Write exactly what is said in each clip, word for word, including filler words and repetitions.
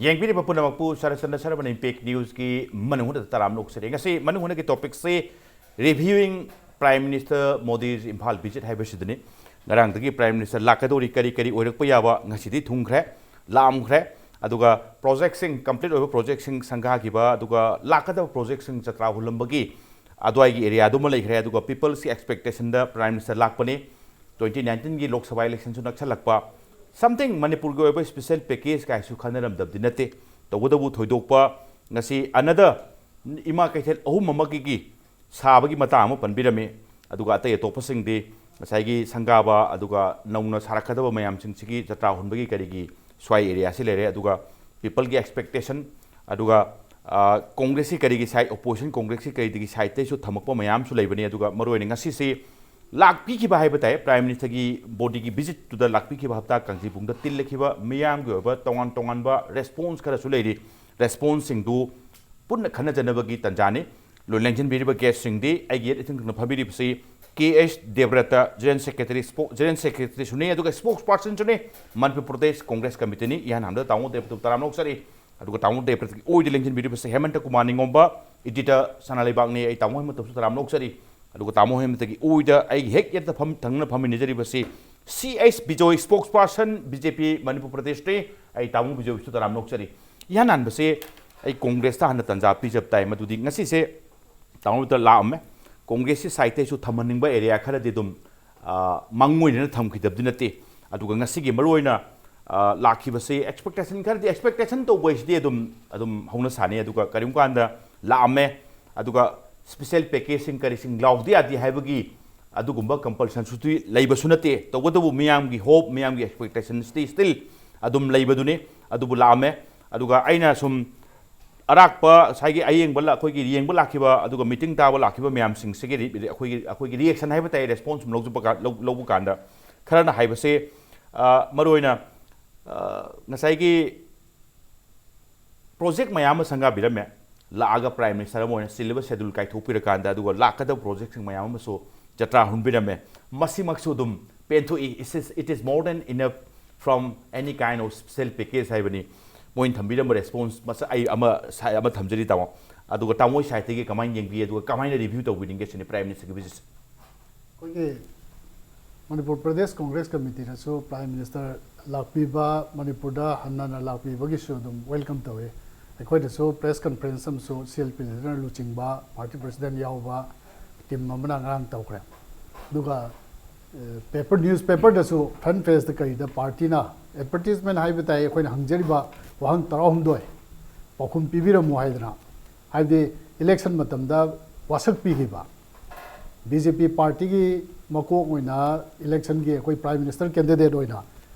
ꯌꯦꯡꯕꯤꯔꯤꯕ ꯄꯨꯝꯅꯃꯛꯄꯨ ꯁꯔꯠꯆꯟꯗ꯭ꯔ ꯁꯔꯕꯅ ꯏꯝꯄꯦꯛ ꯅ꯭ꯌꯨꯁꯀꯤ ꯃꯅꯨꯡ ꯍꯨꯠꯅ ꯇꯔꯥꯝꯅ ꯑꯣꯛꯆꯔꯤ꯫ ꯉꯁꯤ ꯃꯅꯨꯡ ꯍꯨꯠꯅꯒꯤ ꯇꯣꯄꯤꯛꯁꯤ Reviewing Prime Minister Modi's Imphal Visit ꯍꯥꯏꯕꯁꯤꯗꯅꯤ꯫ ꯉꯔꯥꯡꯗꯒꯤ ꯄ꯭ꯔꯥꯏꯝ ꯃꯤꯅꯤꯁꯇꯔ ꯂꯥꯛꯀꯗꯧꯔꯤ, ꯀꯔꯤ ꯀꯔꯤ ꯑꯣꯏꯔꯛꯄ ꯌꯥꯕ ꯉꯁꯤꯗꯤ ꯊꯨꯡꯈ꯭ꯔꯦ, ꯂꯥꯛꯑꯝꯈ꯭ꯔꯦ꯫ ꯑꯗꯨꯒ ꯄ꯭ꯔꯣꯖꯦꯛꯁꯤꯡ, ꯀꯝꯄ꯭ꯂꯤꯠ ꯑꯣꯏꯕ ꯄ꯭ꯔꯣꯖꯦꯛꯁꯤꯡ ꯁꯪꯒꯥꯈꯤꯕ, ꯑꯗꯨꯒ ꯂꯥꯛꯀꯗꯕ ꯄ꯭ꯔꯣꯖꯦꯛꯁꯤꯡ ꯖꯇ꯭ꯔꯥ ꯍꯨꯜꯂꯝꯕꯒꯤ ꯑꯗꯨꯋꯥꯏꯒꯤ ꯑꯦꯔꯤꯌꯥꯗꯨꯃ ꯂꯩꯈ꯭ꯔꯦ꯫ ꯑꯗꯨꯒ ꯄꯤꯄꯜꯁꯀꯤ ꯑꯦꯛꯁꯄꯦꯛꯇꯦꯁꯟꯗ ꯄ꯭ꯔꯥꯏꯝ ꯃꯤꯅꯤꯁꯇꯔ ꯂꯥꯛꯄꯅꯤ꯫ ꯇ꯭ꯋꯦꯟꯇꯤ ꯅꯥꯏꯟꯇꯤꯟꯒꯤ ꯂꯣꯛ ꯁꯚꯥ ꯏꯂꯦꯛꯁꯟꯁꯨ ꯅꯛꯁꯜꯂꯛꯄ, ꯁꯝꯊꯤꯡ ꯃꯅꯤꯄꯨꯔꯒꯤ ꯑꯣꯏꯕ ꯁ꯭ꯄꯦꯁꯦꯜ ꯄꯦꯀꯦꯖ ꯀꯥꯏꯁꯨ ꯈꯟꯅꯔꯝꯗꯕꯗꯤ ꯅꯠꯇꯦ꯫ ꯇꯧꯕꯇꯕꯨ ꯊꯣꯏꯗꯣꯛꯄ ꯉꯁꯤ ꯑꯅꯗꯔ ꯏꯃꯥ ꯀꯩꯊꯦꯜ ꯑꯍꯨꯝ ꯑꯃꯒꯤ ꯁꯥꯕꯒꯤ ꯃꯇꯥꯡ ꯑꯃ ꯄꯟꯕꯤꯔꯝꯃꯤ꯫ ꯑꯗꯨꯒ ꯑꯇꯩ ꯑꯇꯣꯞꯄꯁꯤꯡꯗꯤ ꯉꯁꯥꯏꯒꯤ ꯁꯪꯒꯥꯕ, ꯑꯗꯨꯒ ꯅꯧꯅ ꯁꯥꯔꯛꯀꯗꯕ ꯃꯌꯥꯝꯁꯤꯡꯁꯤꯒꯤ ꯖꯇ꯭ꯔꯥ ꯍꯨꯟꯕꯒꯤ ꯀꯔꯤꯒꯤ ꯁ꯭ꯋꯥꯏ ꯑꯦꯔꯤꯌꯥꯁꯤ ꯂꯩꯔꯦ꯫ ꯑꯗꯨꯒ ꯄꯤꯄꯜꯒꯤ ꯑꯦꯛꯁꯄꯦꯛꯇꯦꯁꯟ, ꯑꯗꯨꯒ, ꯑ, ꯀꯣꯡꯒ꯭ꯔꯦꯁꯀꯤ ꯀꯔꯤꯒꯤ ꯁꯥꯏꯠ, ꯑꯣꯄꯣꯖꯤꯁꯟ ꯀꯣꯡꯒ꯭ꯔꯦꯁꯀꯤ ꯀꯔꯤꯗꯒꯤ ꯁꯥꯏꯠꯇꯩꯁꯨ ꯊꯝꯃꯛꯄ ꯃꯌꯥꯝꯁꯨ ꯂꯩꯕꯅꯤ꯫ ꯑꯗꯨꯒ ꯃꯔꯨꯑꯣꯏꯅ ꯉꯁꯤꯁꯦ ꯂꯥꯛꯄꯤꯈꯤꯕ ꯍꯥꯏꯕ ꯇꯥꯏ, ꯄ꯭ꯔꯥꯏꯝ ꯃꯤꯅꯤꯁꯇꯔꯒꯤ ꯕꯣꯗꯤꯒꯤ ꯚꯤꯖꯤꯠꯇꯨꯗ ꯂꯥꯛꯄꯤꯈꯤꯕ ꯍꯞꯇꯥ ꯀꯥꯡꯖꯩꯕꯨꯡꯗ ꯇꯤꯜꯂꯛꯈꯤꯕ ꯃꯤꯌꯥꯝꯒꯤ ꯑꯣꯏꯕ ꯇꯣꯉꯥꯟ ꯇꯣꯉꯥꯟꯕ ꯔꯦꯁꯄꯣꯟꯁ ꯈꯔꯁꯨ ꯂꯩꯔꯤ꯫ ꯔꯦꯁꯄꯣꯟꯁꯁꯤꯡꯗꯨ ꯄꯨꯟꯅ ꯈꯟꯅꯖꯅꯕꯒꯤ ꯇꯥꯟꯖꯥꯅꯤ꯫ ꯂꯣꯏ ꯂꯦꯡꯁꯤꯟꯕꯤꯔꯤꯕ ꯒꯦꯁꯁꯤꯡꯗꯤ ꯑꯩꯒꯤ ꯌꯦꯠ ꯏꯊꯪ ꯊꯪꯅ ꯐꯝꯕꯤꯔꯤꯕꯁꯤ ꯀꯦ ꯑꯩꯆ ꯗꯦꯕ꯭ꯔꯇ, ꯖꯦꯅꯔꯦꯜ ꯁꯦꯀ꯭ꯔꯦꯇꯔꯤ, ꯁ꯭ꯄꯣ-, ꯖꯦꯅꯔꯦꯜ ꯁꯦꯀ꯭ꯔꯦꯇꯔꯤꯁꯨꯅꯤ, ꯑꯗꯨꯒ ꯁ꯭ꯄꯣꯛꯁ ꯄꯥꯔꯁꯟꯁꯨꯅꯤ, ꯃꯅꯤꯄꯨꯔ ꯄ꯭ꯔꯗꯦꯁ ꯀꯣꯡꯒ꯭ꯔꯦꯁ ꯀꯃꯤꯇꯤꯅꯤ꯫ ꯏꯍꯥꯟ ꯍꯥꯟꯕꯗ ꯇꯥꯃꯣ ꯗꯦꯕ꯭ꯔꯇꯕꯨ ꯇꯔꯥꯝꯅ ꯑꯣꯛꯆꯔꯤ꯫ ꯑꯗꯨꯒ ꯇꯥꯃꯣ ꯗꯦꯕ꯭ꯔꯇꯒꯤ ꯑꯣꯏꯗ ꯂꯦꯡꯁꯤꯟꯕꯤꯔꯤꯕꯁꯤ ꯍꯦꯃꯟꯇ ꯀꯨꯃꯥꯔ ꯅꯤꯉꯣꯝꯕ, ꯏꯗꯤꯇꯔ ꯁꯅꯥꯂꯩꯕꯥꯛꯅꯤ꯫ ꯑꯩ ꯇꯥꯃꯣ ꯍꯦꯃꯟꯇꯕꯨꯁꯨ ꯇꯔꯥꯝꯅ ꯑꯣꯛꯆꯔꯤ꯫ ꯑꯗꯨꯒ ꯇꯥꯃꯣ ꯍꯦꯃꯟꯇꯒꯤ ꯑꯣꯏꯗ ꯑꯩꯒꯤ ꯍꯦꯛ ꯌꯦꯠꯇ ꯐꯝ-, ꯊꯪꯅꯅ ꯐꯝꯃꯤꯟꯅꯖꯔꯤꯕꯁꯤ ꯁꯤ H Bijoy, ꯁ꯭ꯄꯣꯛꯁ person, B J ꯄꯤ ꯃꯅꯤꯄꯨꯔ ꯄ꯭ꯔꯗꯦꯁꯅꯤ꯫ ꯑꯩ ꯇꯥꯃꯣ ꯕꯤꯖꯣꯏꯕꯨꯁꯨ ꯇꯔꯥꯝꯅ ꯑꯣꯛꯆꯔꯤ꯫ ꯏꯍꯥꯟ ꯍꯥꯟꯕꯁꯦ ꯑꯩ ꯀꯣꯡꯒ꯭ꯔꯦꯁꯇ ꯍꯥꯟꯅ ꯇꯥꯟꯖꯥ ꯄꯤꯖꯕ ꯇꯥꯏ, ꯃꯗꯨꯗꯤ ꯉꯁꯤꯁꯦ ꯇꯥꯃꯣꯗ ꯂꯥꯛꯑꯝꯃꯦ꯫ ꯀꯣꯡꯒ꯭ꯔꯦꯁꯀꯤ ꯁꯥꯏꯠꯇꯩꯁꯨ ꯊꯝꯍꯟꯅꯤꯡꯕ ꯑꯦꯔꯤꯌꯥ ꯈꯔꯗꯤ ꯑꯗꯨꯝ, ꯑ, ꯃꯪ ꯑꯣꯏꯅ ꯊꯝꯈꯤꯗꯕꯗꯤ ꯅꯠꯇꯦ꯫ ꯑꯗꯨꯒ ꯉꯁꯤꯒꯤ ꯃꯔꯨꯑꯣꯏꯅ, ꯑ, ꯂꯥꯛꯈꯤꯕꯁꯤ ꯑꯦꯛꯁꯄꯦꯛꯇꯦꯁꯟ ꯈꯔꯗꯤ, ꯑꯦꯛꯁꯄꯦꯛꯇꯦꯁꯟ ꯇꯧꯕ ꯍꯥꯏꯁꯤꯗꯤ ꯑꯗꯨꯝ, ꯑꯗꯨꯝ ꯍꯧꯅ ꯁꯥꯅꯤ꯫ ꯑꯗꯨꯒ ꯀꯔꯤꯒꯨꯝꯕ ꯀꯥꯟꯗ ꯂꯥꯛꯑꯝꯃꯦ, ꯑꯗꯨꯒ ꯁ꯭ꯄꯦꯁꯦꯜ ꯄꯦꯀꯦꯖꯁꯤꯡ ꯀꯔꯤꯁꯤꯡ ꯂꯥꯎꯗ ꯌꯥꯗꯦ ꯍꯥꯏꯕꯒꯤ ꯑꯗꯨꯒꯨꯝꯕ ꯀꯝꯄꯜꯁꯟꯁꯨꯗꯤ ꯂꯩꯕꯁꯨ ꯅꯠꯇꯦ꯫ ꯇꯧꯕꯇꯕꯨ ꯃꯤꯌꯥꯝꯒꯤ ꯍꯣꯞ, ꯃꯤꯌꯥꯝꯒꯤ ꯑꯦꯛꯁꯄꯦꯛꯇꯦꯁꯟꯁꯇꯤ ꯁ꯭ꯇꯤꯜ ꯑꯗꯨꯝ ꯂꯩꯕꯗꯨꯅꯤ꯫ ꯑꯗꯨꯕꯨ ꯂꯥꯛꯑꯝꯃꯦ꯫ ꯑꯗꯨꯒ ꯑꯩꯅ ꯁꯨꯝ ꯑꯔꯥꯛꯄ ꯉꯁꯥꯏꯒꯤ ꯑꯌꯦꯡꯕ ꯂꯥ-, ꯑꯩꯈꯣꯏꯒꯤ ꯌꯦꯡꯕ ꯂꯥꯛꯈꯤꯕ ꯑꯗꯨꯒ ꯃꯤꯇꯤꯡ ꯇꯥꯕ ꯂꯥꯛꯈꯤꯕ ꯃꯌꯥꯝꯁꯤꯡꯁꯤꯒꯤ ꯔꯤ-, ꯑꯩꯈꯣꯏꯒꯤ, ꯑꯩꯈꯣꯏꯒꯤ ꯔꯤꯌꯦꯛꯁꯟ ꯍꯥꯏꯕ ꯇꯥꯏ, ꯔꯦꯁꯄꯣꯟꯁ ꯁꯨꯝ ꯂꯧꯖꯕ ꯀꯥ-, ꯂꯧ-, ꯂꯧꯕ ꯀꯥꯟꯗ ꯈꯔꯅ ꯍꯥꯏꯕꯁꯦ, ꯑ, ꯃꯔꯨꯑꯣꯏꯅ, ꯑ, ꯉꯁꯥꯏꯒꯤ ꯄ꯭ꯔꯣꯖꯦꯛ ꯃꯌꯥꯝ ꯑꯃ ꯁꯪꯒꯥꯕꯤꯔꯝꯃꯦ, ꯂꯥꯛꯑꯒ ꯄ꯭ꯔꯥꯏꯝ ꯃꯤꯅꯤꯁꯇꯔ ꯑꯃ ꯑꯣꯏꯅ ꯆꯤꯜꯂꯤꯕ ꯁꯦꯗꯨꯜ ꯀꯥꯏꯊꯣꯛꯄꯤꯔꯀꯥꯟꯗ, ꯑꯗꯨꯒ ꯂꯥꯛꯀꯗꯕ ꯄ꯭ꯔꯣꯖꯦꯛꯁꯤꯡ ꯃꯌꯥꯝ ꯑꯃꯁꯨ ꯖꯇ꯭ꯔꯥ ꯍꯨꯟꯕꯤꯔꯝꯃꯦ꯫ ꯃꯁꯤꯃꯛꯁꯨ ꯑꯗꯨꯝ ꯄꯦꯟꯊꯣꯛꯏ꯫ It is, it is more than enough from any kind of special package ꯍꯥꯏꯕꯅꯤ꯫ ꯃꯣꯏꯅ ꯊꯝꯕꯤꯔꯝꯕ ꯔꯦꯁꯄꯣꯟꯁ ꯃꯁꯛ ꯑꯩ ꯑꯃ ꯁꯥꯏ ꯑꯃ ꯊꯝꯖꯔꯤ ꯇꯥꯃꯣ꯫ ꯑꯗꯨꯒ ꯇꯥꯃꯣ ꯁꯥꯏꯠꯇꯒꯤ ꯀꯃꯥꯏꯅ ꯌꯦꯡꯕꯤ, ꯑꯗꯨꯒ ꯀꯃꯥꯏꯅ ꯔꯤꯚ꯭ꯌꯨ ꯇꯧꯕꯤꯅꯤꯡꯒꯦ ꯁꯤꯅꯤ ꯄ꯭ꯔꯥꯏꯝ ꯃꯤꯅꯤꯁꯇꯔꯒꯤ ꯚꯤꯖꯤꯠꯁꯦ꯫ ꯑꯩꯈꯣꯏꯒꯤ ꯃꯅꯤꯄꯨꯔ ꯄ꯭ꯔꯗꯦꯁ ꯀꯣꯡꯒ꯭ꯔꯦꯁ ꯀꯃꯤꯇꯤꯅꯁꯨ ꯄ꯭ꯔꯥꯏꯝ ꯃꯤꯅꯤꯁꯇꯔ ꯂꯥꯛꯄꯤꯕ, ꯃꯅꯤꯄꯨꯔꯗ ꯍꯟꯅ ꯍꯟꯅ ꯂꯥꯛꯄꯤꯕꯒꯤꯁꯨ ꯑꯗꯨꯝ ꯋꯦꯜꯀꯝ ꯇꯧꯏ꯫ ꯑꯩꯈꯣꯏꯗꯁꯨ ꯄ꯭ꯔꯦꯁ ꯀꯟꯐꯔꯦꯟꯁ ꯑꯃꯁꯨ ꯁꯤ ꯑꯦꯜ ꯄꯤ ꯂꯤꯗꯔꯅ ꯂꯨꯆꯤꯡꯕ ꯄꯥꯔꯇꯤ ꯄ꯭ꯔꯁꯤꯗꯦꯟ ꯌꯥꯎꯕ ꯇꯤꯝ ꯑꯃꯅ ꯉꯔꯥꯡ ꯇꯧꯈ꯭ꯔꯦ꯫ ꯑꯗꯨꯒ ꯄꯦꯄꯔ, ꯅ꯭ꯌꯨꯁ ꯄꯦꯄꯔꯗꯁꯨ ꯐ꯭ꯔꯟ ꯄꯦꯖꯇ ꯀꯔꯤꯗ ꯄꯥꯔꯇꯤꯅ ꯑꯦꯗꯚꯔꯇꯤꯁꯃꯦꯟ ꯍꯥꯏꯕ ꯇꯥꯏ, ꯑꯩꯈꯣꯏꯅ ꯍꯪꯖꯔꯤꯕ ꯋꯥꯍꯪ ꯇꯔꯥꯍꯨꯝꯗꯣꯏ ꯄꯥꯎꯈꯨꯝ ꯄꯤꯕꯤꯔꯝꯃꯨ ꯍꯥꯏꯗꯅ, ꯍꯥꯏꯕꯗꯤ ꯏꯂꯦꯛꯁꯟ ꯃꯇꯝꯗ ꯋꯥꯁꯛ ꯄꯤꯈꯤꯕ ꯕꯤ ꯖꯦ ꯄꯤ ꯄꯥꯔꯇꯤꯒꯤ ꯃꯀꯣꯛ ꯑꯣꯏꯅ ꯏꯂꯦꯛꯁꯟꯒꯤ ꯑꯩꯈꯣꯏ ꯄ꯭ꯔꯥꯏꯝ ꯃꯤꯅꯤꯁꯇꯔ ꯀꯦꯟꯗꯤꯗꯦꯠ ꯑꯣꯏꯅ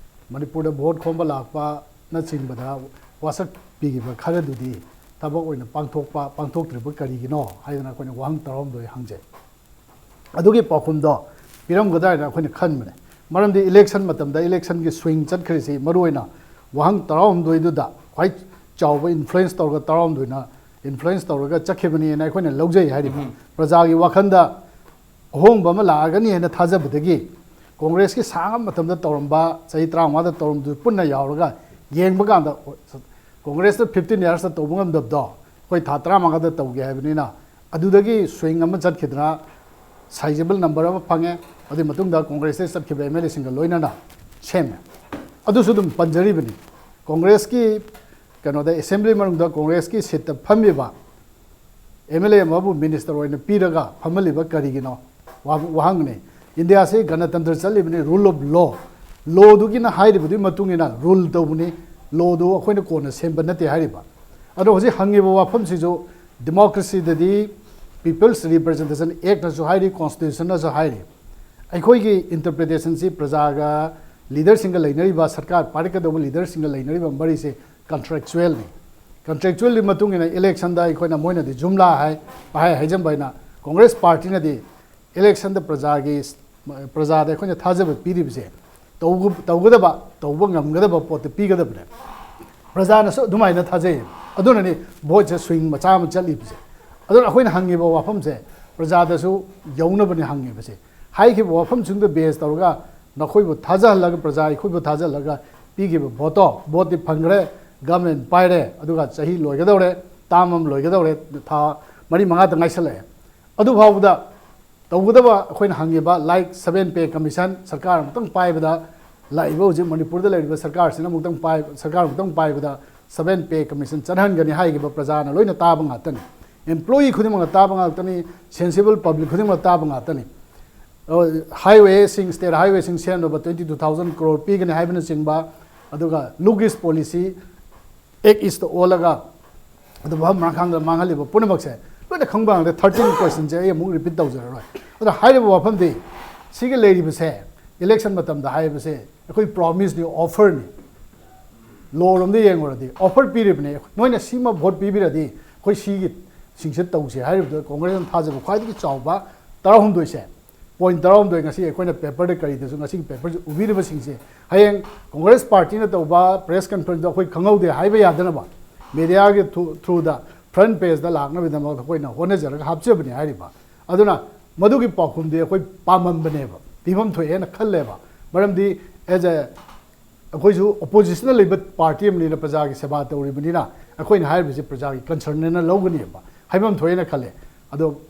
ꯃꯅꯤꯄꯨꯔꯗ ꯚꯣꯠ ꯈꯣꯝꯕ ꯂꯥꯛꯄꯅꯆꯤꯡꯕꯗ ꯋꯥꯁꯛ ꯄꯤꯈꯤꯕ ꯈꯔꯗꯨꯗꯤ ꯊꯕꯛ ꯑꯣꯏꯅ ꯄꯥꯡꯊꯣꯛꯄ, ꯄꯥꯡꯊꯣꯛꯇ꯭ꯔꯤꯕ ꯀꯔꯤꯒꯤꯅꯣ ꯍꯥꯏꯗꯅ ꯑꯩꯈꯣꯏꯅ ꯋꯥꯍꯪ ꯇꯔꯥꯍꯨꯝꯗꯣꯏ ꯍꯪꯖꯩ꯫ ꯑꯗꯨꯒꯤ ꯄꯥꯎꯈꯨꯝꯗꯣ ꯄꯤꯔꯝꯒꯗ꯭ꯔꯥ ꯍꯥꯏꯅ ꯑꯩꯈꯣꯏꯅ ꯈꯟꯕꯅꯦ꯫ ꯃꯔꯝꯗꯤ ꯏꯂꯦꯛꯁꯟ ꯃꯇꯝꯗ ꯏꯂꯦꯛꯁꯟꯒꯤ ꯁ꯭ꯋꯤꯡ ꯆꯠꯈ꯭ꯔꯤꯁꯤ ꯃꯔꯨꯑꯣꯏꯅ ꯋꯥꯍꯪ ꯇꯔꯥꯍꯨꯝꯗꯣꯏꯗꯨꯗ ꯈ꯭ꯋꯥꯏ ꯆꯥꯎꯕ ꯏꯟꯐ꯭ꯂꯨꯌꯦꯟꯁ ꯇꯧꯔꯒ, ꯇꯔꯥꯍꯨꯝꯗꯣꯏꯅ ꯏꯟꯐ꯭ꯂꯨꯌꯦꯟꯁ ꯇꯧꯔꯒ ꯆꯠꯈꯤꯕꯅꯦꯅ ꯑꯩꯈꯣꯏꯅ ꯂꯧꯖꯩ ꯍꯥꯏꯔꯤꯕ꯫ ꯎꯝ꯫ ꯄ꯭ꯔꯖꯥꯒꯤ ꯋꯥꯈꯜꯗ ꯑꯍꯣꯡꯕ ꯑꯃ ꯂꯥꯛꯑꯒꯅꯤ ꯍꯥꯏꯅ ꯊꯥꯖꯕꯗꯒꯤ ꯀꯣꯡꯒ꯭ꯔꯦꯁꯀꯤ ꯁꯥꯡꯉ ꯃꯇꯝꯗ ꯇꯧꯔꯝꯕ, ꯆꯍꯤ ꯇꯔꯥꯃꯉꯥꯗ ꯇꯧꯔꯝꯕꯗꯨ ꯄꯨꯟꯅ ꯌꯥꯎꯔꯒ ꯌꯦꯡꯕ ꯀꯥꯟꯗ ꯀꯣꯡꯒ꯭ꯔꯦꯁꯅ ꯐꯤꯐꯇꯤꯟ ꯌꯔꯁꯇ ꯇꯧꯕ ꯉꯝꯗꯕꯗꯣ ꯑꯩꯈꯣꯏ ꯊꯥ ꯇꯔꯥꯃꯉꯥꯗ ꯇꯧꯒꯦ ꯍꯥꯏꯕꯅꯤꯅ ꯑꯗꯨꯗꯒꯤ ꯁ꯭ꯋꯤꯡ ꯑꯃ ꯆꯠꯈꯤꯗꯅ ꯁꯥꯏꯖꯦꯕꯜ ꯅꯝꯕꯔ ꯑꯃ ꯐꯪꯉꯦ꯫ ꯑꯗꯨꯒꯤ ꯃꯇꯨꯡꯗ ꯀꯣꯡꯒ꯭ꯔꯦꯁꯇ ꯆꯠꯈꯤꯕ ꯑꯦꯝ ꯑꯦꯜ ꯑꯦꯁꯤꯡꯒ ꯂꯣꯏꯅꯅ ꯁꯦꯝꯃꯦ꯫ ꯑꯗꯨꯁꯨ ꯑꯗꯨꯝ ꯄꯟꯖꯔꯤꯕꯅꯤ꯫ ꯀꯣꯡꯒ꯭ꯔꯦꯁꯀꯤ ꯀꯩꯅꯣꯗ, ꯑꯦꯁꯦꯝꯕ꯭ꯂꯤ ꯃꯅꯨꯡꯗ ꯀꯣꯡꯒ꯭ꯔꯦꯁꯀꯤ ꯁꯤꯠꯇ ꯐꯝꯃꯤꯕ ꯑꯦꯝ ꯑꯦꯜ ꯑꯦ ꯑꯃꯕꯨ ꯃꯤꯅꯤꯁꯇꯔ ꯑꯣꯏꯅ ꯄꯤꯔꯒ ꯐꯝꯍꯜꯂꯤꯕ ꯀꯔꯤꯒꯤꯅꯣ? ꯋꯥ-, ꯋꯥꯍꯪꯅꯤ꯫ ꯏꯟꯗꯤꯌꯥꯁꯤ ꯒꯅꯇꯟꯇ꯭ꯔ ꯆꯠꯂꯤꯕꯅꯤ, rule of law꯫ ꯂꯣꯗꯨꯒꯤꯅ ꯍꯥꯏꯔꯤꯕꯗꯨꯒꯤ ꯃꯇꯨꯡ ꯏꯟꯅ ꯔꯨꯜ ꯇꯧꯕꯅꯤ꯫ ꯂꯣꯗꯨ ꯑꯩꯈꯣꯏꯅ ꯀꯣꯟꯅ ꯁꯦꯝꯕ ꯅꯠꯇꯦ ꯍꯥꯏꯔꯤꯕ꯫ ꯑꯗꯣ ꯍꯧꯖꯤꯛ ꯍꯪꯉꯤꯕ ꯋꯥꯐꯝꯁꯤꯁꯨ ꯗꯤꯃꯣꯀ꯭ꯔꯦꯁꯤꯗꯗꯤ People's Representation Actꯅꯁꯨ ꯍꯥꯏꯔꯤ, ꯀꯣꯟꯁꯇꯤꯇ꯭ꯌꯨꯁꯟꯅꯁꯨ ꯍꯥꯏꯔꯤ꯫ ꯑꯩꯈꯣꯏꯒꯤ ꯏꯟꯇꯔꯄ꯭ꯔꯤꯇꯦꯁꯟꯁꯤ ꯄ꯭ꯔꯖꯥꯒ, ꯂꯤꯗꯔꯁꯤꯡꯒ ꯂꯩꯅꯔꯤꯕ, ꯁꯔꯀꯥꯔ ꯄꯥꯏꯔꯛꯀꯗꯧꯕ ꯂꯤꯗꯔꯁꯤꯡꯒ ꯂꯩꯅꯔꯤꯕ ꯃꯔꯤꯁꯦ ꯀꯟꯇ꯭ꯔꯦꯛꯆꯨꯋꯦꯜꯅꯤ꯫ ꯀꯟꯇ꯭ꯔꯦꯛꯆꯨꯋꯦꯜꯒꯤ ꯃꯇꯨꯡ ꯏꯟꯅ ꯏꯂꯦꯛꯁꯟꯗ ꯑꯩꯈꯣꯏꯅ, ꯃꯣꯏꯅꯗꯤ ꯖꯨꯝꯂꯥ ꯍꯥꯏ, ꯄꯪꯍꯥꯏ ꯍꯥꯏꯖꯟꯕ ꯍꯥꯏꯅ, ꯀꯣꯡꯒ꯭ꯔꯦꯁ ꯄꯥꯔꯇꯤꯅꯗꯤ ꯏꯂꯦꯛꯁꯟꯗ ꯄ꯭ꯔꯖꯥꯒꯤ, ꯄ꯭ꯔꯖꯥꯗ ꯑꯩꯈꯣꯏꯅ ꯊꯥꯖꯕ ꯄꯤꯔꯤꯕꯁꯦ ꯇꯧꯒ-, ꯇꯧꯒꯗꯕ, ꯇꯧꯕ ꯉꯝꯒꯗꯕ ꯄꯣꯠꯇ ꯄꯤꯒꯗꯕꯅꯦ꯫ ꯄ꯭ꯔꯖꯥꯅꯁꯨ ꯑꯗꯨꯃꯥꯏꯅ ꯊꯥꯖꯩ꯫ ꯑꯗꯨꯅꯅꯤ ꯚꯣꯠꯁꯦ ꯁ꯭ꯋꯤꯡ ꯃꯆꯥ ꯑꯃ ꯆꯠꯂꯤꯕꯁꯦ꯫ ꯑꯗꯨꯅ ꯑꯩꯈꯣꯏꯅ ꯍꯪꯉꯤꯕ ꯋꯥꯐꯝꯁꯦ ꯄ꯭ꯔꯖꯥꯗꯁꯨ ꯌꯧꯅꯕꯅꯤ ꯍꯪꯉꯤꯕꯁꯦ꯫ ꯍꯥꯏꯈꯤꯕ ꯋꯥꯐꯝꯁꯤꯡꯗꯣ ꯕꯦꯖ ꯇꯧꯔꯒ ꯅꯈꯣꯏꯕꯨ ꯊꯥꯖꯍꯜꯂꯒ, ꯄ꯭ꯔꯖꯥ ꯑꯩꯈꯣꯏꯕꯨ ꯊꯥꯖꯍꯜꯂꯒ ꯄꯤꯈꯤꯕ ꯚꯣꯠꯇꯣ, ꯚꯣꯠꯇꯤ ꯐꯪꯈ꯭ꯔꯦ, ꯒꯚꯔꯟꯃꯦꯟ ꯄꯥꯏꯔꯦ, ꯑꯗꯨꯒ ꯆꯍꯤ ꯂꯣꯏꯒꯗꯧꯔꯦ, ꯇꯥꯔꯝ ꯑꯃ ꯂꯣꯏꯒꯗꯧꯔꯦ, ꯊꯥ ꯃꯔꯤ ꯃꯉꯥꯗ ꯉꯥꯏꯁꯜꯂꯛꯑꯦ꯫ ꯑꯗꯨ ꯐꯥꯎꯕꯗ ꯇꯧꯒꯗꯕ ꯑꯩꯈꯣꯏꯅ ꯍꯪꯉꯤꯕ, like, seven pay commission ꯁꯔꯀꯥꯔ ꯑꯃꯨꯛꯇꯪ ꯄꯥꯏꯕꯗ, ꯂꯥꯛꯏꯕ ꯍꯧꯖꯤꯛ ꯃꯅꯤꯄꯨꯔꯗ ꯂꯩꯔꯤꯕ ꯁꯔꯀꯥꯔꯁꯤꯅ ꯑꯃꯨꯛꯇꯪ ꯄꯥꯏ-, ꯁꯔꯀꯥꯔ ꯑꯃꯨꯛꯇꯪ ꯄꯥꯏꯕꯗ seven pay commission ꯆꯠꯍꯟꯒꯅꯤ ꯍꯥꯏꯈꯤꯕ ꯄ꯭ꯔꯖꯥꯅ ꯂꯣꯏꯅ ꯇꯥꯕ ꯉꯥꯛꯇꯅꯤ꯫ Employee ꯈꯨꯗꯤꯡꯃꯛꯅ ꯇꯥꯕ ꯉꯥꯛꯇꯅꯤ, sensible public ꯈꯨꯗꯤꯡꯃꯛꯅ ꯇꯥꯕ ꯉꯥꯛꯇꯅꯤ꯫ ꯑ, highwayꯁꯤꯡ, state highwayꯁꯤꯡ ꯁꯦꯝꯅꯕ twenty two thousand crore ꯄꯤꯒꯅꯤ ꯍꯥꯏꯕꯅꯆꯤꯡꯕ, ꯑꯗꯨꯒ Look East policy, Act East ꯑꯣꯜꯂꯒ ꯑꯗꯨ ꯃꯐꯝ ꯃꯔꯥꯡ ꯈꯥꯡꯗ ꯃꯥꯡꯍꯜꯂꯤꯕ ꯄꯨꯝꯅꯃꯛꯁꯦ ꯂꯣꯏꯅ ꯈꯪꯕ ꯉꯥꯛꯇ꯫ Thirteen questionꯁꯦ ꯑꯩ ꯑꯃꯨꯛ repeat ꯇꯧꯖꯔꯔꯣꯏ꯫ ꯑꯗꯣ ꯍꯥꯏꯔꯤꯕ ꯋꯥꯐꯝꯗꯤ, ꯁꯤꯒꯤ ꯂꯩꯔꯤꯕꯁꯦ election ꯃꯇꯝꯗ ꯍꯥꯏꯔꯤꯕꯁꯦ ꯑꯩꯈꯣꯏ promiseꯅꯤ, offerꯅꯤ꯫ Law ꯔꯣꯝꯗ ꯌꯦꯡꯉꯨꯔꯗꯤ offer ꯄꯤꯔꯤꯕꯅꯦ, ꯅꯣꯏꯅ ꯁꯤꯃ vote ꯄꯤꯕꯤꯔꯗꯤ ꯑꯩꯈꯣꯏ ꯁꯤꯒꯤ ꯁꯤꯡꯁꯦ ꯇꯧꯁꯦ ꯍꯥꯏꯔꯤꯕꯗꯣ꯫ Congressꯅ ꯊꯥꯖꯕ ꯈ꯭ꯋꯥꯏꯗꯒꯤ ꯆꯥꯎꯕ ꯇꯔꯥꯍꯨꯝꯗꯣꯏꯁꯦ, point ꯇꯔꯥꯍꯨꯝꯗꯣꯏ, ꯉꯁꯤ ꯑꯩꯈꯣꯏꯅ paperꯗ ꯀꯔꯤꯗꯁꯨ ꯉꯁꯤꯒꯤ paperꯁꯦ ꯎꯕꯤꯔꯤꯕꯁꯤꯡꯁꯦ, ꯍꯌꯦꯡ Congress partyꯅ ꯇꯧꯕ press conferenceꯗ ꯑꯩꯈꯣꯏ ꯈꯪꯍꯧꯗꯦ ꯍꯥꯏꯕ ꯌꯥꯗꯅꯕ, mediaꯒꯤ through, throughꯗ front pageꯗ ꯂꯥꯛꯅꯕꯒꯤꯗꯃꯛꯇ ꯑꯩꯈꯣꯏꯅ ꯍꯣꯠꯅꯖꯔꯒ ꯍꯥꯞꯆꯕꯅꯤ ꯍꯥꯏꯔꯤꯕ꯫ ꯑꯗꯨꯅ ꯃꯗꯨꯒꯤ ꯄꯥꯎꯈꯨꯝꯗꯤ ꯑꯩꯈꯣꯏ ꯄꯥꯝꯃꯝꯕꯅꯦꯕ, ꯄꯤꯐꯝ ꯊꯣꯛꯑꯦꯅ ꯈꯜꯂꯦꯕ꯫ ꯃꯔꯝꯗꯤ as a, ꯑꯩꯈꯣꯏꯁꯨ oppositionꯗ ꯂꯩꯕ party ꯑꯃꯅꯤꯅ, ꯄ꯭ꯔꯖꯥꯒꯤ ꯁꯦꯕꯥ ꯇꯧꯔꯤꯕꯅꯤꯅ, ꯑꯩꯈꯣꯏꯅ ꯍꯥꯏꯔꯤꯕꯁꯤ ꯄ꯭ꯔꯖꯥꯒꯤ concernꯅꯦꯅ ꯂꯧꯒꯅꯦꯕ, ꯍꯥꯏꯐꯝ ꯊꯣꯛꯑꯦꯅ ꯈꯜꯂꯦ꯫ ꯑꯗꯣ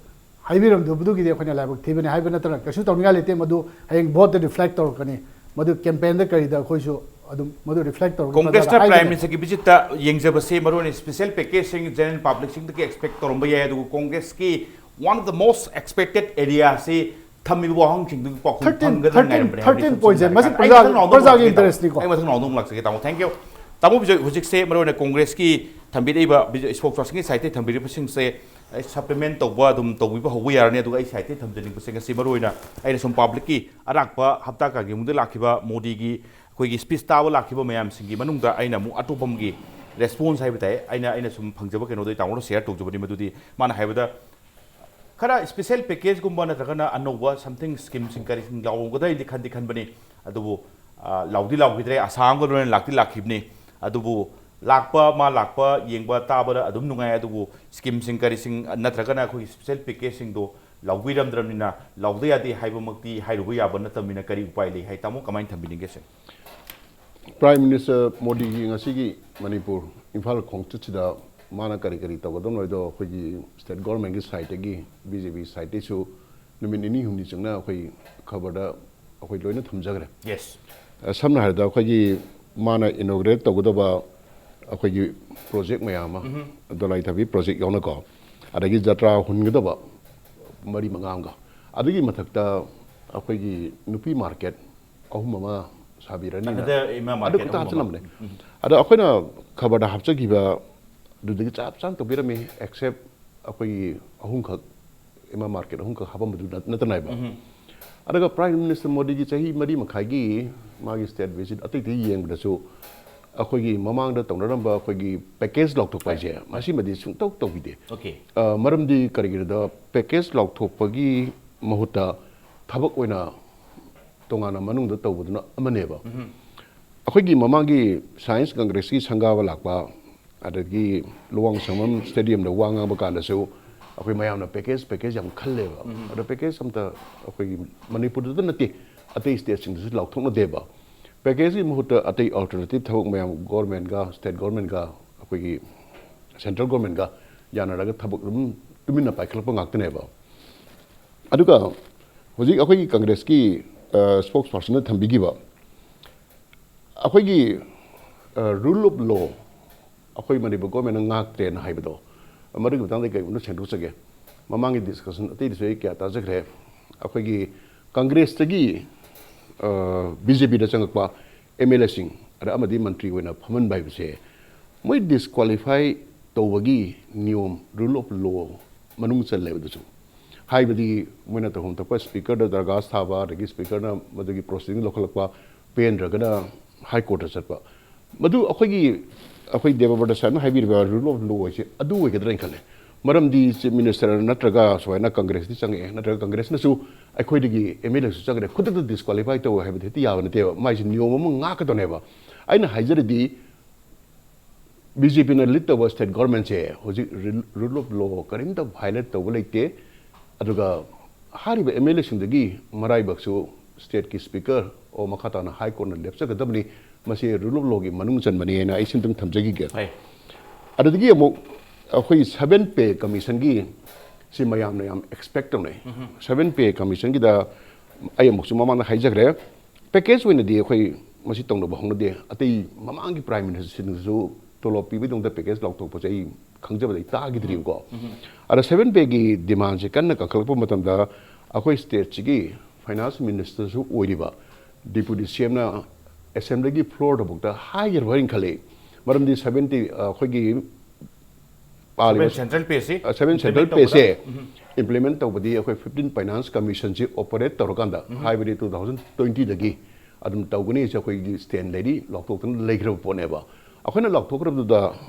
ꯍꯥꯏꯕꯤꯔꯝꯗꯕꯗꯨꯒꯤꯗꯤ ꯑꯩꯈꯣꯏꯅ ꯂꯥꯏꯕꯛ ꯊꯤꯕꯅꯤ ꯍꯥꯏꯕ ꯅꯠꯇꯅ ꯀꯩꯁꯨ ꯇꯧꯅꯤꯡꯉꯥꯏ ꯂꯩꯇꯦ꯫ ꯃꯗꯨ ꯍꯌꯦꯡ voteꯇ reflect ꯇꯧꯔꯛꯀꯅꯤ, ꯃꯗꯨ campaignꯗ ꯀꯔꯤꯗ ꯑꯩꯈꯣꯏꯁꯨ ꯑꯗꯨꯝ ꯃꯗꯨ reflect ꯇꯧꯔꯒ Congressꯅ ꯄ꯭ꯔꯖꯥꯗ Prime ꯍꯥꯏꯒꯅꯤ꯫ Ministerꯒꯤ visitꯇ ꯌꯦꯡꯖꯕꯁꯦ, ꯃꯔꯨꯑꯣꯏꯅ special packageꯁꯤꯡ general publicꯁꯤꯡꯗꯒꯤ expect ꯇꯧꯔꯝꯕ ꯌꯥꯏ, ꯑꯗꯨꯕꯨ Congressꯀꯤ one of the most expected areaꯁꯤ ꯊꯝꯃꯤꯕ ꯋꯥꯍꯪꯁꯤꯡꯗꯨꯒꯤ ꯄꯥꯎꯈꯨꯝ Thirteen, ꯐꯪꯒꯗ꯭ꯔꯥ thirteen, ꯉꯥꯏꯔꯝꯕꯅꯦ ꯍꯥꯏꯕꯗꯤ thirteen ꯁꯨꯝ pointꯁꯦ, ꯁꯝꯅ ꯃꯁꯤ ꯍꯥꯏꯔꯀꯥꯟꯗ ꯑꯩ ꯄ꯭ꯔꯖꯥ-, ꯃꯊꯪ ꯅꯥꯎꯗ ꯑꯃꯨꯛ ꯄ꯭ꯔꯖꯥꯒꯤ ꯂꯥꯛꯆꯒꯦ, ꯇꯥꯃꯣ꯫ Interestꯅꯤꯀꯣ꯫ ꯑꯩ ꯃꯊꯪ ꯅꯥꯎꯗ ꯑꯃꯨꯛ ꯂꯥꯛꯆꯒꯦ, ꯇꯥꯃꯣ꯫ Thank you꯫ ꯇꯥꯃꯣ, ꯍꯧꯖꯤꯛ, ꯍꯧꯖꯤꯛꯁꯦ ꯃꯔꯨꯑꯣꯏꯅ Congressꯀꯤ ꯊꯝꯕꯤꯔꯛꯏꯕ ꯕꯤꯖꯣꯏ spokespersonꯒꯤ sideꯇꯒꯤ ꯊꯝꯕꯤꯔꯤꯕꯁꯤꯡꯁꯦ, ꯑꯩ supplement ꯇꯧꯕ ꯑꯗꯨꯝ ꯇꯧꯕꯤꯕ ꯍꯧꯕ ꯌꯥꯔꯅꯤ꯫ ꯑꯗꯨꯒ ꯑꯩ sideꯇꯒꯤ ꯊꯝꯖꯅꯤꯡꯕꯁꯦ, ꯉꯁꯤ ꯃꯔꯨꯑꯣꯏꯅ ꯑꯩꯅ ꯁꯨꯝ publicꯀꯤ ꯑꯔꯥꯛꯄ ꯍꯞꯇꯥ ꯀꯌꯥꯒꯤ ꯃꯅꯨꯡꯗ ꯂꯥꯛꯈꯤꯕ ꯃꯣꯗꯤꯒꯤ ꯑꯩꯈꯣꯏꯒꯤ speech ꯇꯥꯕ ꯂꯥꯛꯈꯤꯕ ꯃꯌꯥꯝꯁꯤꯡꯒꯤ ꯃꯅꯨꯡꯗ ꯑꯩꯅ ꯑꯃꯨꯛ ꯑꯇꯣꯞꯄ ꯑꯃꯒꯤ response ꯍꯥꯏꯕ ꯇꯥꯏ, ꯑꯩꯅ, ꯑꯩꯅ ꯁꯨꯝ ꯐꯪꯖꯕ ꯀꯩꯅꯣꯗꯣ ꯑꯩ ꯇꯥꯃꯣꯗ share ꯇꯧꯖꯕꯅꯤ꯫ ꯃꯗꯨꯗꯤ ꯃꯥꯅ ꯍꯥꯏꯕꯗ, ꯈꯔ special packageꯒꯨꯝꯕ ꯅꯠꯇ꯭ꯔꯒꯅ ꯑꯅꯧꯕ something schemeꯁꯤꯡ ꯀꯔꯤꯁꯤꯡ ꯌꯥꯎꯔꯝꯒꯗ꯭ꯔꯥ ꯍꯥꯏꯅꯗꯤ ꯈꯟꯗꯤ ꯈꯟꯕꯅꯤ꯫ ꯑꯗꯨꯕꯨ, ꯑ, ꯂꯥꯎꯗꯤ ꯂꯥꯎꯈꯤꯗ꯭ꯔꯦ, ꯑꯁꯥ ꯑꯃꯒ ꯂꯣꯏꯅ ꯂꯥꯛꯇꯤ ꯂꯥꯛꯈꯤꯕꯅꯤ꯫ ꯑꯗꯨꯕꯨ ꯂꯥꯛꯄ, ꯃꯥ ꯂꯥꯛꯄ ꯌꯦꯡꯕ ꯇꯥꯕꯗ ꯑꯗꯨꯝ ꯅꯨꯡꯉꯥꯏ꯫ ꯑꯗꯨꯕꯨ schemeꯁꯤꯡ ꯀꯔꯤꯁꯤꯡ ꯅꯠꯇ꯭ꯔꯒꯅ ꯑꯩꯈꯣꯏꯒꯤ special packageꯁꯤꯡꯗꯣ ꯂꯥꯎꯕꯤꯔꯝꯗ꯭ꯔꯕꯅꯤꯅ, ꯂꯥꯎꯗ ꯌꯥꯗꯦ ꯍꯥꯏꯕꯃꯛꯇꯤ ꯍꯥꯏꯔꯨꯕ ꯌꯥꯕ ꯅꯠꯇꯕꯅꯤꯅ, ꯀꯔꯤ ꯎꯄꯥꯏ ꯂꯩ ꯍꯥꯏ? ꯇꯥꯃꯣ, ꯀꯃꯥꯏꯅ ꯊꯝꯕꯤꯅꯤꯡꯒꯦ ꯁꯦ? Prime Minister ꯃꯣꯗꯤꯒꯤ ꯉꯁꯤꯒꯤ ꯃꯅꯤꯄꯨꯔ, ꯏꯝꯐꯥꯜ ꯈꯣꯡꯆꯠꯁꯤꯗ ꯃꯥꯅ ꯀꯔꯤ ꯀꯔꯤ ꯇꯧꯒꯗꯕꯅꯣ ꯍꯥꯏꯗꯣ ꯑꯩꯈꯣꯏꯒꯤ ꯁ꯭ꯇꯦꯠ ꯒꯣꯔꯃꯦꯟꯒꯤ ꯁꯥꯏꯠꯇꯒꯤ, ꯕꯤ ꯖꯦ ꯄꯤ ꯁꯥꯏꯠꯇꯒꯤꯁꯨ ꯅꯨꯃꯤꯠ ꯅꯤꯅꯤ ꯍꯨꯝꯅꯤ ꯆꯪꯅ ꯑꯩꯈꯣꯏ ꯈꯕꯔꯗ ꯑꯩꯈꯣꯏ ꯂꯣꯏꯅ ꯊꯝꯖꯈ꯭ꯔꯦ꯫ ꯌꯦꯁ꯫ ꯑ, ꯁꯝꯅ ꯍꯥꯏꯔꯕꯗ ꯑꯩꯈꯣꯏꯒꯤ ꯃꯥꯅ ꯏꯅꯣꯒ꯭ꯔꯦꯠ ꯇꯧꯒꯗꯕ ꯑꯩꯈꯣꯏꯒꯤ ꯄ꯭ꯔꯣꯖꯦꯛ ꯃꯌꯥꯝ ꯑꯃ, ꯗꯣꯂꯥꯏ ꯊꯥꯕꯤ ꯄ꯭ꯔꯣꯖꯦꯛ ꯌꯥꯎꯅꯀꯣ, ꯑꯗꯒꯤ ꯖꯇ꯭ꯔꯥ ꯍꯨꯟꯒꯗꯕ ꯃꯔꯤ ꯃꯉꯥ ꯑꯃꯒ, ꯑꯗꯨꯒꯤ ꯃꯊꯛꯇ ꯑꯩꯈꯣꯏꯒꯤ ꯅꯨꯄꯤ ꯃꯥꯔꯀꯦꯠ ꯑꯍꯨꯝ ꯑꯃ ꯁꯥꯕꯤꯔꯅꯤꯅ ꯑꯗꯨꯗ ꯏꯃꯥ ꯑꯗꯨ ꯃꯥꯔꯀꯦꯠ ꯈꯛꯇ ꯑꯍꯨꯝ ꯑꯃ꯫ ꯍꯥꯞꯆꯤꯜꯂꯝꯕꯅꯦ꯫ ꯑꯗꯣ ꯑꯩꯈꯣꯏꯅ ꯈꯕꯔꯗ ꯍꯥꯞꯆꯈꯤꯕ ꯑꯗꯨꯗꯒꯤ ꯆꯞ ꯆꯥꯅ ꯇꯧꯕꯤꯔꯝꯃꯤ, ꯑꯦꯛꯁꯦꯞ ꯑꯩꯈꯣꯏꯒꯤ ꯑꯍꯨꯝꯈꯛ, ꯏꯃꯥ ꯃꯥꯔꯀꯦꯠ ꯑꯍꯨꯝꯈꯛ ꯍꯥꯞꯄꯝꯕꯗꯨ ꯅꯠ- ꯅꯠꯇꯅ ꯍꯥꯏꯕ꯫ ꯑꯗꯨꯒ ꯄ꯭ꯔꯥꯏꯝ ꯃꯤꯅꯤꯁꯇꯔ ꯃꯣꯗꯤꯒꯤ ꯆꯍꯤ ꯃꯔꯤ ꯃꯈꯥꯏꯒꯤ ꯃꯥꯒꯤ ꯁ꯭ꯇꯦꯠ ꯚꯤꯖꯤꯠ ꯑꯇꯩ ꯑꯇꯩ ꯌꯦꯡꯕꯗꯁꯨ ꯑꯩꯈꯣꯏꯒꯤ ꯃꯃꯥꯡꯗ ꯇꯧꯅꯔꯝꯕ ꯑꯩꯈꯣꯏꯒꯤ ꯄꯦꯀꯦꯖ ꯂꯥꯎꯊꯣꯛꯄ ꯍꯥꯏꯁꯦ ꯃꯁꯤꯃꯗꯤ ꯁꯨꯡꯇꯧ ꯇꯧꯕꯤꯗꯦ꯫ ꯑꯣꯀꯦ꯫ ꯑ, ꯃꯔꯝꯗꯤ ꯀꯔꯤꯒꯤꯅꯣꯗ ꯄꯦꯀꯦꯖ ꯂꯥꯎꯊꯣꯛꯄꯒꯤ ꯃꯍꯨꯠꯇ ꯊꯕꯛ ꯑꯣꯏꯅ ꯇꯣꯉꯥꯟꯅ ꯃꯅꯨꯡꯗ ꯇꯧꯕꯗꯨꯅ ꯑꯃꯅꯦꯕ꯫ ꯑꯩꯈꯣꯏꯒꯤ ꯃꯃꯥꯡꯒꯤ ꯁꯥꯏꯟꯁ ꯀꯪꯒ꯭ꯔꯦꯁꯀꯤ ꯁꯪꯒꯥꯕ ꯂꯥꯛꯄ, ꯑꯗꯒꯤ ꯂꯨꯋꯥꯡ ꯁꯪꯕꯝ ꯁ꯭ꯇꯦꯗꯤꯌꯝꯗ ꯋꯥ ꯉꯥꯡꯕ ꯀꯥꯟꯗꯁꯨ ꯑꯩꯈꯣꯏ ꯃꯌꯥꯝꯅ ꯄꯦꯀꯦꯖ ꯄꯦꯀꯦꯖ ꯌꯥꯝ ꯈꯜꯂꯦꯕ꯫ ꯑꯗꯣ ꯄꯦꯀꯦꯖ ꯑꯝꯇ ꯑꯩꯈꯣꯏꯒꯤ ꯃꯅꯤꯄꯨꯔꯗꯨꯗ ꯅꯠꯇꯦ, ꯑꯇꯩ ꯁ꯭ꯇꯦꯠꯁꯤꯡꯗꯁꯨ ꯂꯥꯎꯊꯣꯛꯅꯗꯦꯕ꯫ ꯄꯦꯀꯦꯖꯀꯤ ꯃꯍꯨꯠꯇ ꯑꯇꯩ ꯑꯜꯇꯔꯅꯦꯇꯤꯞ ꯊꯕꯛ ꯃꯌꯥꯝ ꯒꯣꯔꯃꯦꯟꯒ ꯁ꯭ꯇꯦꯠ ꯒꯣꯔꯃꯦꯟꯒ ꯑꯩꯈꯣꯏꯒꯤ ꯁꯦꯟꯇ꯭ꯔꯦꯜ ꯒꯣꯔꯃꯦꯟꯒ ꯌꯥꯅꯔꯒ ꯊꯕꯛ ꯑꯗꯨꯝ ꯇꯨꯃꯤꯟꯅ ꯄꯥꯏꯈꯠꯂꯛꯄ ꯉꯥꯛꯇꯅꯦꯕ꯫ ꯑꯗꯨꯒ ꯍꯧꯖꯤꯛ ꯑꯩꯈꯣꯏꯒꯤ ꯀꯪꯒ꯭ꯔꯦꯁꯀꯤ ꯁ꯭ꯄꯣꯛꯁ ꯄꯥꯔꯁꯟꯅ ꯊꯝꯕꯤꯈꯤꯕ ꯑꯩꯈꯣꯏꯒꯤ ꯔꯨꯜ ꯑꯣꯐ ꯂꯣ ꯑꯩꯈꯣꯏ ꯃꯅꯤꯄꯨꯔ ꯒꯣꯔꯃꯦꯟꯅ ꯉꯥꯛꯇ꯭ꯔꯦꯅ ꯍꯥꯏꯕꯗꯣ, ꯃꯗꯨꯒꯤ ꯃꯇꯥꯡꯗ ꯑꯩ ꯀꯔꯤꯒꯨꯝꯕ ꯁꯦꯡꯗꯣꯛꯆꯒꯦ꯫ ꯃꯃꯥꯡꯒꯤ ꯗꯤꯁꯀꯁꯟ ꯑꯇꯩꯗꯁꯨ ꯑꯩ ꯀꯌꯥ ꯇꯥꯖꯈ꯭ꯔꯦ꯫ ꯑꯩꯈꯣꯏꯒꯤ ꯀꯪꯒ꯭ꯔꯦꯁꯇꯒꯤ ꯕꯤ ꯖꯦ ꯄꯤꯗ ꯆꯪꯉꯛꯄ ꯑꯦꯝ ꯑꯦꯜ ꯑꯦꯁꯤꯡ ꯑꯗ ꯑꯃꯗꯤ ꯃꯟꯇ꯭ꯔꯤ ꯑꯣꯏꯅ ꯐꯝꯍꯟꯕ ꯍꯥꯏꯕꯁꯦ ꯃꯣꯏ ꯗꯤꯁꯀ꯭ꯋꯥꯂꯤꯐꯥꯏ ꯇꯧꯕꯒꯤ ꯅꯤꯌꯣꯝ, ꯔꯨꯜ ꯑꯣꯐ ꯂꯣ ꯃꯅꯨꯡ ꯆꯜꯂꯦꯕ ꯑꯗꯨꯁꯨ꯫ ꯍꯥꯏꯕꯗꯤ ꯃꯣꯏꯅ ꯇꯧꯐꯝ ꯊꯣꯛꯄ ꯁ꯭ꯄꯤꯀꯔꯗ ꯗꯔꯒꯥꯁ ꯊꯥꯕ, ꯑꯗꯒꯤ ꯁ꯭ꯄꯤꯀꯔꯅ ꯃꯗꯨꯒꯤ ꯄ꯭ꯔꯣꯁꯤꯗꯤꯡ ꯂꯧꯈꯠꯂꯛꯄ, ꯄꯦꯟꯗ꯭ꯔꯒꯅ ꯍꯥꯏ ꯀꯣꯔꯠꯇ ꯆꯠꯄ, ꯃꯗꯨ ꯑꯩꯈꯣꯏꯒꯤ ꯑꯩꯈꯣꯏ ꯗꯦꯕꯕ꯭ꯔꯇ ꯁꯥꯍꯦꯕꯅ ꯍꯥꯏꯕꯤꯔꯤꯕ ꯔꯨꯜ ꯑꯣꯐ ꯂꯣ ꯍꯥꯏꯁꯦ ꯑꯗꯨ ꯑꯣꯏꯒꯗ꯭ꯔꯥ ꯍꯥꯏꯅ ꯈꯜꯂꯦ꯫ ꯃꯔꯝꯗꯤ ꯆꯤꯐ ꯃꯤꯅꯤꯁꯇꯔ ꯅꯠꯇ꯭ꯔꯒ ꯁꯨꯃꯥꯏꯅ ꯀꯪꯒ꯭ꯔꯦꯁꯇꯤ ꯆꯪꯉꯛꯑꯦ, ꯅꯠꯇ꯭ꯔꯒ ꯀꯪꯒ꯭ꯔꯦꯁꯅꯁꯨ ꯑꯩꯈꯣꯏꯗꯒꯤ ꯑꯦꯝ ꯑꯦꯜ ꯑꯦꯁꯨ ꯆꯪꯈ꯭ꯔꯦ, ꯈꯨꯗꯛꯇ ꯗꯤꯁꯀ꯭ꯋꯥꯂꯤꯐꯥꯏ ꯇꯧ ꯍꯥꯏꯕꯗꯤ ꯍꯦꯛꯇ ꯌꯥꯕ ꯅꯠꯇꯦꯕ꯫ ꯃꯥꯏꯁꯦ ꯅꯤꯌꯣꯝ ꯑꯃ ꯉꯥꯛꯀꯗꯧꯅꯦꯕ꯫ ꯑꯩꯅ ꯍꯥꯏꯖꯔꯗꯤ ꯕꯤ ꯖꯦ ꯄꯤꯅ ꯂꯤꯗ ꯇꯧꯕ ꯁ꯭ꯇꯦꯠ ꯒꯣꯔꯃꯦꯟꯁꯦ ꯍꯧꯖꯤꯛ ꯔꯨꯜ ꯑꯣꯐ ꯂꯣ ꯀꯔꯤꯝꯇ ꯚꯥꯏꯑꯣꯂꯦꯠ ꯇꯧꯕ ꯂꯩꯇꯦ꯫ ꯑꯗꯨꯒ ꯍꯥꯏꯔꯤꯕ ꯑꯦꯝ ꯑꯦꯜ ꯑꯦꯁꯤꯡꯗꯒꯤ ꯃꯔꯥꯏꯕꯛꯁꯨ ꯁ꯭ꯇꯦꯠꯀꯤ ꯁ꯭ꯄꯤꯀꯔ ꯑꯣ ꯃꯈꯥ ꯇꯥꯅ ꯍꯥꯏ ꯀꯣꯔꯠꯅ ꯂꯦꯞꯆꯒꯗꯕꯅꯤ, ꯃꯁꯤ ꯔꯨꯜ ꯑꯣꯐ ꯂꯣꯒꯤ ꯃꯅꯨꯡ ꯆꯟꯕꯅꯤ ꯍꯥꯏꯅ ꯑꯩ ꯁꯤꯝꯇꯪ ꯊꯝꯖꯈꯤꯒꯦ꯫ ꯐꯩ꯫ ꯑꯗꯨꯗꯒꯤ ꯑꯃꯨꯛ ꯑꯩꯈꯣꯏ ꯁꯚꯦꯟ ꯄꯦ ꯀꯃꯤꯁꯟꯒꯤ ꯁꯤ ꯃꯌꯥꯝꯅ ꯌꯥꯝ ꯑꯦꯛꯁꯄꯦꯛ ꯇꯧꯅꯩ꯫ ꯁꯚꯦꯟ ꯄꯦ ꯀꯃꯤꯁꯟꯒꯤꯗ ꯑꯩ ꯑꯃꯨꯛꯁꯨ ꯃꯃꯥꯡꯗ ꯍꯥꯏꯖꯈ꯭ꯔꯦ, ꯄꯦꯀꯦꯖ ꯑꯣꯏꯅꯗꯤ ꯑꯩꯈꯣꯏ ꯃꯁꯤ ꯇꯧꯅꯕ ꯍꯧꯅꯗꯦ꯫ ꯑꯇꯩ ꯃꯃꯥꯡꯒꯤ ꯄ꯭ꯔꯥꯏꯝ ꯃꯤꯅꯤꯁꯇꯔꯁꯤꯡꯗꯁꯨ ꯇꯣꯂꯣꯞ ꯄꯤꯕꯩꯗꯃꯛꯇ ꯄꯦꯀꯦꯖ ꯂꯥꯎꯊꯣꯛꯄꯁꯦ ꯑꯩ ꯈꯪꯖꯕꯗ ꯑꯩ ꯇꯥꯈꯤꯗ꯭ꯔꯤꯕꯀꯣ꯫ ꯑꯗ ꯁꯚꯦꯟ ꯄꯦꯒꯤ ꯗꯤꯃꯥꯟꯁꯦ ꯀꯟꯅ ꯀꯟꯈꯠꯂꯛꯄ ꯃꯇꯝꯗ ꯑꯩꯈꯣꯏ ꯁ꯭ꯇꯦꯠꯁꯤꯒꯤ ꯐꯥꯏꯅꯥꯟꯁ ꯃꯤꯅꯤꯁꯇꯔꯁꯨ ꯑꯣꯏꯔꯤꯕ ꯗꯤꯄꯨꯇꯤ ꯁꯤ ꯑꯦꯝꯅ ꯑꯦꯁꯦꯝꯕ꯭ꯂꯤꯒꯤ ꯐ꯭ꯂꯣꯔꯗꯐꯥꯎꯗ ꯍꯥꯏꯈ꯭ꯔꯕ ꯍꯥꯏꯅ ꯈꯜꯂꯤ꯫ ꯃꯔꯝꯗꯤ ꯁꯚꯦꯟꯇꯤ ꯑꯩꯈꯣꯏꯒꯤ ꯁꯚꯦꯟ ꯁꯦꯟꯇ꯭ꯔꯦꯜ ꯄꯦꯁꯤ ꯁꯚꯦꯟ ꯁꯦꯟꯇ꯭ꯔꯦꯜ ꯄꯦꯁꯦ ꯏꯝꯄ꯭ꯂꯤꯃꯦꯟ ꯇꯧꯕꯗꯤ ꯑꯩꯈꯣꯏ ꯐꯤꯐꯇꯤꯟ ꯐꯥꯏꯅꯥꯟꯁ ꯀꯃꯤꯁꯟꯁꯤ ꯑꯣꯄꯔꯦꯠ ꯇꯧꯔꯀꯥꯟꯗ, ꯍꯥꯏꯕꯗꯤ ꯇꯨ ꯊꯥꯎꯖꯟ ꯇ꯭ꯋꯦꯟꯇꯤꯗꯒꯤ ꯑꯗꯨꯝ ꯇꯧꯒꯅꯤ꯫ ꯁꯤ ꯑꯩꯈꯣꯏꯒꯤ ꯁ꯭ꯇꯦꯟ ꯂꯩꯔꯤ, ꯂꯥꯎꯊꯣꯛꯇꯅ ꯂꯩꯈ꯭ꯔꯕ ꯄꯣꯠꯅꯦꯕ꯫ ꯑꯩꯈꯣꯏꯅ ꯂꯥꯎꯊꯣꯛꯈ꯭ꯔꯕꯗꯨꯗ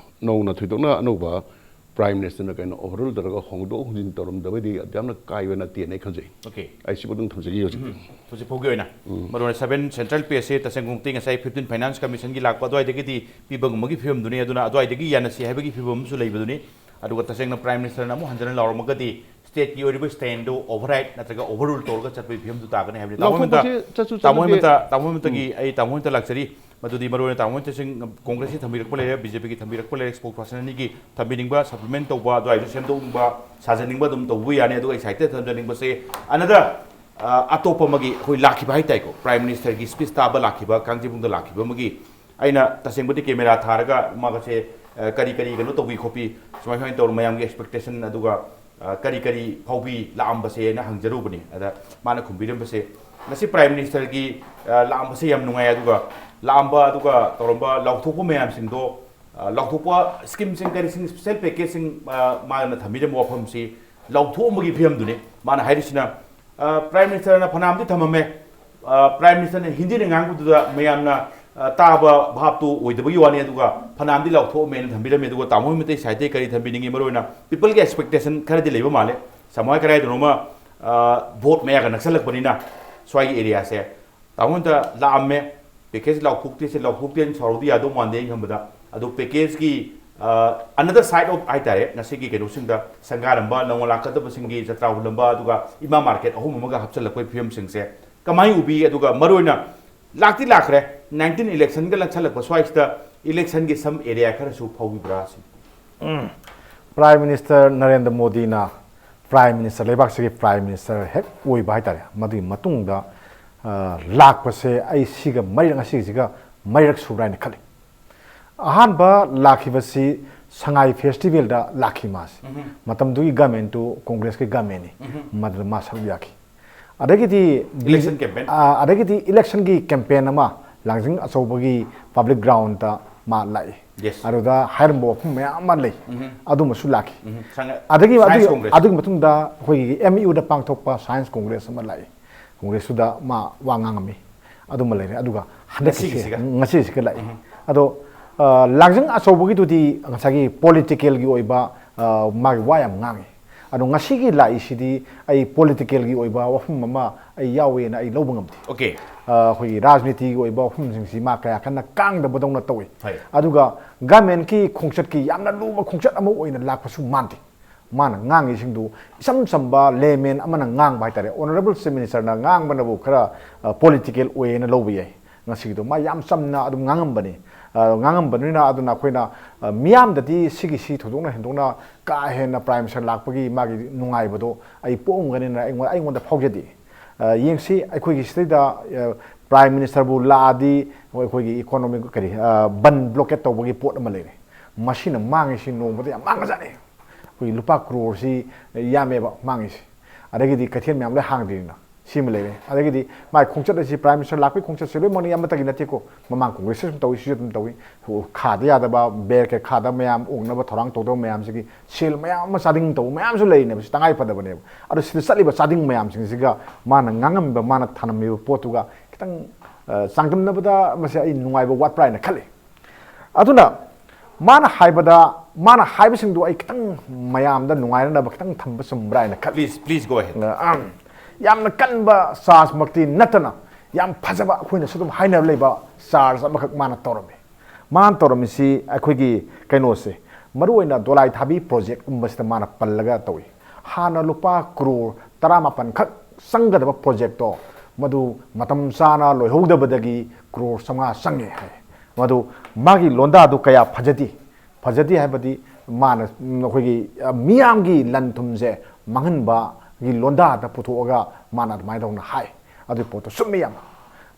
ꯅꯧꯅ ꯊꯣꯏꯗꯣꯛꯅ ꯑꯅꯧꯕ ꯄ꯭ꯔꯥꯏꯝ ꯃꯤꯅꯤꯁꯇꯔꯅ ꯀꯩꯅꯣ ꯑꯣꯚꯔꯔꯨꯜ ꯇꯧꯔꯒ ꯍꯣꯡꯗꯣꯛ ꯍꯣꯡꯖꯤꯟ ꯇꯧꯔꯝꯗꯕꯗꯤ ꯑꯗꯨ ꯌꯥꯝꯅ ꯀꯥꯏꯕ ꯅꯠꯇꯦꯅ ꯑꯩ ꯈꯟꯖꯩ꯫ ꯑꯣꯀꯦ꯫ ꯑꯩ ꯁꯤꯕꯨ ꯑꯗꯨꯝ ꯊꯝꯖꯒꯦ ꯍꯧꯖꯤꯛꯇꯤ꯫ ꯍꯧꯖꯤꯛ ꯐꯥꯎꯒꯤ ꯑꯣꯏꯅ ꯃꯔꯨꯑꯣꯏꯅ ꯁꯚꯦꯟ ꯁꯦꯟꯇ꯭ꯔꯦꯜ ꯄꯦꯁꯦ ꯇꯁꯦꯡꯕꯃꯛꯇꯤ ꯉꯁꯥꯏ ꯐꯤꯐꯇꯤꯟ ꯐꯥꯏꯅꯥꯟꯁ ꯀꯃꯤꯁꯟꯒꯤ ꯂꯥꯛꯄ ꯑꯗꯨꯋꯥꯏꯗꯒꯤꯗꯤ ꯄꯤꯕ ꯉꯝꯕꯒꯤ ꯐꯤꯕꯝꯗꯨꯅꯤ꯫ ꯑꯗꯨꯅ ꯑꯗꯨꯋꯥꯏꯗꯒꯤ ꯌꯥꯅꯁꯤ ꯍꯥꯏꯕꯒꯤ ꯐꯤꯕꯝ ꯑꯃꯁꯨ ꯂꯩꯕꯗꯨꯅꯤ꯫ ꯑꯗꯨꯒ ꯇꯁꯦꯡꯅ ꯄ꯭ꯔꯥꯏꯝ ꯃꯤꯅꯤꯁꯇꯔꯅ ꯑꯃꯨꯛ ꯍꯟꯖꯟꯅ ꯂꯥꯎꯔꯝꯃꯒꯗꯤ ꯁ꯭ꯇꯦꯠꯀꯤ ꯑꯣꯏꯔꯤꯕ ꯁ꯭ꯇꯦꯟꯗꯣ ꯑꯣꯚꯔꯔꯥꯏꯠ ꯅꯠꯇ꯭ꯔꯒ ꯑꯣꯚꯔꯔꯨꯜ ꯇꯧꯔꯒ ꯆꯠꯄꯒꯤ ꯐꯤꯕꯝꯗꯨ ꯇꯥꯒꯅꯤ ꯍꯥꯏꯕꯅꯤ꯫ ꯇꯥꯃꯣ ꯍꯦꯃꯟꯇ, ꯂꯥꯎꯊꯣꯛꯄꯁꯦ ꯆꯠꯁꯨ ꯇꯥꯃꯣ ꯆꯠꯅꯗꯦ꯫ ꯍꯦꯃꯟꯇ, ꯇꯥꯃꯣ ꯍꯦꯃꯟꯇꯒꯤ ꯑꯩ ꯇꯥꯃꯣ ꯍꯦꯃꯟꯇ ꯂꯥꯛꯆꯔꯤ꯫ ꯃꯗꯨꯗꯤ ꯃꯔꯨꯑꯣꯏꯅ ꯇꯥꯃꯣ ꯍꯦꯃꯟꯇ ꯁꯤꯡ ꯀꯣꯡꯒ꯭ꯔꯦꯁꯀꯤ ꯊꯝꯕꯤꯔꯛꯄ ꯂꯩꯔꯦ, ꯕꯤ ꯖꯦ ꯄꯤꯒꯤ ꯊꯝꯕꯤꯔꯛꯄ ꯂꯩꯔꯦ, ꯁ꯭ꯄꯣꯛꯁ ꯄꯥꯔꯁꯟ ꯑꯅꯤꯒꯤ ꯊꯝꯕꯤꯅꯤꯡꯕ, ꯁꯄ꯭ꯂꯤꯃꯦꯟ ꯇꯧꯕ, ꯑꯗꯨꯋꯥꯏꯗꯨ ꯁꯦꯝꯗꯣꯛꯅꯤꯡꯕ, ꯁꯥꯖꯅꯤꯡꯕ ꯑꯗꯨꯝ ꯇꯧꯕ ꯌꯥꯅꯤ꯫ ꯑꯗꯨꯒ ꯑꯩ ꯁꯥꯏꯠꯇ ꯊꯝꯖꯅꯤꯡꯕꯁꯦ ꯑꯅꯗꯔ ꯑꯇꯣꯞꯄ ꯑꯃꯒꯤ ꯑꯩꯈꯣꯏ ꯂꯥꯛꯈꯤꯕ ꯍꯥꯏꯇꯥꯔꯦꯀꯣ, ꯄ꯭ꯔꯥꯏꯝ ꯃꯤꯅꯤꯁꯇꯔꯒꯤ ꯁ꯭ꯄꯤꯆ ꯇꯥꯕ ꯂꯥꯛꯈꯤꯕ, ꯀꯥꯡꯖꯩꯕꯨꯡꯗ ꯂꯥꯛꯈꯤꯕ ꯑꯃꯒꯤ ꯑꯩꯅ ꯇꯁꯦꯡꯕꯗꯤ ꯀꯦꯃꯦꯔꯥ ꯊꯥꯔꯒ ꯃꯥꯒꯁꯦ, ꯑ, ꯀꯔꯤ ꯀꯔꯤ ꯀꯩꯅꯣ ꯇꯧꯕꯤ ꯈꯣꯠꯄꯤ, ꯁꯨꯃꯥꯏ ꯁꯨꯃꯥꯏꯅ ꯇꯧꯔ ꯃꯌꯥꯝꯒꯤ ꯑꯦꯛꯁꯄꯦꯛꯇꯦꯁꯟ ꯑꯗꯨꯒ, ꯑ, ꯀꯔꯤ ꯀꯔꯤ ꯐꯥꯎꯕꯤ ꯂꯥꯛꯑꯝꯕꯁꯦꯅ ꯍꯪꯖꯔꯨꯕꯅꯤ꯫ ꯑꯗ ꯃꯥꯅ ꯈꯨꯝꯕꯤꯔꯝꯕꯁꯦ, ꯉꯁꯤ ꯄ꯭ꯔꯥꯏꯝ ꯃꯤꯅꯤꯁꯇꯔꯒꯤ, ꯑ, ꯂꯥꯛꯑꯝꯕꯁꯦ ꯌꯥꯝ ꯅꯨꯡꯉꯥꯏ, ꯑꯗꯨꯒ ꯂꯥꯛꯑꯝꯕ ꯑꯗꯨꯒ ꯇꯧꯔꯝꯕ ꯂꯥꯎꯊꯣꯛꯄ ꯃꯌꯥꯝꯁꯤꯡꯗꯣ, ꯑ, ꯂꯥꯎꯊꯣꯛꯄ ꯁ꯭ꯀꯤꯝꯁꯤꯡ ꯀꯔꯤꯁꯤꯡ, ꯁ꯭ꯄꯦꯁꯦꯜ ꯄꯦꯀꯦꯖꯁꯤꯡ, ꯑ, ꯃꯥꯅ ꯊꯝꯕꯤꯔꯝꯕ ꯋꯥꯐꯝꯁꯤ ꯂꯥꯎꯊꯣꯛꯑꯝꯕꯒꯤ ꯐꯤꯕꯝꯗꯨꯅꯤ ꯃꯥꯅ ꯍꯥꯏꯔꯤꯁꯤꯅ꯫ ꯑ, ꯄ꯭ꯔꯥꯏꯝ ꯃꯤꯅꯤꯁꯇꯔꯅ ꯐꯅꯌꯥꯝꯗꯤ ꯊꯝꯃꯝꯃꯦ꯫ ꯑ, ꯄ꯭ꯔꯥꯏꯝ ꯃꯤꯅꯤꯁꯇꯔꯅ ꯍꯤꯟꯗꯤꯗ ꯉꯥꯡꯕꯗꯨꯗ ꯃꯌꯥꯝꯅ, ꯑ, ꯇꯥꯕ ꯚꯥꯞꯇꯨ ꯑꯣꯏꯗꯕꯒꯤ ꯋꯥꯅꯤ, ꯑꯗꯨꯒ ꯐꯅꯌꯥꯝꯗꯤ ꯂꯥꯎꯊꯣꯛꯑꯝꯃꯦꯅ ꯊꯝꯕꯤꯔꯝꯃꯦ꯫ ꯑꯗꯨꯒ ꯇꯥꯃꯣ ꯍꯣꯏ ꯃꯩꯇꯩ ꯁꯥꯏꯠꯇꯒꯤ ꯀꯔꯤ ꯊꯝꯕꯤꯅꯤꯡꯉꯤ? ꯃꯔꯨꯑꯣꯏꯅ ꯄꯤꯄꯜꯒꯤ ꯑꯦꯛꯁꯄꯦꯛꯇꯦꯁꯟ ꯈꯔꯗꯤ ꯂꯩꯕ ꯃꯥꯜꯂꯦ꯫ ꯁꯃꯥꯏ ꯀꯔꯥꯏꯗꯅꯣꯃ, ꯑ, ꯚꯣꯠ ꯃꯌꯥꯒ ꯅꯛꯁꯜꯂꯛꯄꯅꯤꯅ ꯁ꯭ꯋꯥꯏꯒꯤ ꯑꯦꯔꯤꯌꯥꯁꯦ ꯇꯥꯃꯣ ꯍꯣꯏꯗ ꯂꯥꯛꯑꯝꯃꯦ, ꯄꯦꯀꯦꯖ ꯂꯥꯎꯊꯣꯛꯇꯦꯁꯦ, ꯂꯥꯎꯊꯣꯛꯇꯦꯅ ꯁꯥꯎꯔꯨꯗꯤ ꯌꯥꯗꯧ ꯃꯥꯟꯗꯦ ꯑꯩꯅ ꯈꯟꯕꯗ꯫ ꯑꯗꯣ ꯄꯦꯀꯦꯖꯀꯤ, ꯑ, another side of ꯍꯥꯏꯇꯥꯔꯦ, ꯉꯁꯤꯒꯤ ꯀꯩꯅꯣꯁꯤꯡꯗ ꯁꯪꯒꯥꯔꯝꯕ, ꯅꯧꯅ ꯂꯥꯛꯀꯗꯕꯁꯤꯡꯒꯤ ꯖꯇ꯭ꯔꯥ ꯍꯨꯜꯂꯝꯕ, ꯑꯗꯨꯒ ꯏꯃꯥ ꯃꯥꯔꯀꯦꯠ ꯑꯍꯨꯝ ꯑꯃꯒ ꯍꯥꯞꯆꯤꯜꯂꯛꯄꯒꯤ ꯐꯤꯕꯝꯁꯤꯡꯁꯦ ꯀꯃꯥꯏꯅ ꯎꯕꯤ? ꯑꯗꯨꯒ ꯃꯔꯨꯑꯣꯏꯅ ꯂꯥꯛꯇꯤ ꯂꯥꯛꯈ꯭ꯔꯦ, nineteen election ꯒ ꯅꯛꯁꯜꯂꯛꯄ ꯁ꯭ꯋꯥꯏꯁꯤꯗ election ꯒꯤ some area ꯈꯔꯁꯨ ꯐꯥꯎꯕꯤꯕ꯭ꯔꯥ ꯁꯤ? Prime Minister ꯅꯔꯦꯟꯗ꯭ꯔ ꯃꯣꯗꯤꯅ Prime Minister, ꯂꯩꯕꯥꯛꯁꯤꯒꯤ Prime Minister ꯍꯦꯛ ꯑꯣꯏꯕ ꯍꯥꯏꯇꯥꯔꯦ, ꯃꯗꯨꯒꯤ ꯃꯇꯨꯡꯗ ꯑ, ꯂꯥꯛꯄꯁꯦ ꯑꯩ ꯁꯤꯒ ꯃꯔꯤꯔꯛ, ꯉꯁꯤꯒꯤꯁꯤꯒ ꯃꯔꯤꯔꯛ ꯁꯨꯕ꯭ꯔꯥ ꯍꯥꯏꯅ ꯈꯜꯂꯤ꯫ ꯑꯍꯥꯟꯕ ꯂꯥꯛꯈꯤꯕꯁꯤ ꯁꯉꯥꯏ festival ꯗ ꯂꯥꯛꯈꯤ ꯃꯥꯁꯤ꯫ ꯃꯇꯝꯗꯨꯒꯤ government ꯇꯨ Congress ꯀꯤ government ꯅꯤ꯫ ꯃꯗꯨꯗ ꯃꯥ ꯁꯔꯨꯛ ꯌꯥꯈꯤ꯫ ꯑꯗꯒꯤꯗꯤ Election campaign? ꯑ, ꯑꯗꯒꯤꯗꯤ election ꯒꯤ campaign ꯑꯃ ꯂꯥꯡꯖꯤꯡ ꯑꯆꯧꯕꯒꯤ public ground ꯇ ꯃꯥ ꯂꯥꯛꯏ꯫ Yes. ꯑꯗꯨꯗ ꯍꯥꯏꯔꯝꯕ ꯋꯥꯐꯝ ꯃꯌꯥꯝ ꯑꯃ ꯂꯩ꯫ ꯑꯗꯨꯃꯁꯨ ꯂꯥꯛꯈꯤ꯫ ꯎꯝ, ꯁꯉꯥꯏ-, ꯑꯗꯒꯤ Science ꯑꯗꯨꯒꯤ, Congress꯫ ꯑꯗꯨꯒꯤ ꯃꯇꯨꯡꯗ ꯑꯩꯈꯣꯏꯒꯤ M U ꯗ ꯄꯥꯡꯊꯣꯛꯄ Science Congress ꯑꯃ ꯂꯥꯛꯏ꯫ Congress ꯇꯨꯗ ꯃꯥ ꯋꯥ ꯉꯥꯡꯉꯝꯃꯤ꯫ ꯑꯗꯨꯃ ꯂꯩꯔꯦ꯫ ꯑꯗꯨꯒ ꯍꯟꯗꯛꯀꯤꯁꯦ, ꯉꯁꯤꯒꯤꯁꯤꯒ? ꯉꯁꯤꯁꯤꯒ ꯂꯥꯛꯏ꯫ ꯑꯗꯣ ꯑ, ꯂꯥꯡꯖꯤꯡ ꯑꯆꯧꯕꯒꯤꯗꯨꯗꯤ ꯉꯁꯥꯏꯒꯤ political ꯒꯤ ꯑꯣꯏꯕ, ꯑ, ꯃꯥꯒꯤ ꯋꯥ ꯌꯥꯝ ꯉꯥꯡꯉꯤ꯫ ꯑꯗꯣ ꯉꯁꯤꯒꯤ ꯂꯥꯛꯏꯁꯤꯗꯤ ꯑꯩ political ꯒꯤ ꯑꯣꯏꯕ ꯋꯥꯐꯝ ꯑꯃ ꯑꯩ ꯌꯥꯎꯋꯦꯅ ꯑꯩ ꯂꯧꯕ ꯉꯝꯗꯦ꯫ Okay꯫ ꯑ, ꯑꯩꯈꯣꯏꯒꯤ ꯔꯥꯖꯅꯤꯇꯤꯒꯤ ꯑꯣꯏꯕ ꯋꯥꯐꯝꯁꯤꯡꯁꯤ ꯃꯥ ꯀꯌꯥ ꯀꯟꯅ ꯀꯥꯡꯗꯕꯗꯧꯅ ꯇꯧꯏ꯫ ꯍꯣꯏ꯫ ꯑꯗꯨꯒ government ꯀꯤ ꯈꯣꯡꯆꯠꯀꯤ ꯌꯥꯝꯅ ꯂꯨꯕ ꯈꯣꯡꯆꯠ ꯑꯃ ꯑꯣꯏꯅ ꯂꯥꯛꯄꯁꯨ ꯃꯥꯟꯗꯦ꯫ ꯃꯥꯅ ꯉꯥꯡꯉꯤꯁꯤꯡꯗꯨ ꯏꯆꯝ ꯆꯝꯕ layman ꯑꯃꯅ ꯉꯥꯡꯕ ꯍꯥꯏꯇꯥꯔꯦ꯫ Honourable Chief Minister ꯅ ꯉꯥꯡꯕꯅꯕꯨ ꯈꯔ, ꯑ, political ꯑꯣꯏꯌꯦꯅ ꯂꯧꯕ ꯌꯥꯏ꯫ ꯉꯁꯤꯒꯤꯗꯣ ꯃꯥ ꯌꯥꯝ ꯆꯝꯅ ꯑꯗꯨꯝ ꯉꯥꯡꯉꯝꯕꯅꯤ꯫ ꯑ, ꯉꯥꯡꯉꯝꯕꯅꯤꯅ ꯑꯗꯨꯅ ꯑꯩꯈꯣꯏꯅ, ꯑ, ꯃꯤꯌꯥꯝꯗꯗꯤ ꯁꯤꯒꯤꯁꯤ ꯊꯣꯏꯗꯣꯛꯅ ꯍꯦꯟꯗꯣꯛꯅ ꯀꯥ ꯍꯦꯟꯅ Prime Minister ꯂꯥꯛꯄꯒꯤ ꯃꯥꯒꯤ ꯅꯨꯡꯉꯥꯏꯕꯗꯣ ꯑꯩ ꯄꯣꯛꯑꯝꯒꯅꯤꯅ ꯑꯩꯉꯣꯟꯗ, ꯑꯩꯉꯣꯟꯗ ꯐꯥꯎꯖꯗꯦ꯫ ꯑ, ꯌꯦꯡꯁꯤ, ꯑꯩꯈꯣꯏꯒꯤ ꯁꯤꯗꯩꯗ, ꯑ, Prime Minister ꯕꯨ ꯂꯥꯛꯑꯗꯤ ꯑꯩꯈꯣꯏꯒꯤ economic ꯀꯔꯤ, ꯑ, ꯕꯟ blockade ꯇꯧꯕꯒꯤ ꯄꯣꯠ ꯑꯃ ꯂꯩꯔꯦ꯫ ꯃꯁꯤꯅ ꯃꯥꯡꯉꯤꯁꯤ ꯅꯣꯡꯃꯗ ꯌꯥꯝ ꯃꯥꯡꯉꯖꯥꯠꯅꯤ꯫ ꯑꯩꯈꯣꯏꯒꯤ ꯂꯨꯄꯥ crore ꯁꯤ ꯌꯥꯝꯃꯦꯕ ꯃꯥꯡꯉꯤꯁꯦ꯫ ꯑꯗꯒꯤꯗꯤ ꯀꯩꯊꯦꯜ ꯃꯌꯥꯝ ꯂꯣꯏ ꯍꯥꯡꯗ꯭ꯔꯤꯅ ꯁꯤꯃ ꯂꯩꯔꯦ꯫ ꯑꯗꯒꯤꯗꯤ ꯃꯥꯏ ꯈꯣꯡꯆꯠ ꯑꯁꯤ, Prime Minister ꯂꯥꯛꯄꯒꯤ ꯈꯣꯡꯆꯠꯁꯦ ꯂꯣꯏꯅꯃꯛꯅꯤ ꯑꯃꯠꯇꯒꯤ ꯅꯠꯇꯦꯀꯣ꯫ ꯃꯃꯥꯡ Congress ꯁꯨ ꯑꯗꯨꯝ ꯇꯧꯏ, ꯁꯤꯁꯨ ꯑꯗꯨꯝ ꯇꯧꯏ꯫ ꯈꯥꯗ ꯌꯥꯗꯕ, ꯕꯦꯔ ꯀꯩ ꯈꯥꯗꯕ ꯃꯌꯥꯝ, ꯑꯣꯛꯅꯕ ꯊꯧꯔꯥꯡ ꯇꯧꯗꯕ ꯃꯌꯥꯝꯁꯤꯒꯤ ꯁꯦꯜ ꯃꯌꯥꯝ ꯑꯃ ꯆꯥꯗꯤꯡ ꯇꯧꯕ ꯃꯌꯥꯝꯁꯨ ꯂꯩꯔꯤꯅꯦꯕ꯫ ꯁꯤ ꯇꯉꯥꯏ ꯐꯗꯕꯅꯦꯕ꯫ ꯑꯗꯣ ꯁꯤꯗ ꯆꯠꯂꯤꯕ ꯆꯥꯗꯤꯡ ꯃꯌꯥꯝꯁꯤꯡꯁꯤꯒ ꯃꯥꯅ ꯉꯥꯡꯉꯝꯃꯤꯕ, ꯃꯥꯅ ꯊꯅꯝꯃꯤꯕ ꯄꯣꯠꯇꯨꯒ ꯈꯤꯇꯪ, ꯑ, ꯆꯥꯡꯗꯝꯅꯕꯗ ꯃꯁꯤ ꯑꯩ ꯅꯨꯡꯉꯥꯏꯕ ꯋꯥꯠꯄ꯭ꯔꯥ ꯍꯥꯏꯅ ꯈꯜꯂꯤ꯫ ꯑꯗꯨꯅ ꯃꯥꯅ ꯍꯥꯏꯕꯗ, ꯃꯥꯅ ꯍꯥꯏꯕꯁꯤꯡꯗꯨ ꯑꯩ ꯈꯤꯇꯪ ꯃꯌꯥꯝꯗ ꯅꯨꯡꯉꯥꯏꯅꯅꯕ ꯈꯤꯇꯪ ꯊꯝꯕ ꯆꯨꯝꯕ꯭ꯔꯥ ꯍꯥꯏꯅ ꯈꯜꯂꯤ꯫ Please, please go ahead. ꯑ, ꯌꯥꯝꯅ ꯀꯟꯕ charge ꯃꯛꯇꯤ ꯅꯠꯇꯅ, ꯌꯥꯝ ꯐꯖꯕ ꯑꯩꯈꯣꯏꯅꯁꯨ ꯑꯗꯨꯝ ꯍꯥꯏꯅꯕ ꯂꯩꯕ charge ꯑꯃꯈꯛ ꯃꯥꯅ ꯇꯧꯔꯝꯃꯤ꯫ ꯃꯥꯅ ꯇꯧꯔꯝꯃꯤꯁꯤ ꯑꯩꯈꯣꯏꯒꯤ ꯀꯩꯅꯣꯁꯦ, ꯃꯔꯨꯑꯣꯏꯅ ꯗꯣꯂꯥꯏ ꯊꯥꯕꯤ project ꯀꯨꯝꯕꯁꯤꯗ ꯃꯥꯅ ꯄꯜꯂꯒ ꯇꯧꯏ꯫ ꯍꯥꯟꯅ ꯂꯨꯄꯥ crore ꯇꯔꯥꯃꯥꯄꯟ ꯈꯛ ꯆꯪꯒꯗꯕ project ꯇꯣ ꯃꯗꯨ ꯃꯇꯝ ꯆꯥꯅ ꯂꯣꯏꯍꯧꯗꯕꯗꯒꯤ ꯀ꯭ꯔꯣꯔ ꯆꯥꯝꯃꯉꯥ ꯆꯪꯉꯦ ꯍꯥꯏ꯫ ꯃꯗꯨ ꯃꯥꯒꯤ ꯂꯣꯟꯗꯥꯗꯨ ꯀꯌꯥ ꯐꯖꯗꯦ꯫ ꯐꯖꯗꯦ ꯍꯥꯏꯕꯗꯤ ꯃꯥꯅ, ꯎꯝ, ꯑꯩꯈꯣꯏꯒꯤ, ꯑ, ꯃꯤꯌꯥꯝꯒꯤ ꯂꯟ ꯊꯨꯝꯁꯦ ꯃꯥꯡꯍꯟꯕꯒꯤ ꯂꯣꯟꯗꯥꯗ ꯄꯨꯊꯣꯛꯑꯒ ꯃꯥꯅ ꯑꯗꯨꯃꯥꯏꯅ ꯇꯧꯅ ꯍꯥꯏ꯫ ꯑꯗꯨꯒꯤ ꯄꯣꯠꯇꯣ ꯆꯨꯝꯃꯤ ꯌꯥꯝꯅ꯫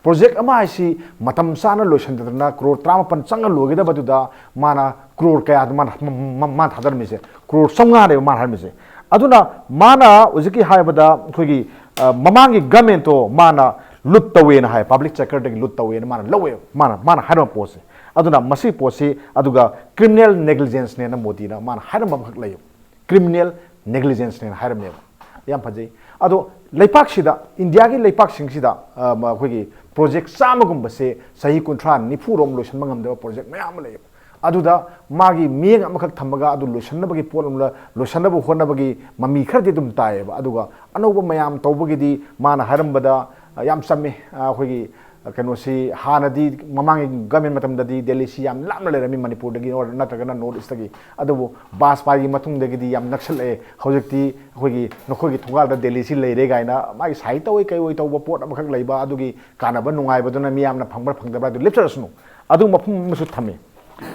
ꯄ꯭ꯔꯣꯖꯦꯛ ꯑꯃ ꯍꯥꯏꯁꯤ ꯃꯇꯝ ꯆꯥꯅ ꯂꯣꯏꯁꯤꯟꯗꯗꯅ ꯀ꯭ꯔꯣꯔ ꯇꯔꯥꯃꯥꯄꯟ ꯆꯪꯉ ꯂꯣꯏꯒꯗꯕꯗꯨꯗ ꯃꯥꯅ ꯀ꯭ꯔꯣꯔ ꯀꯌꯥꯗ ꯃꯥꯅ, ꯃ-, ꯃ-, ꯃꯥꯅ ꯊꯥꯗꯔꯝꯃꯤꯁꯦ? ꯀ꯭ꯔꯣꯔ ꯆꯥꯝꯃꯉꯥꯅꯦꯕ ꯃꯥꯅ ꯍꯥꯏꯔꯝꯃꯤꯁꯦ꯫ ꯑꯗꯨꯅ ꯃꯥꯅ ꯍꯧꯖꯤꯛꯀꯤ ꯍꯥꯏꯕꯗ ꯑꯩꯈꯣꯏꯒꯤ, ꯑ, ꯃꯃꯥꯡꯒꯤ ꯒꯃꯦꯟꯇꯣ ꯃꯥꯅ ꯂꯨꯠ ꯇꯧꯋꯦꯅ ꯍꯥꯏ, ꯄꯕ꯭ꯂꯤꯛ ꯁꯦꯛꯇꯔꯗꯒꯤ ꯂꯨꯠ ꯇꯧꯋꯦꯅ ꯃꯥꯅ ꯂꯧꯋꯦ, ꯃꯥꯅ, ꯃꯥꯅ ꯍꯥꯏꯔꯝꯕ ꯄꯣꯠꯁꯦ꯫ ꯑꯗꯨꯅ ꯃꯁꯤ ꯄꯣꯠꯁꯤ ꯑꯗꯨꯒ ꯀ꯭ꯔꯤꯃꯤꯅꯦꯜ ꯅꯦꯒ꯭ꯂꯤꯖꯦꯟꯁꯅꯦꯅ ꯃꯣꯗꯤꯅ ꯃꯥꯅ ꯍꯥꯏꯔꯝꯕ ꯑꯃꯈꯛ ꯂꯩꯌꯦꯕ꯫ ꯀ꯭ꯔꯤꯃꯤꯅꯦꯜ ꯅꯦꯒ꯭ꯂꯤꯖꯦꯟꯁꯅꯦꯅ ꯍꯥꯏꯔꯝꯃꯦꯕ꯫ ꯌꯥꯝ ꯐꯖꯩ꯫ ꯑꯗꯣ ꯂꯩꯄꯥꯛꯁꯤꯗ, ꯏꯟꯗꯤꯌꯥꯒꯤ ꯂꯩꯄꯥꯛꯁꯤꯡꯁꯤꯗ, ꯑ, ꯃ-, ꯑꯩꯈꯣꯏꯒꯤ ꯄ꯭ꯔꯣꯖꯦꯛ ꯆꯥꯝꯃꯒꯨꯝꯕꯁꯦ ꯆꯍꯤ ꯀꯨꯟꯊ꯭ꯔꯥ ꯅꯤꯐꯨꯔꯣꯝ ꯂꯣꯏꯁꯤꯟꯕ ꯉꯝꯗꯕ ꯄ꯭ꯔꯣꯖꯦꯛ ꯃꯌꯥꯝ ꯑꯃ ꯂꯩꯌꯦꯕ꯫ ꯑꯗꯨꯗ ꯃꯥꯒꯤ ꯃꯤꯠꯌꯦꯡ ꯑꯃꯈꯛ ꯊꯝꯃꯒ ꯑꯗꯨ ꯂꯣꯏꯁꯤꯟꯅꯕꯒꯤ ꯄꯣꯠ ꯑꯃ ꯂꯣꯏꯁꯤꯟꯅꯕ ꯍꯣꯠꯅꯕꯒꯤ ꯃꯃꯤ ꯈꯔꯗꯤ ꯑꯗꯨꯝ ꯇꯥꯏꯌꯦꯕ꯫ ꯑꯗꯨꯒ ꯑꯅꯧꯕ ꯃꯌꯥꯝ ꯇꯧꯕꯒꯤꯗꯤ ꯃꯥꯅ ꯍꯥꯏꯔꯝꯕꯗ, ꯑ, ꯌꯥꯝ ꯆꯝꯃꯤ꯫ ꯑ, ꯑꯩꯈꯣꯏꯒꯤ ꯀꯩꯅꯣꯁꯤ ꯍꯥꯟꯅꯗꯤ ꯃꯃꯥꯡꯒꯤ ꯒꯃꯦꯟ ꯃꯇꯝꯗꯗꯤ ꯗꯦꯜꯂꯤꯁꯤ ꯌꯥꯝ ꯂꯥꯞꯅ ꯂꯩꯔꯝꯃꯤ ꯃꯅꯤꯄꯨꯔꯗꯒꯤ ꯑꯣꯔ ꯅꯠꯇ꯭ꯔꯒꯅ ꯅꯣꯔꯠ ꯏꯁꯇꯒꯤ꯫ ꯑꯗꯨꯕꯨ ꯕꯥꯖꯄꯥꯏꯒꯤ ꯃꯇꯨꯡꯗꯒꯤꯗꯤ ꯌꯥꯝ ꯅꯛꯁꯜꯂꯛꯑꯦ꯫ ꯍꯧꯖꯤꯛꯇꯤ ꯑꯩꯈꯣꯏꯒꯤ ꯅꯈꯣꯏꯒꯤ ꯊꯣꯡꯒꯥꯜꯗ ꯗꯦꯜꯂꯤꯁꯤ ꯂꯩꯔꯦ ꯀꯥꯏꯅ ꯃꯥꯒꯤ ꯁꯥꯏ ꯇꯧꯋꯤ ꯀꯩ ꯑꯣꯏ ꯇꯧꯕ ꯄꯣꯠ ꯑꯃꯈꯛ ꯂꯩꯕ, ꯑꯗꯨꯒꯤ ꯀꯥꯟꯅꯕ ꯅꯨꯡꯉꯥꯏꯕꯗꯨꯅ ꯃꯤꯌꯥꯝꯅ ꯐꯪꯕ꯭ꯔꯥ ꯐꯪꯗꯕ꯭ꯔꯥ ꯑꯗꯨ ꯂꯦꯞꯆꯔꯁꯅꯨ꯫ ꯑꯗꯨ ꯃꯐꯝ ꯑꯃꯁꯨ ꯊꯝꯃꯤ꯫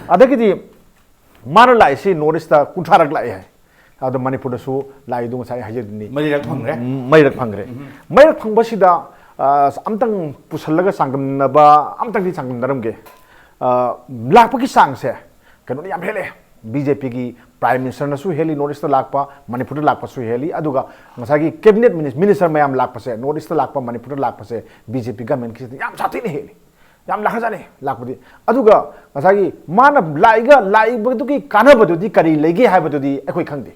ꯑꯗꯒꯤꯗꯤ ꯃꯥꯅ ꯂꯥꯛꯏꯁꯤ ꯅꯣꯔꯠ ꯏꯁꯇ ꯀꯨꯟꯊ꯭ꯔꯥꯔꯛ ꯂꯥꯛꯑꯦ ꯍꯥꯏ꯫ ꯑꯗꯣ ꯃꯅꯤꯄꯨꯔꯗꯁꯨ ꯂꯥꯛꯏꯗꯨ ꯉꯁꯥꯏ ꯍꯥꯏꯖꯗꯨꯅꯤ꯫ ꯃꯔꯤꯔꯛ ꯐꯪꯈ꯭ꯔꯦ꯫ ꯎꯝ, ꯃꯔꯤꯔꯛ ꯐꯪꯈ꯭ꯔꯦ꯫ ꯃꯔꯤꯔꯛ ꯐꯪꯕꯁꯤꯗ, ꯑ, ꯑꯝꯇꯪ ꯄꯨꯁꯜꯂꯒ ꯆꯥꯡꯗꯝꯅꯕ, ꯑꯝꯇꯪꯗꯤ ꯆꯥꯡꯗꯝꯅꯔꯝꯒꯦ꯫ ꯑ, ꯂꯥꯛꯄꯒꯤ ꯆꯥꯡꯁꯦ ꯀꯩꯅꯣꯅ ꯌꯥꯝ ꯍꯦꯜꯂꯦ꯫ ꯕꯤ ꯖꯦ ꯄꯤꯒꯤ ꯄ꯭ꯔꯥꯏꯝ ꯃꯤꯅꯤꯁꯇꯔꯅꯁꯨ ꯍꯦꯜꯂꯤ ꯅꯣꯔꯠ ꯏꯁꯇ ꯂꯥꯛꯄ, ꯃꯅꯤꯄꯨꯔꯗ ꯂꯥꯛꯄꯁꯨ ꯍꯦꯜꯂꯤ꯫ ꯑꯗꯨꯒ ꯉꯁꯥꯏꯒꯤ ꯀꯦꯕꯤꯅꯦꯠ ꯃꯤꯅꯤꯁ-, ꯃꯤꯅꯤꯁꯇꯔ ꯃꯌꯥꯝ ꯂꯥꯛꯄꯁꯦ, ꯅꯣꯔꯠ ꯏꯁꯇ ꯂꯥꯛꯄ, ꯃꯅꯤꯄꯨꯔꯗ ꯂꯥꯛꯄꯁꯦ ꯕꯤ ꯖꯦ ꯄꯤ ꯒꯃꯦꯟꯒꯤꯁꯤꯗ ꯌꯥꯝ ꯁꯥꯊꯤꯅ ꯍꯦꯜꯂꯤ꯫ ꯌꯥꯝ ꯂꯥꯛꯈ꯭ꯔꯖꯥꯠꯅꯤ ꯂꯥꯛꯄꯗꯤ꯫ ꯑꯗꯨꯒ ꯉꯁꯥꯏꯒꯤ ꯃꯥꯅ ꯂꯥꯛꯏꯒ, ꯂꯥꯛꯏꯕꯗꯨꯒꯤ ꯀꯥꯟꯅꯕꯗꯨꯗꯤ ꯀꯔꯤ ꯂꯩꯒꯦ ꯍꯥꯏꯕꯗꯨꯗꯤ ꯑꯩꯈꯣꯏ ꯈꯪꯗꯦ,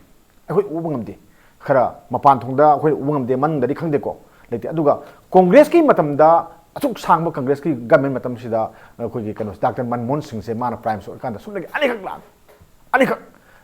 ꯑꯩꯈꯣꯏ ꯎꯕ ꯉꯝꯗꯦ꯫ ꯈꯔ ꯃꯄꯥꯟ ꯊꯣꯡꯗ ꯑꯩꯈꯣꯏ ꯎꯕ ꯉꯝꯗꯦ, ꯃꯅꯨꯡꯗꯗꯤ ꯈꯪꯗꯦꯀꯣ, ꯂꯩꯇꯦ꯫ ꯑꯗꯨꯒ ꯀꯣꯡꯒ꯭ꯔꯦꯁꯀꯤ ꯃꯇꯝꯗ, ꯑꯁꯨꯛ ꯁꯥꯡꯕ ꯀꯪꯒ꯭ꯔꯦꯁꯀꯤ ꯒꯃꯦꯟ ꯃꯇꯝꯁꯤꯗ, ꯑꯩꯈꯣꯏꯒꯤ ꯀꯩꯅꯣ, ꯗꯥꯛꯇꯔ ꯃꯟꯃꯣꯍꯟ ꯁꯤꯡꯁꯦ ꯃꯥꯅ ꯄ꯭ꯔꯥꯏꯝ ꯃꯤꯅꯤꯁꯇꯔ ꯑꯣꯏꯔꯀꯥꯟꯗ ꯁꯨꯞꯅꯒꯤ ꯑꯅꯤꯈꯛ ꯂꯥꯛꯑꯦ꯫ ꯑꯅꯤꯈꯛ꯫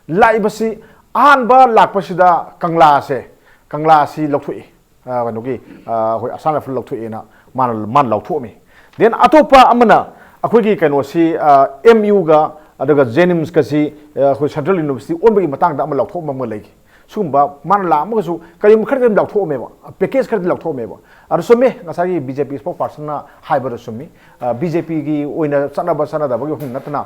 ꯂꯥꯛꯏꯕꯁꯤ ꯑꯍꯥꯟꯕ ꯂꯥꯛꯄꯁꯤꯗ ꯀꯪꯂꯥꯁꯦ, ꯀꯪꯂꯥꯁꯤ ꯂꯧꯊꯣꯛꯏ꯫ ꯑ, ꯀꯩꯅꯣꯒꯤ, ꯑ, ꯑꯩꯈꯣꯏ ꯑꯁꯥꯝ ꯔꯥꯏꯐꯜ ꯂꯧꯊꯣꯛꯑꯦꯅ ꯃꯥꯅ, ꯃꯥꯅ ꯂꯧꯊꯣꯛꯑꯝꯃꯤ꯫ ꯗꯦꯟ ꯑꯇꯣꯞꯄ ꯑꯃꯅ ꯑꯩꯈꯣꯏꯒꯤ ꯀꯩꯅꯣꯁꯤ, ꯑ, ꯑꯦꯝ ꯌꯨꯒ ꯑꯗꯨꯒ ꯖꯦꯅꯤꯝꯁꯀꯁꯤ, ꯑ, ꯑꯩꯈꯣꯏ ꯁꯦꯟꯇ꯭ꯔꯦꯜ ꯌꯨꯅꯤꯚꯔꯁꯤꯇꯤ ꯑꯣꯟꯕꯒꯤ ꯃꯇꯥꯡꯗ ꯑꯃ ꯂꯧꯊꯣꯛꯑꯝꯕ ꯑꯃ ꯂꯩꯈꯤ꯫ ꯁꯤꯒꯨꯝꯕ ꯃꯥꯅ ꯂꯥꯛꯑꯝꯃꯒꯁꯨ ꯀꯔꯤꯒꯨꯝꯕ ꯈꯔꯗꯤ ꯑꯗꯨꯝ ꯂꯥꯎꯊꯣꯛꯑꯝꯃꯦꯕ, ꯄꯦꯀꯦꯖ ꯈꯔꯗꯤ ꯂꯥꯎꯊꯣꯛꯑꯝꯃꯦꯕ꯫ ꯑꯗꯨ ꯆꯨꯝꯃꯤ, ꯉꯁꯥꯏꯒꯤ ꯕꯤ ꯖꯦ ꯄꯤ ꯏꯁꯄꯣꯛ ꯄꯥꯔꯁꯟꯅ ꯍꯥꯏꯕꯗꯨ ꯆꯨꯝꯃꯤ꯫ ꯕꯤ ꯖꯦ ꯄꯤꯒꯤ ꯑꯣꯏꯅ ꯆꯠꯅꯕ ꯆꯠꯅꯗꯕꯒꯤ ꯋꯥꯐꯝ ꯅꯠꯇꯅ,